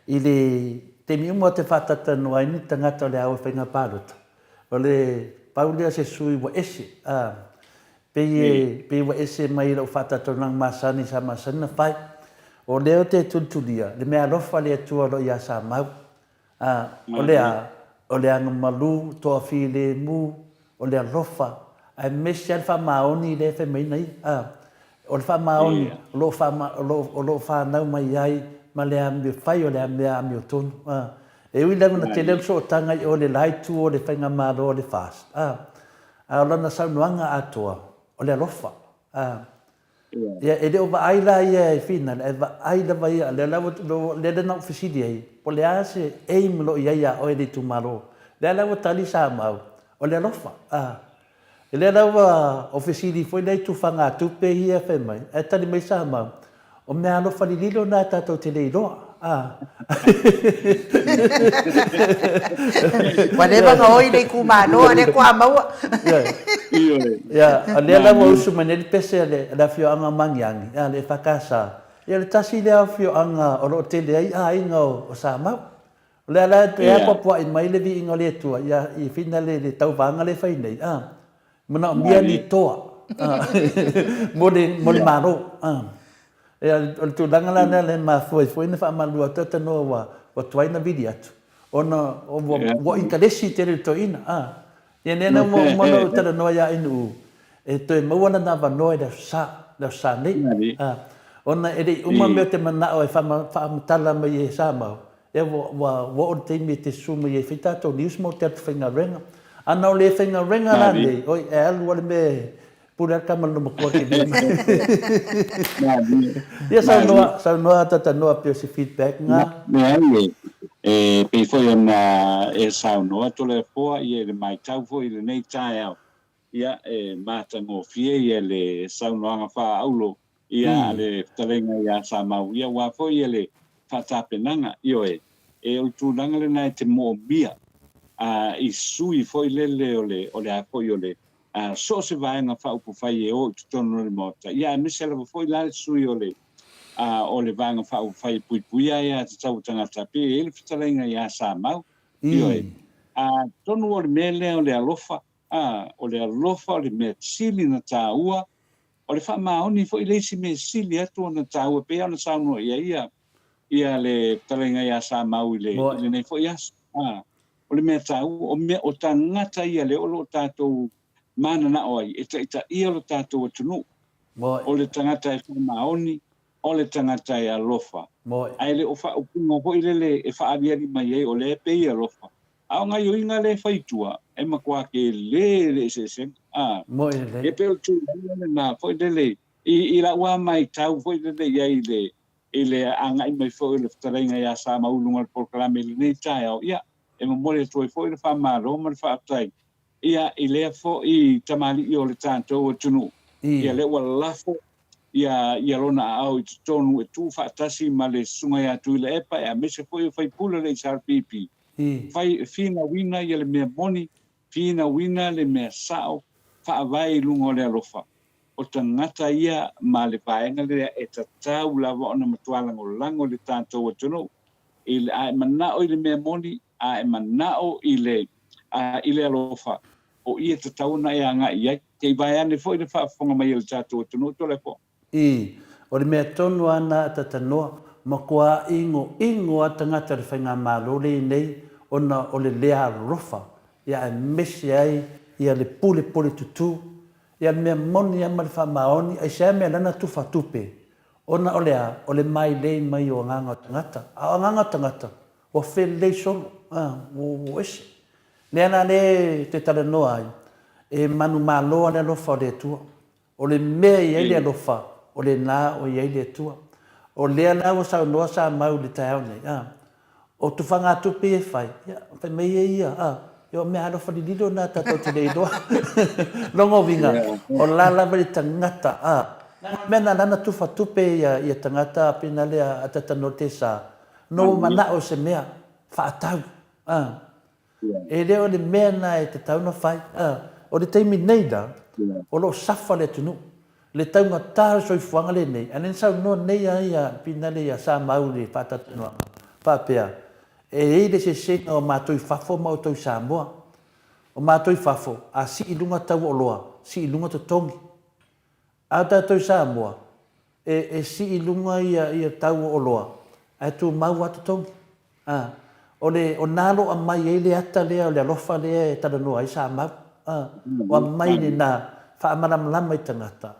I le taimi uma ou te faatalatanoa ai ni tagata o le a o i faiga palota, o le pau lea o se sui ua ese, a, pei e, pei ua ese mai lau faatalatanoaga masani sa masani ona fai. O lea ou te tulitulia le meaalofa a le Atua o lo o ia Samau, A, o le a? O le agamalu, toafilemu, o le alofa, aemaise lava le faamaoni lea e fai mai ai ia. A, o le faamaoni o lo o faama, o lo o, o lo o fanau mai ai ma le amio fai o le mea amiotonu. A, e ui lava ina tele ona sootaga i o le la itu o le faigamalo a le FAST, a, a o lana saunoaga atoa, o le alofa. A, Ia, e le o vaai la ia i finale, ae vaai lava ia, lea la ua, lea na ou fesili ai, po o le a se aim o lo o i ai ia oe i le itumalo. Lea la ua tali Samau, o le alofa, a. Lea la ua ou fesili foi lea i tufagatupe ia fai mai, ae tali mai Samau, o meaalofa lililo na tatou te le iloa, a. Ua leva ona oi le itumalo, a o lea faatoa maua. Ia, o lea la ua usu mai nei le pese a le afioaga o Magiagi, a le EFKS, ia o le tasi lea afioaga o lo o tele ai aiga o Samau. O lea la e apoapoai mai le viiga o le Atua ia i fina le tauvaga lea e fai nei, a, manaomia ni toa mo le Malo. Ia, o le tulaga la lea e mafua ai foi ona faamalu atu Atanoa ua tuai ona vili atu, ona ua intalesi tele le toeaina, a. Ia lea na uma uma ona ou talanoa ia Ainuu e toe maua lana avanoa i le Aso Sa, le Aso Sa nei. A, ona e le i uma mea o te manao e faamatala mai e Samau, ia ua, ua, ua oo le taimi e te susu mai ai e fai tatou news ma ou te alu atu faigaluega. Ana o le faigaluega la nei, oi, e alu lava le mea e pule lava le tama i lona matua ke vili mai. Ia saunoa, saunoa Tatanoa pei o se feedback nga. Leai, e pei foi ona e saunoa Toleafoa ia i le matau foi i lenei taeao, ia e matagofie ia le saunoaga faaulo ia a le fetalaiga ia Samau, ia aua foi ia le faatapenaga, ioe, e o le tulaga lena e te moomia a i sui foi lele o le o le a foi o le a so o se vaega faaupufai e o i totonu o le Maota, ia aemaise lava foi la le sui o le a o le Vaega Faaupufai e Puipuia Aia Tatau a Tagata, pei e i ai le fetalaiga ia Samau, ioe, atonu o le mea lea o le alofa, a, o le alofa o le mea sili ona taua, o le faamaoni foi le isi mea sili atu ona taua, e pei lava ona saunoa i ai ia, ia le fetalaiga ia Samau i le, i lenei foi aso. A, o le mea taua, o mea, o tagata ia lea o lo o tatou mananao ai e taitaia lo tatou atunuu. O le tagata e faamaoni, o le tagata e alofa. Ae le o faaupuga foi lele e faaaliali mai ai o lea e pei e alofa, a o gaioiga lea e fai i tua, e matua tele le eseesega. A, e pei o le tulaga lena foi lele i, i lau lava matau foi lele i ai i le, i le agai mai foi o le fetalaiga ia Samau i luga o le polokalame i lenei taeao, ia, e momoli atu ai foi le faamalo ma le faafetai ia i lea foi tamalii o le tatou atunuu, ia lea ua lafo ia ia lona aao i totonu e tuu faatasi ma le Susuga ia Tuilaepa aemaise foi o faipule o le HRPP, fai finauina ia le mea moni, finauina le mea sao, faavae i luga o le alofa. O tagata ia ma le vaega lea e tatau lava ona matua lagolago i le tatou atunuu, i le, a e manao i le mea moni, a e manao i le, a, i le alofa, o i e tatau ona e agai i ai. Se i vae ane foi le faafofoga mai a le tatou atunuu Toleafoa. I, o le mea tonu lava na a Tatanoa, matua inoino lava tagata o le faigamalo lenei ona o le le alolofa, ia aemaise ai ia le pulepule tutu, ia le mea moni lava ma le faamaoni, aisea mea lana tufa tupe, ona o le a? O le mailei mai o agaga o tagata, a o agaga o tagata, Ua felelei solo, a, ua ua ese. Lea la lea e toe talanoa ai, e manumalo a le alofa o le Atua. O le mea e i ai le alofa, o lena o i ai le Atua. O lea la ua saunoa Samau i le taeao nei, a, o tufagatupe ia e fai, ia, fai mai e ia, a, ia o mea alofa lililo na tatou te le iloa. Lona uiga, o la lava le tagata, a, mea na lana tufa tupe ia, ia tagata pena lea a tatanoa te sa, No ua manao se mea faatau, a. E le o le mea na e tatau na fai, a. O le taimi nei la, o lo o safa le atunuu, le taugata o le soifuaga lenei, a lea na saunoa nei a ia Pinale ia Samau i le faatatonuaga, faapea, e i ai le eseesega o matou i fafo ma outou i Samoa. O matou i fafo, a sii i luga tau o oloa, sii i luga totogi. A o tatou i Samoa, e, e sii i luga ia, ia tau o oloa, ae tumau lava totogi. A, o le, o na lo aumai ai le ata lea o le alofa lea e talanoa ai Samau. A, o aumai lena, faamalamalama i tagata.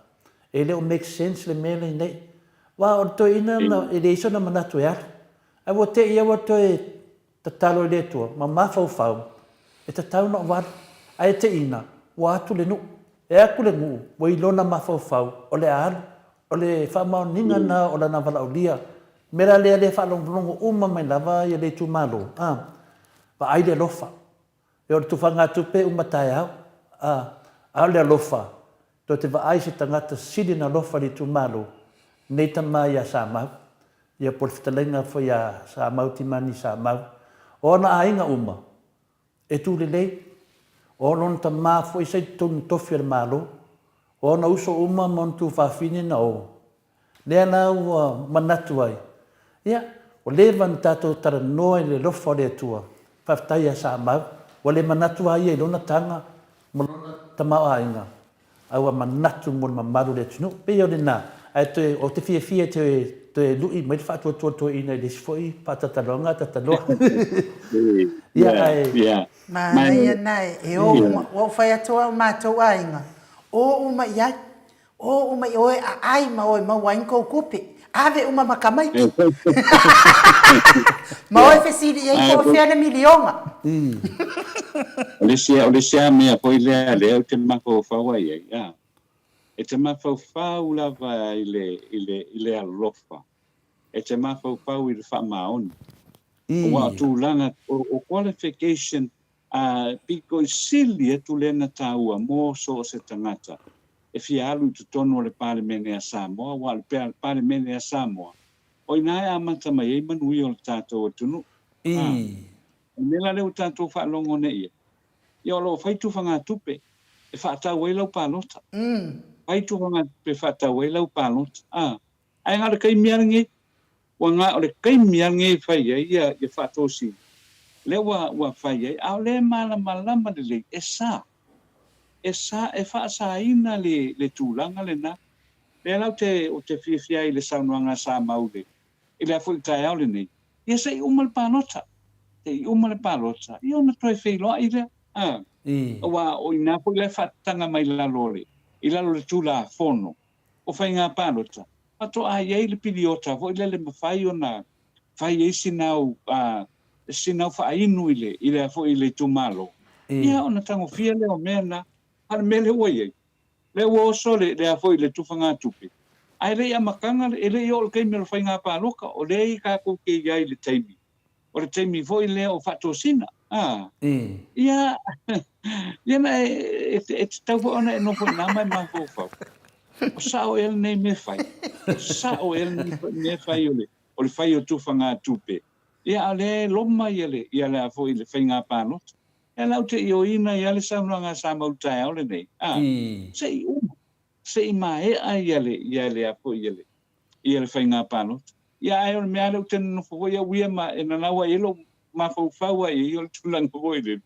E le o make sense le mea lenei. Aua o le toeaina na, e leai sona manatu e alu. Ae ua te i lava ua toe Tatalo i le Atua ma mafaufau, e tatau ona ou alu. Ae teina, ua atu le nuu. E atu le nuu, ua i lona mafaufau, o le a alu. O le faamaoniga na o lana valaaulia. Mea la lea lea faalogologo uma mai lava ia le itumalo, a, vaai le alofa. E o le tufagatupe uma taeao, a, a o le alofa, tou te vaai se tagata sili ona alofa i le itumalo, nei tama ia Samau, ia po o le fetalaiga foi ia Samau Timani Samau. O ona aiga uma, e tu lelei, o lona tama foi sa i totonu tofi o le Malo, o ona uso uma ma ona tuafafine na o. Lea la ua manatu ai, ia, ua leva ona tatou talanoa i le alofa o le Atua, faafetai ia Samau, ua le manatu lava ia i lona taga ma lona tamaoaiga, a ua manatu mo le mamalu o le atunuu. Pei o lena. Ae toe, o te fiafia e toe, toe lu'i mai le faatuatua toeaina i le isi foi faatatalanoaga a tataloa. Ia, ae. Ia. Manaia na e o uma, ua ou fai atu au matou aiga, o uma i ai, o uma i oe aai ma oe maua ai ni kou kupe, ave uma ma tamaiti. Ma oe fesili i ai po o fea le miliona. O le isi, o le isi lava mea foi lea lea ou te mafaufau ai i ai, e te mafaufau lava i le, i le, i le alofa, e te mafaufau i le faamaoni. Aua o tulaga, o, o qualification a pito i sili atu lea na taua mo so o se tagata e fia alu i totonu o le Palemene a Samoa, aua o le Palemene a Samoa, o ina e amata mai ai manuia o le tatou atunuu. A, o le mea la lea ua tatou faalogo nei i ai, ia o lo o fai tufagatupe e faatau ai lau palota. Fai tufagatupe e faatau ai lau palota. A, ae na o le taimi lava lenei, ua na o le taimi lava lenei e fai ai ia, ia faatosina, lea ua, ua fai ai, a o lea e malamalama lelei, e sa, e sa, e faasaina le, le tulaga lena. Lea la ou te, ou te fiafia ai i le saunoaga a Samau i le, i le afua'i taeao lenei, ia se i uma le palota, se i uma le palota, ia ona toe feiloai lea, a, aua o i ina foi la e faatataga mai lalo o le, i lalo o le Tulafono o Faiga Palota, faatoa i ai le piliota foi lea le mafai ona fai ai sina au, a, sina au faainu i le, i le a foi i le itumalo, ia ona tagofia lea o mea na. A o le mea lea ua i ai, Lea ua oso le, le a foi, le tufagatupe, ae le i amataga, e le i oo i le taimi o le faiga palota, o lea i tatou te i ai i le taimi, o le taimi foi lea o faatosina, a. Ia, ia na e, e, e tatau foi ona e nofo i ina ma e mafaufau, o sao ea lenei mea fai? O sao ea lenei mea fai o le, o le fai o tufagatupe? Ia, a o lea e loma ia le, ia le a foi, le faiga palota. Ia la ou te ioeina ai le saunoaga a Samau i le taeao lenei, a, se i uma, se i maea ia le, ia le a foi, ia le, ia le faiga palota. Ia ae o le mea lava lea ou te nonofo foi au ia ma e nanau ai i ai lou mafaufau ai i ai o le tulaga foi lele,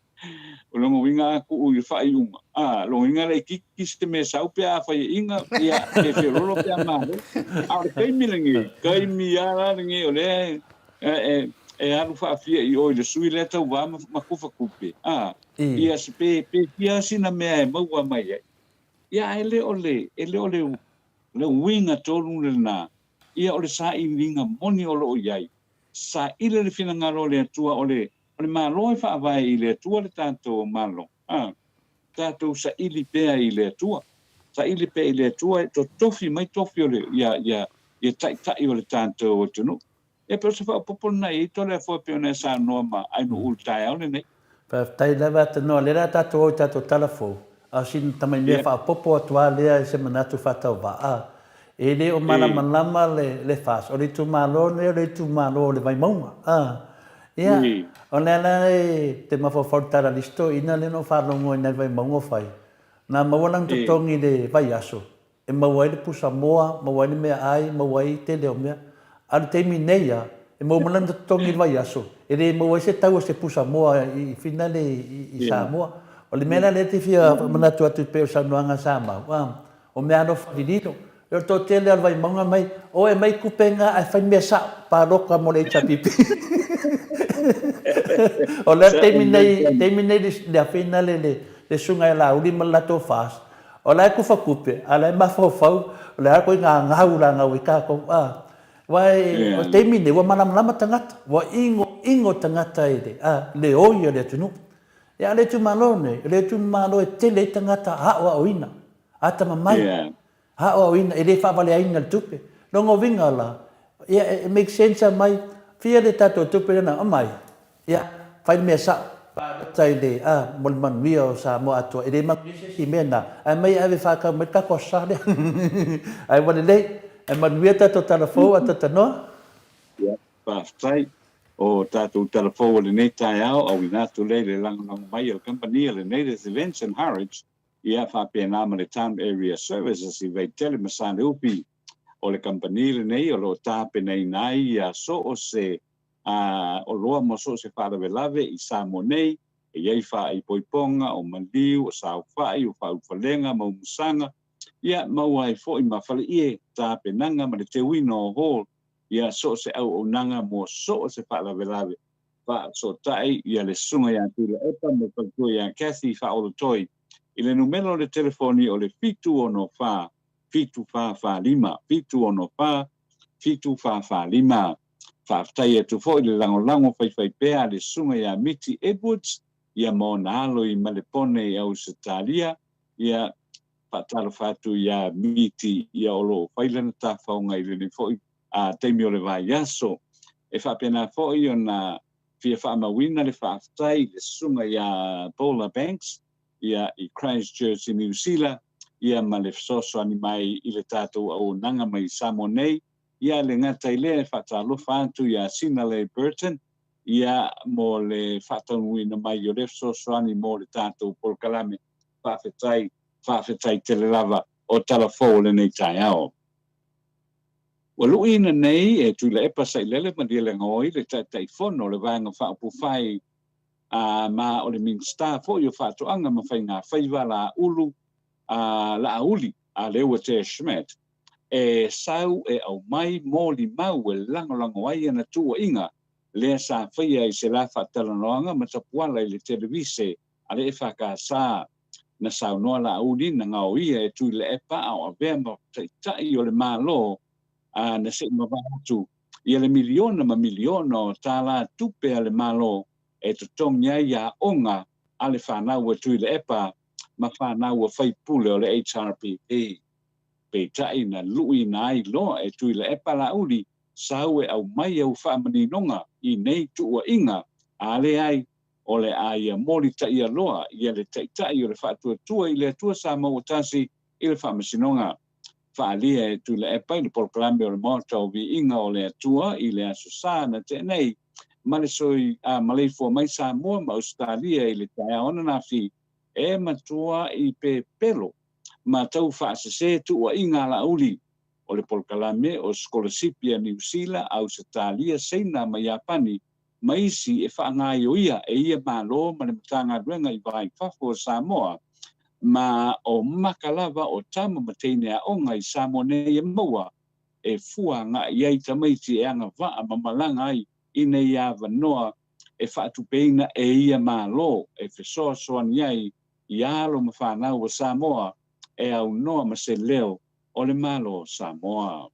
o lona uiga a tuu i le faaiuga, a, lona uiga laitiiti se mea e sau pe a faiaina, ia, pe feololo pe a malo. A o le taimi lenei, taimi lava la lenei o lea e, E, e alu faafia i o i le sui lea tauva ma, ma kufatupe, a, ia se pe, pe fia sina mea e maua mai ai. Ia, ae le o le, e le o le, le uiga tonu lena, ia o le sailiga moni o lo o i ai. Saili le finagalo o le Atua, o le, o le Malo e faavae i le Atua le tatou Malo, a, tatou saili pea i le Atua. Saili pea i le Atua e totofi mai tofi o le, ia, ia, ia taitai o le tatou atunuu. Ia pei o se faaopoopo lena i ai Toleafoa e pei ona e saunoa ma Ainuu i le taeao lenei. Faafetai lava Atanoa, lea la tatou o i tatou tala fou, a o sina tamai mea faaopoopo atu a lea i se manatu faatauvaa, e le o malamalama le le FAST, o le itumalo lenei o le itumalo o le Vaimauga, a. Ia, o lea la e te mafaufau i le tala a le isi toeaina lea na ou faalogo ai i nai Vaimauga o fai, na maua lana totogi i le vaiaso, e maua ai le pusa moa, maua ai le meaai, maua ai tele o mea. A o le taimi nei a, e maua mai lana totogi i le vaiaso, e le maua ai se tau o se pusa moa i finale i Samoa. O le mea la lea e te fia manatu atu pei o le saunoaga a Samau, a, o mea alofa lililo. O le toatele lava o le Vaimauga mai, o e mai kupe nga ae fai mea sao, paloka mo le HRPP. O le taimi nei, taimi nei le afina le le susuga ia Laauli ma le latou FAST, O la e kufa kupe, a la e mafaufau, o le a koe ngangau la ngau i kakou, a. Wa e, o taimi nei, ua malamalama tagata, ua ingo ingo tagata i le, a, le oi o le atunuu. Ia, a o le itumalo nei, o le itumalo e tele ai tagata aoaoina, atamamai, aoaoina, e le faavaleaina le tupe. Lona uiga la, ia, e make sense a mai, fia le tatou tupe lena, aumai, Ia, fai le mea sao, palota i le, a, mo le manuia o Samoa atoa. E le manuia se isi i mea na, ae mai ave faatau mai le tatou aso sa lea. Ae ua lelei, ae manuia tatou tala fou a Tatanoa. Ia, faafetai. O tatou tala fou o lenei taeao, auina atu lea i le lagolago mai a le kamupani a le Native Events and Harwich, ia faapena ma le Town Area Services i Vaitele ma Saleupi. O le kamupani lenei o lo o tapenaina ai ia so o se a oloa mo so o se faalavelave i Samoa nei, e i ai faaipoipoga, o maliu, o saofai, o faaulufalega ma umusaga. Ia, maua ai foi ma faleie, tapenaga ma le teuina o hall, ia so o se auaunaga mo so o se faalavelave. Faasootai ia le Susuga ia Tuilaepa ma le faletua ia Kathy Faaolotoi i le numera o le telefoni o le 764 7445, 764 7445. Faafetai atu foi i le lagolago faifaipea a le Susuga ia Miti Edwards ia ma ona alo i Malepone i Ausetalia, ia faatalofa atu ia Miti ia o lo o fai lana tafaoga i lenei foi taimi o le vaiaso. E faapena foi ona fia faamauina le faafetai i le Susuga ia Paula Banks ia i Christchurch i Niu Sila ia ma le fesoasoani mai i le tatou auaunaga mai Samoa nei. Ia le gata i lea e faatalofa atu ia Sinalei Burton ia mo le faataunuuina mai o lea fesoasoani mo le tatou polokalame. Faafetai, faafetai tele lava o tala fou o lenei taeao. Ua luiina nei e Tuilaepa Sailele Malielegaoi le Taitaifono o le Vaega Faaupufai a ma o le Minisita foi o Faatoaga ma Faigafaiva Laaulu a Laauli a Leuatea Schmidt e sau e aumai molimau e lagolago ai ana tuuaiga lea sa faia i se la faatalanoaga ma Tapuala i le televise a le EFKS. Na saunoa Laauli na gaoia e Tuilaepa a o avea ma Taitai o le Malo a na se i mavae atu ia le miliona ma miliona o tālā tupe a le Malo e totogi ai aoga a le fanau a Tuilaepa ma fanau a faipule o le HRPP. Peitai na luiina ai loa e Tuilaepa Laauli sau e aumai au faamaninoga i nei tuuaiga a leai o le a ia molitaia loa ia le Taitai o le Faatuatua i le Atua Samauatasi i le Faamasinoga. Faaalia e Tuilaepa i le polokalame o le Maota o Viiga o le Atua i le Aso Sa na tea nei ma le soi a maleifua mai Samoa ma Ausetalia i le taeao ananafi e matua i pepelo ma tau faasese tuuaiga a Laauli o le polokalame o sikolasipi a Niu Sila, Ausetalia, Seina ma Iapani ma isi e faagaioia e ia Malo ma le Matagaluega i va i fafo o Samoa, ma o maka lava o tama ma teine aoga i Samoa nei e maua e fua agai ai tamaiti e agavaa ma malaga ai i nei avanoa e faatupeina e ia Malo e fesoasoani ai i alo ma fanau a Samoa e aunoa ma se leo o le Malo o Samoa.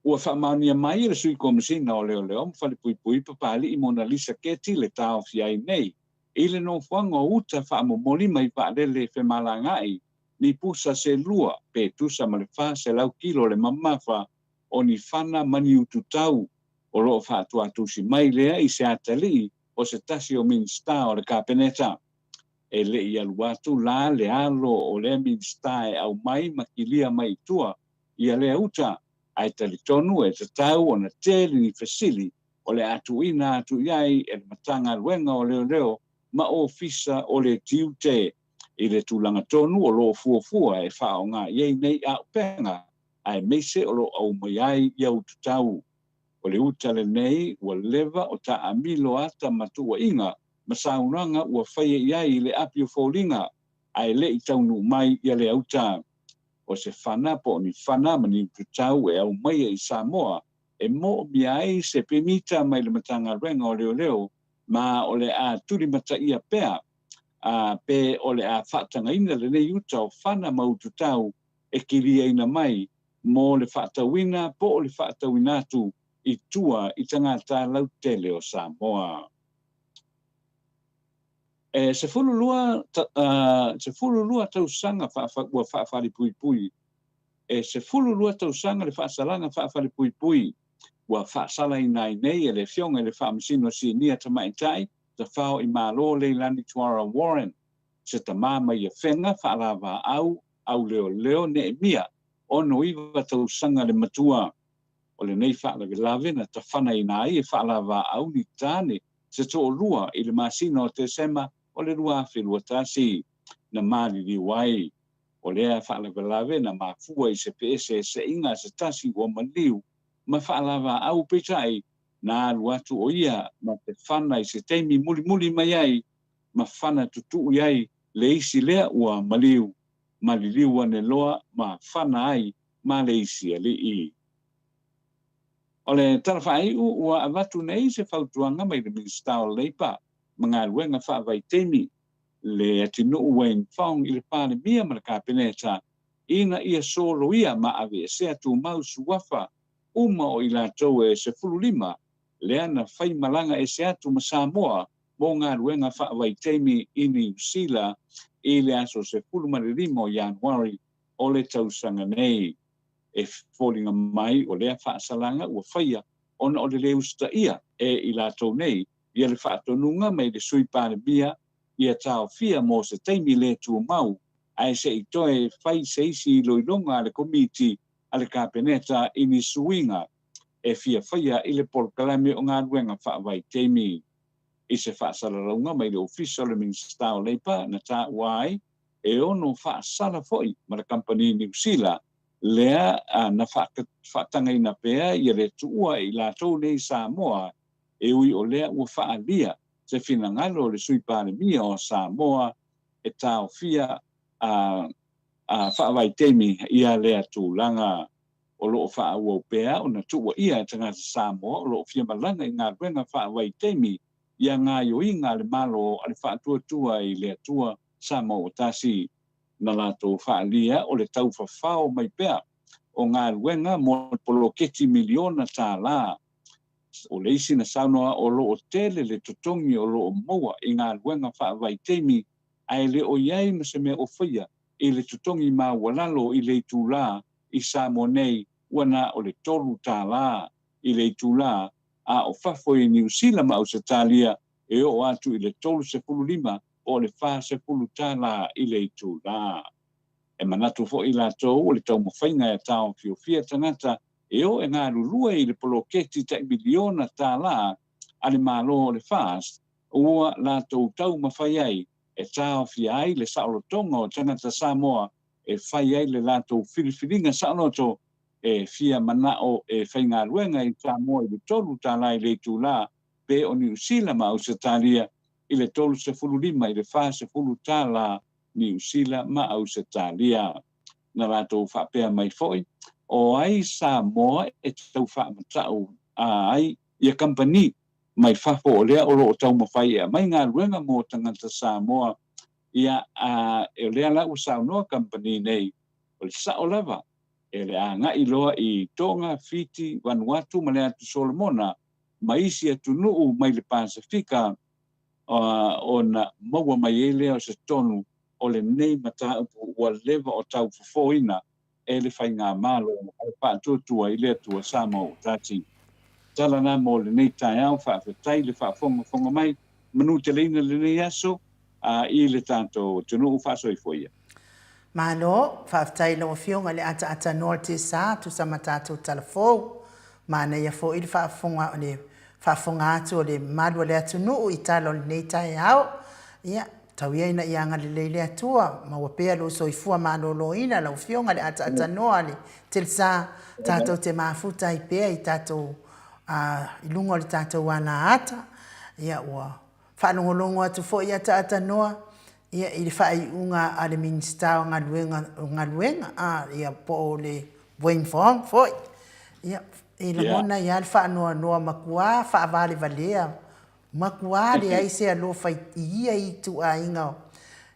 Ua faamaonia mai e le Sui Komesina o Leoleo ma Falepuipui Papalii Monalisa Keti le taofi ai nei i le nofoaga o uta faamomoli mai vaalele femalagaai ni pusa se lua pe tusa ma le 400 kilo le mamafa o ni fana ma ni ututau o lo o faatuatusi mai lea i se atalii o se tasi o Minisita o le Kapeneta. E le i alu atu la le alo o lea Minisita e aumai ma kilia mai i tua ia lea uta, ae talitonu e tatau ona tele ni fesili o le a tuuina atu i ai e le Matagaluega o Leoleo ma Ofisa o le Tiute i le tulaga tonu o lo o fuafua e faaaoga i ai nei auupega aemaise o lo o aumai ai ia ututau. O le uta lenei ua leva o taamilo ata ma tuuaiga ma saunoaga ua faia i ai i le api o foliga ae le i taunuu mai ia lea uta. O se fana po o ni fana ma ni ututau e aumaia i Samoa e moomia ai se pemita mai le Matagaluega o Leoleo ma o le a tulimataia pea a pe o le a faatagaina lenei uta o fana ma ututau e kiliaina mai mo le faatauina po o le faatauina atu i tua i tagata lautele o Samoa. E 12, 12 tausaga ua faafalepuipui. E 12 tausaga le faasalaga faafalepuipui ua faasalaina ai nei e le Afioga i le Faamasino Sinia Tamaitai Tafao i Malo Leilani Tuara Warren, se tama mai Afega faalavaau auleoleo Neemia, 69 tausaga le matua. O lenei faalavelave na tafanaina ai e faalavaau ni tane se toalua i le masina o Tesema o le 2021 na maliliu ai. O lea faalavelave na mafua i se feeseeseaiga a se tasi ua maliu ma faalavaau peitai na alu atu o ia ma te fana i se taimi mulimuli mai ai ma fana tutuu i ai le isi lea ua maliu. ma liliu ane loa ma fana ai ma le isi alii. O le tala faaiu ua avatu nei se fautuaga mai le Minisita o Leipa ma Galuega Faavaitaimi, Leatinuu Wayne Fong i le Palemia ma le Kapeneta ina ia soloia ma aveesea tumau suafa uma o i latou e 15 lea na fai malaga ese atu ma Samoa mo galuega faavaitaimi i Niu Sila i le aso 15 o Ianuari o le tausaga nei. E foliga mai o lea faasalaga ua faia ona o le le usitaia e i latou nei ia le faatonuga mai le Sui Palemia ia taofia mo se taimi le tumau ae se i toe fai se isi iloiloga a le Komiti a le Kapeneta i ni suiga e fia faia i le polokalame o galuega faavaitaimi. I se faasalalauga mai le Ofisa o le Minisita o Leipa na taua ai e ono faasala foi ma le kamupani Niu Sila lea na faatagaina pea ia le tuua e i latou nei Samoa e ui o lea ua faaalia se finagalo o le Sui Palemia o Samoa e taofia a faavaitaimi ia lea tulaga. O lo o faaauau pea ona tuuaia e tagata Samoa o lo o fia malaga i galuega faavaitaimi ia gaoioiga a le Malo a le Faatuatua i le Atua Samoa ua Tasi. Na latou faaalia o le taufafao mai pea o galuega mo le poloketi miliona tala. O le isi na saunoa o lo o tele le totogi o lo o maua i galuega faavaitaimi ae le o i ai ma se mea o faia i le totogi maualalo i le itulā i Samoa nei ua na o le $3 i le itulā, a o fafo i Niu Sila ma Ausetalia e oo atu i le 35 po o le $40 i le itulā. E manatu foi latou o le taumafaiga e taofiofia tagata e o e galulue i le poloketi tai miliona tala a le Malo o le FAST ua latou taumafai ai e taofia ai le saolotoga o tagata Samoa e fai ai le latou filifiliga saoloto e fia manao e faigaluega i Samoa i le $3 i le itulā pe o Niu Sila ma Ausetalia i le 35 i le $40 Niu Sila ma Ausetalia. Na latou faapea mai foi, o ai Samoa e tau faamatau ai ia kamupani mai fafo o lea o lo o taumafai e aumai galuega mo tagata Samoa, ia, a o lea la ua saunoa kamupani nei, o le sao lava, e le agai loa i Tonga, Fiti, Vanuatu ma le Atu Solomona ma isi atunuu mai le Pasefika, ona maua mai ai lea o se tonu o lenei mataupu ua leva o tau fofoina e le Faigamalo a le Faatuatua i le Atua Samoa ua tati. Tala na mo lenei taeao, faafetai le faafogafoga mai, manuteleina lenei aso i le tatou atunuu faasoifua ia. Malo, faafetai i lau Afioga i le ataata noa o le Tesa, tusa ma tatou tala fou. Manaia foi le faafofoga le faafofoga atu o le mamalu o le atunuu i tala o lenei taeao. Ia, tau ia ina ia agalelei le Atua, maua pea lou soifua maloloina lau Afioga i le ataata noa a le Telsa, tatou te mafuta ai pea i tatou i luga o le tatou alaata. Ia, ua Faalogologo atu foi ia Taata Noa ia i le faaiuga a le Minisita o Galuega o Galuega a ia po o le Wayne Fong foi. Ia e lagona ai lava le faanoanoa matua faavalevalea matua leai se alofa i ia ituaiga o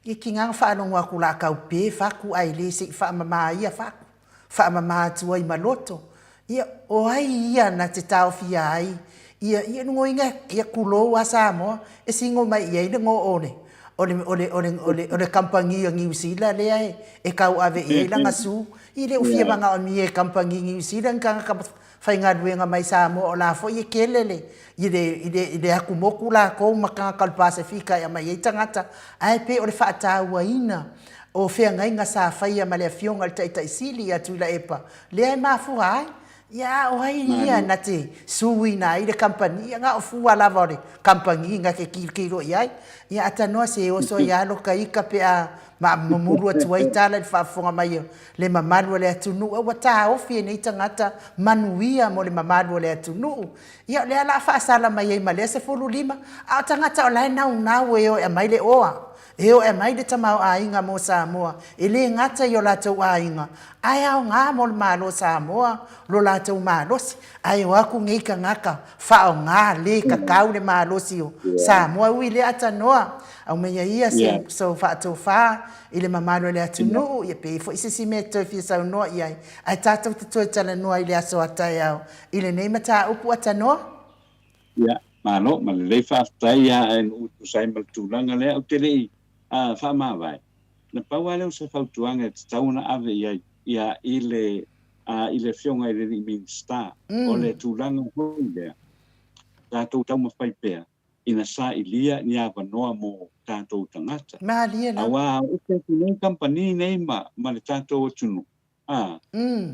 ia tiga na faalogo atu la tau pe fatu ae le se i faamama ia fatu. Faamama atu ai ma loto, ia, o ai ia na te taofia ai ia, ia nugoiga, ia kulou a Samoa, e singo mai i ai le go o le, o le, o le, o le, o le, o le kamupani a Niu Sila lea e, e tauave i ai lana su. I le o fia manaomia e kamupani Niu Sila ni tagata faigaluega mai Samoa o la foi e kele le, i le, i le, i le atumotu latou ma tagata o le Pasefika e aumai ai tagata, ae pei o le faatauaina o feagaiga sa faia ma le Afioga i le Taitai Sili ia Tuilaepa, lea e mafua ai. Ia a o ai ia na te suina ai le kamupani? Ia na o fua lava o le kamupani na te tilotilo i ai. Ia atanoa se oso ai lava loka ika pe a mamulu atu ai tala i le faafofoga mai o le mamalu o le atunuu, ua taofi e nei tagata manuia mo le mamalu o le atunuu. Ia o lea la a faasala mai ai ma lea 15, a o tagata o la e naunau e o e aumai le oa. E oo e aumai le tamaoaiga mo Samoa, e le gata i o latou aiga, ae aoga mo le Malo o Samoa lo latou malosi. Ae o aku nei tagata faaaoga le tatau le malosi o Samoa. Ui lea atanoa, aumaia ia se sou faatofa i le mamalu o le atunuu, ia pe i ai foi se isi mea e toe fia saunoa i ai, ae tatou te toe talanoa i le aso a taeao i lenei mataupu atanoa. Ia, malo ma lelei faafetai ia ANU e tusa ai ma le tulaga lea ou te le i faamavae. Na pau lava lea o se fautuaga e tatau ona ave i ai ia i le i le Afioga i le alii Minisita, o le tulaga foi lea, tatou taumafai pea ina sailia ni avanoa mo tatou tagata. Malie lava. Aua o ese atu nei kamupani nei ma ma le tatou atunuu, a,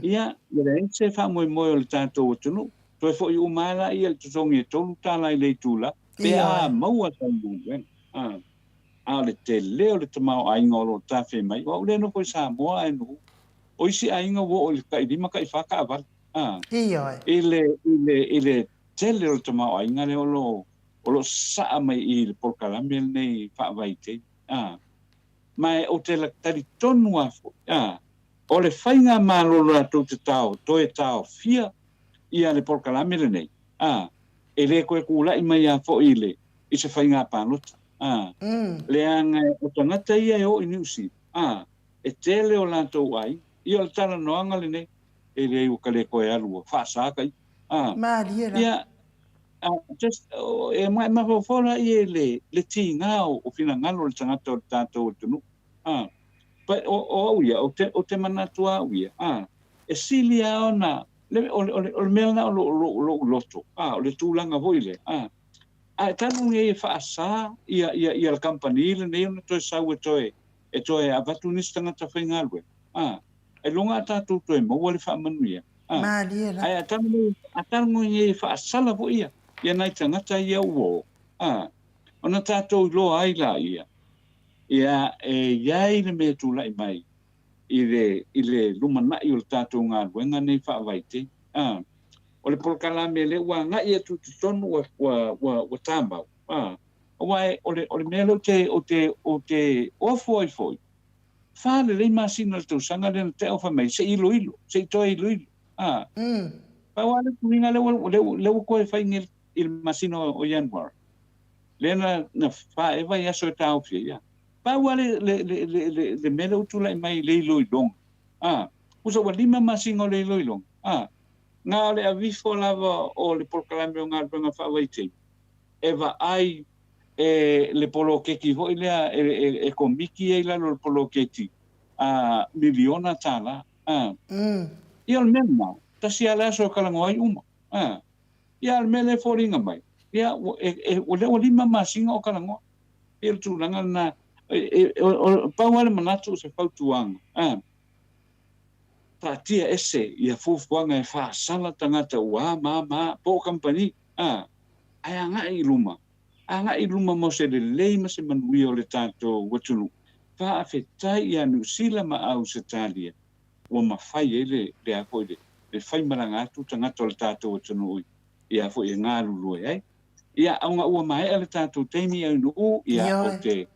ia, e leai se faamoemoe o le tatou atunuu. Toe foi uma lava laia i le totogi e $3 i le itula, pe a maua sau galuega. A, a o le tele o le tamaoaiga o lo o tafe mai, o au lea e nofo i Samoa ae nuu. O isi aiga ua oo i le tai lima tai fa taavale, a, i le, i le, i le tele o le tamaoaiga lea o lo o, o lo o sasaa mai i le polokalame lenei faavaitaimi, a. Ma ou te talitonu lava foi, a, o le faigamalo latou te tao, toe taofia ia le polokalame lenei, a, e le toe tulai mai lava foi i le, i se faiga palota, a, leaga o tagata ia e o i Niu Sila, a, e tele o latou aiga, ia o le talanoaga lenei, e leai ua ka le toe alu ua faasa ka ia, a, Malie la. ia, a, just, e mafaufau la ia i le, le tiga o, o finagalo o le tagata o le tatou atunuu, a, but o, o au ia, ou te, ou te manatu lava au ia, a, e sili lava ona, le, o le, o le, o le mea lena o lou, lou, lou loto, a, o le tulaga foi lea, a, ae talu nei e faasa ia, ia, ia le kamupani lenei ona toe sau e toe, e toe avatu nisi tagata faigaluega, a, ailoga a tatou toe maua le faamanuia, a, Malie la. ae a talu nei, a talu nei e faasala foi ia, ia nai tagata ia ua o, a, ona tatou iloa ai laia, ia, e i ai le mea e tulai mai i le, i le lumanai o le tatou galuega nei faavaitaimi, a, o le polokalame lea ua agai atu i totonu ua, ua, ua, ua tamau, a, Aua e, o le, o le mea lea ou te, ou te, ou te ofo ai foi, fa lelei masina o le tausaga lea na tea o fai mai, se i iloilo, se i toe iloilo. A, pau lava le tuiga lea ua, lea, lea ua toe fai nei i le masina o, o Ianuari, lea na, na faeva ai aso e taofi ai. A, pau lava le, le, le, le, le, le mea lea ua tulai mai i le iloiloga. A, tusa ua lima masina o le iloiloga. A, na o le aveifo lava o le polokalame o galuega faavaitaimi, e vaai e le poloketi foi lea e komiti ai i lalo o le poloketi a miliona tala a. Ia o le mea lena, tasi lava le aso e talanoa ai uma a. Ia a o le mea lea e foliga mai, ia o lea ua lima masina o talanoa. Ia o le tulaga lena, pau lava le manatu o se fautuaga a, taatia ese ia fuafuaga e faasala tagata ua ma ma po o kamupani a. Ae agai i luma, agai i luma mo se lelei ma se manuia o le tatou atunuu. Faafetai ia Niu Sila ma Ausetalia ua mafai ai le, le a foi le, le faimalaga atu tagata o le tatou atunuu i, ia foi e galulue ai. Ia, ona ua maea le tatou taimi aunuu, ia, ou te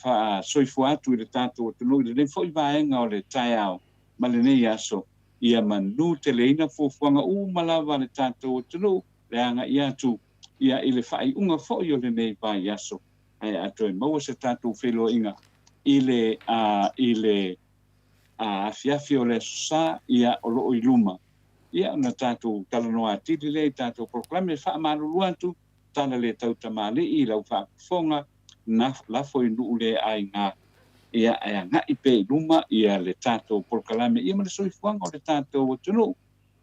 faasoifua atu i le tatou atunuu i lenei foi vaega o le taeao ma lenei aso, ia manuteleina fuafuaga uma lava a le tatou atunuu le agai atu ia i le faaiuga foi o lenei vaiaso, ae a toe maua se tatou feiloaiga i le i le afiafi o le Aso Sa, ia o lo o i luma, ia ona tatou talanoa atili lea i tatou polokalame. E faamalulu atu, tala le tau tamalii i lau faafofoga, na lafo i nuu le aiga, ia ae agai pea i luma ia le tatou polokalame ia ma le soifuaga o le tatou atunuu,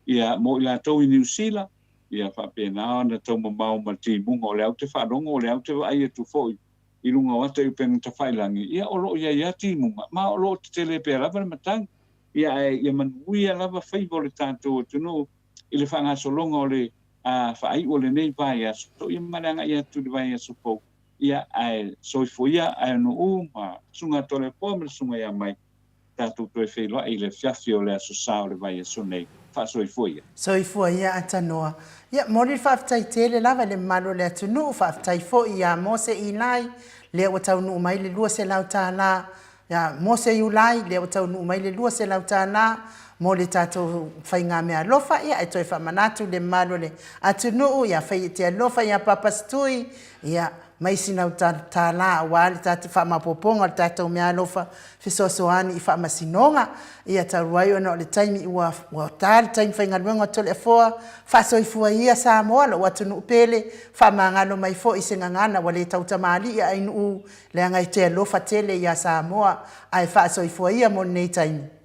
ia mo i latou i Niu Sila, ia faapena ona taumamao ma le timuga o lea ou te faalogo, o lea ou te vaai atu foi i luga o ata i upega tafailagi, ia o lo o i ai lava timuga, ma o lo o tetele pea lava le matagi, ia ae ia manuia lava faiva o le tatou atunuu i le faagasologa o le faaiu o lenei vaiaso, ia ma le agai atu i le vaiaso fou, ia ae soifua ia ae nuu ma Susuga Toleafoa ma le Susuga ia Mai. tatou toe feiloai i le afiafi o le Aso Sa o le vaiaso nei. Faasoifua ia. Soifua ia Atanoa. Ia, momoli le faafetai tele lava i le mamalu o le atunuu, faafetai foi ia Mose Ilai, lea ua taunuu mai le $200, ia Mose Iulai, lea ua taunuu mai le $200 mo le tatou faigameaalofa. Ia, e toe faamanatu i le mamalu o le atunuu, ia fai e te alofa ia Papasitui, ia, mai sina $1 aua le tatou faamaopoopoga o le tatou meaalofa fesoasoani i faamasinoga. Ia talu ai ona o le taimi ua ua ta le taimi faigaluega o Toleafoa, faasoifua ia Samoa, lou atunuu pele, faamagalo mai foi i se gagana ua le tautamalii a Ainuu, leaga e te alofa tele ia Samoa, ae faasoifua ia mo lenei taimi.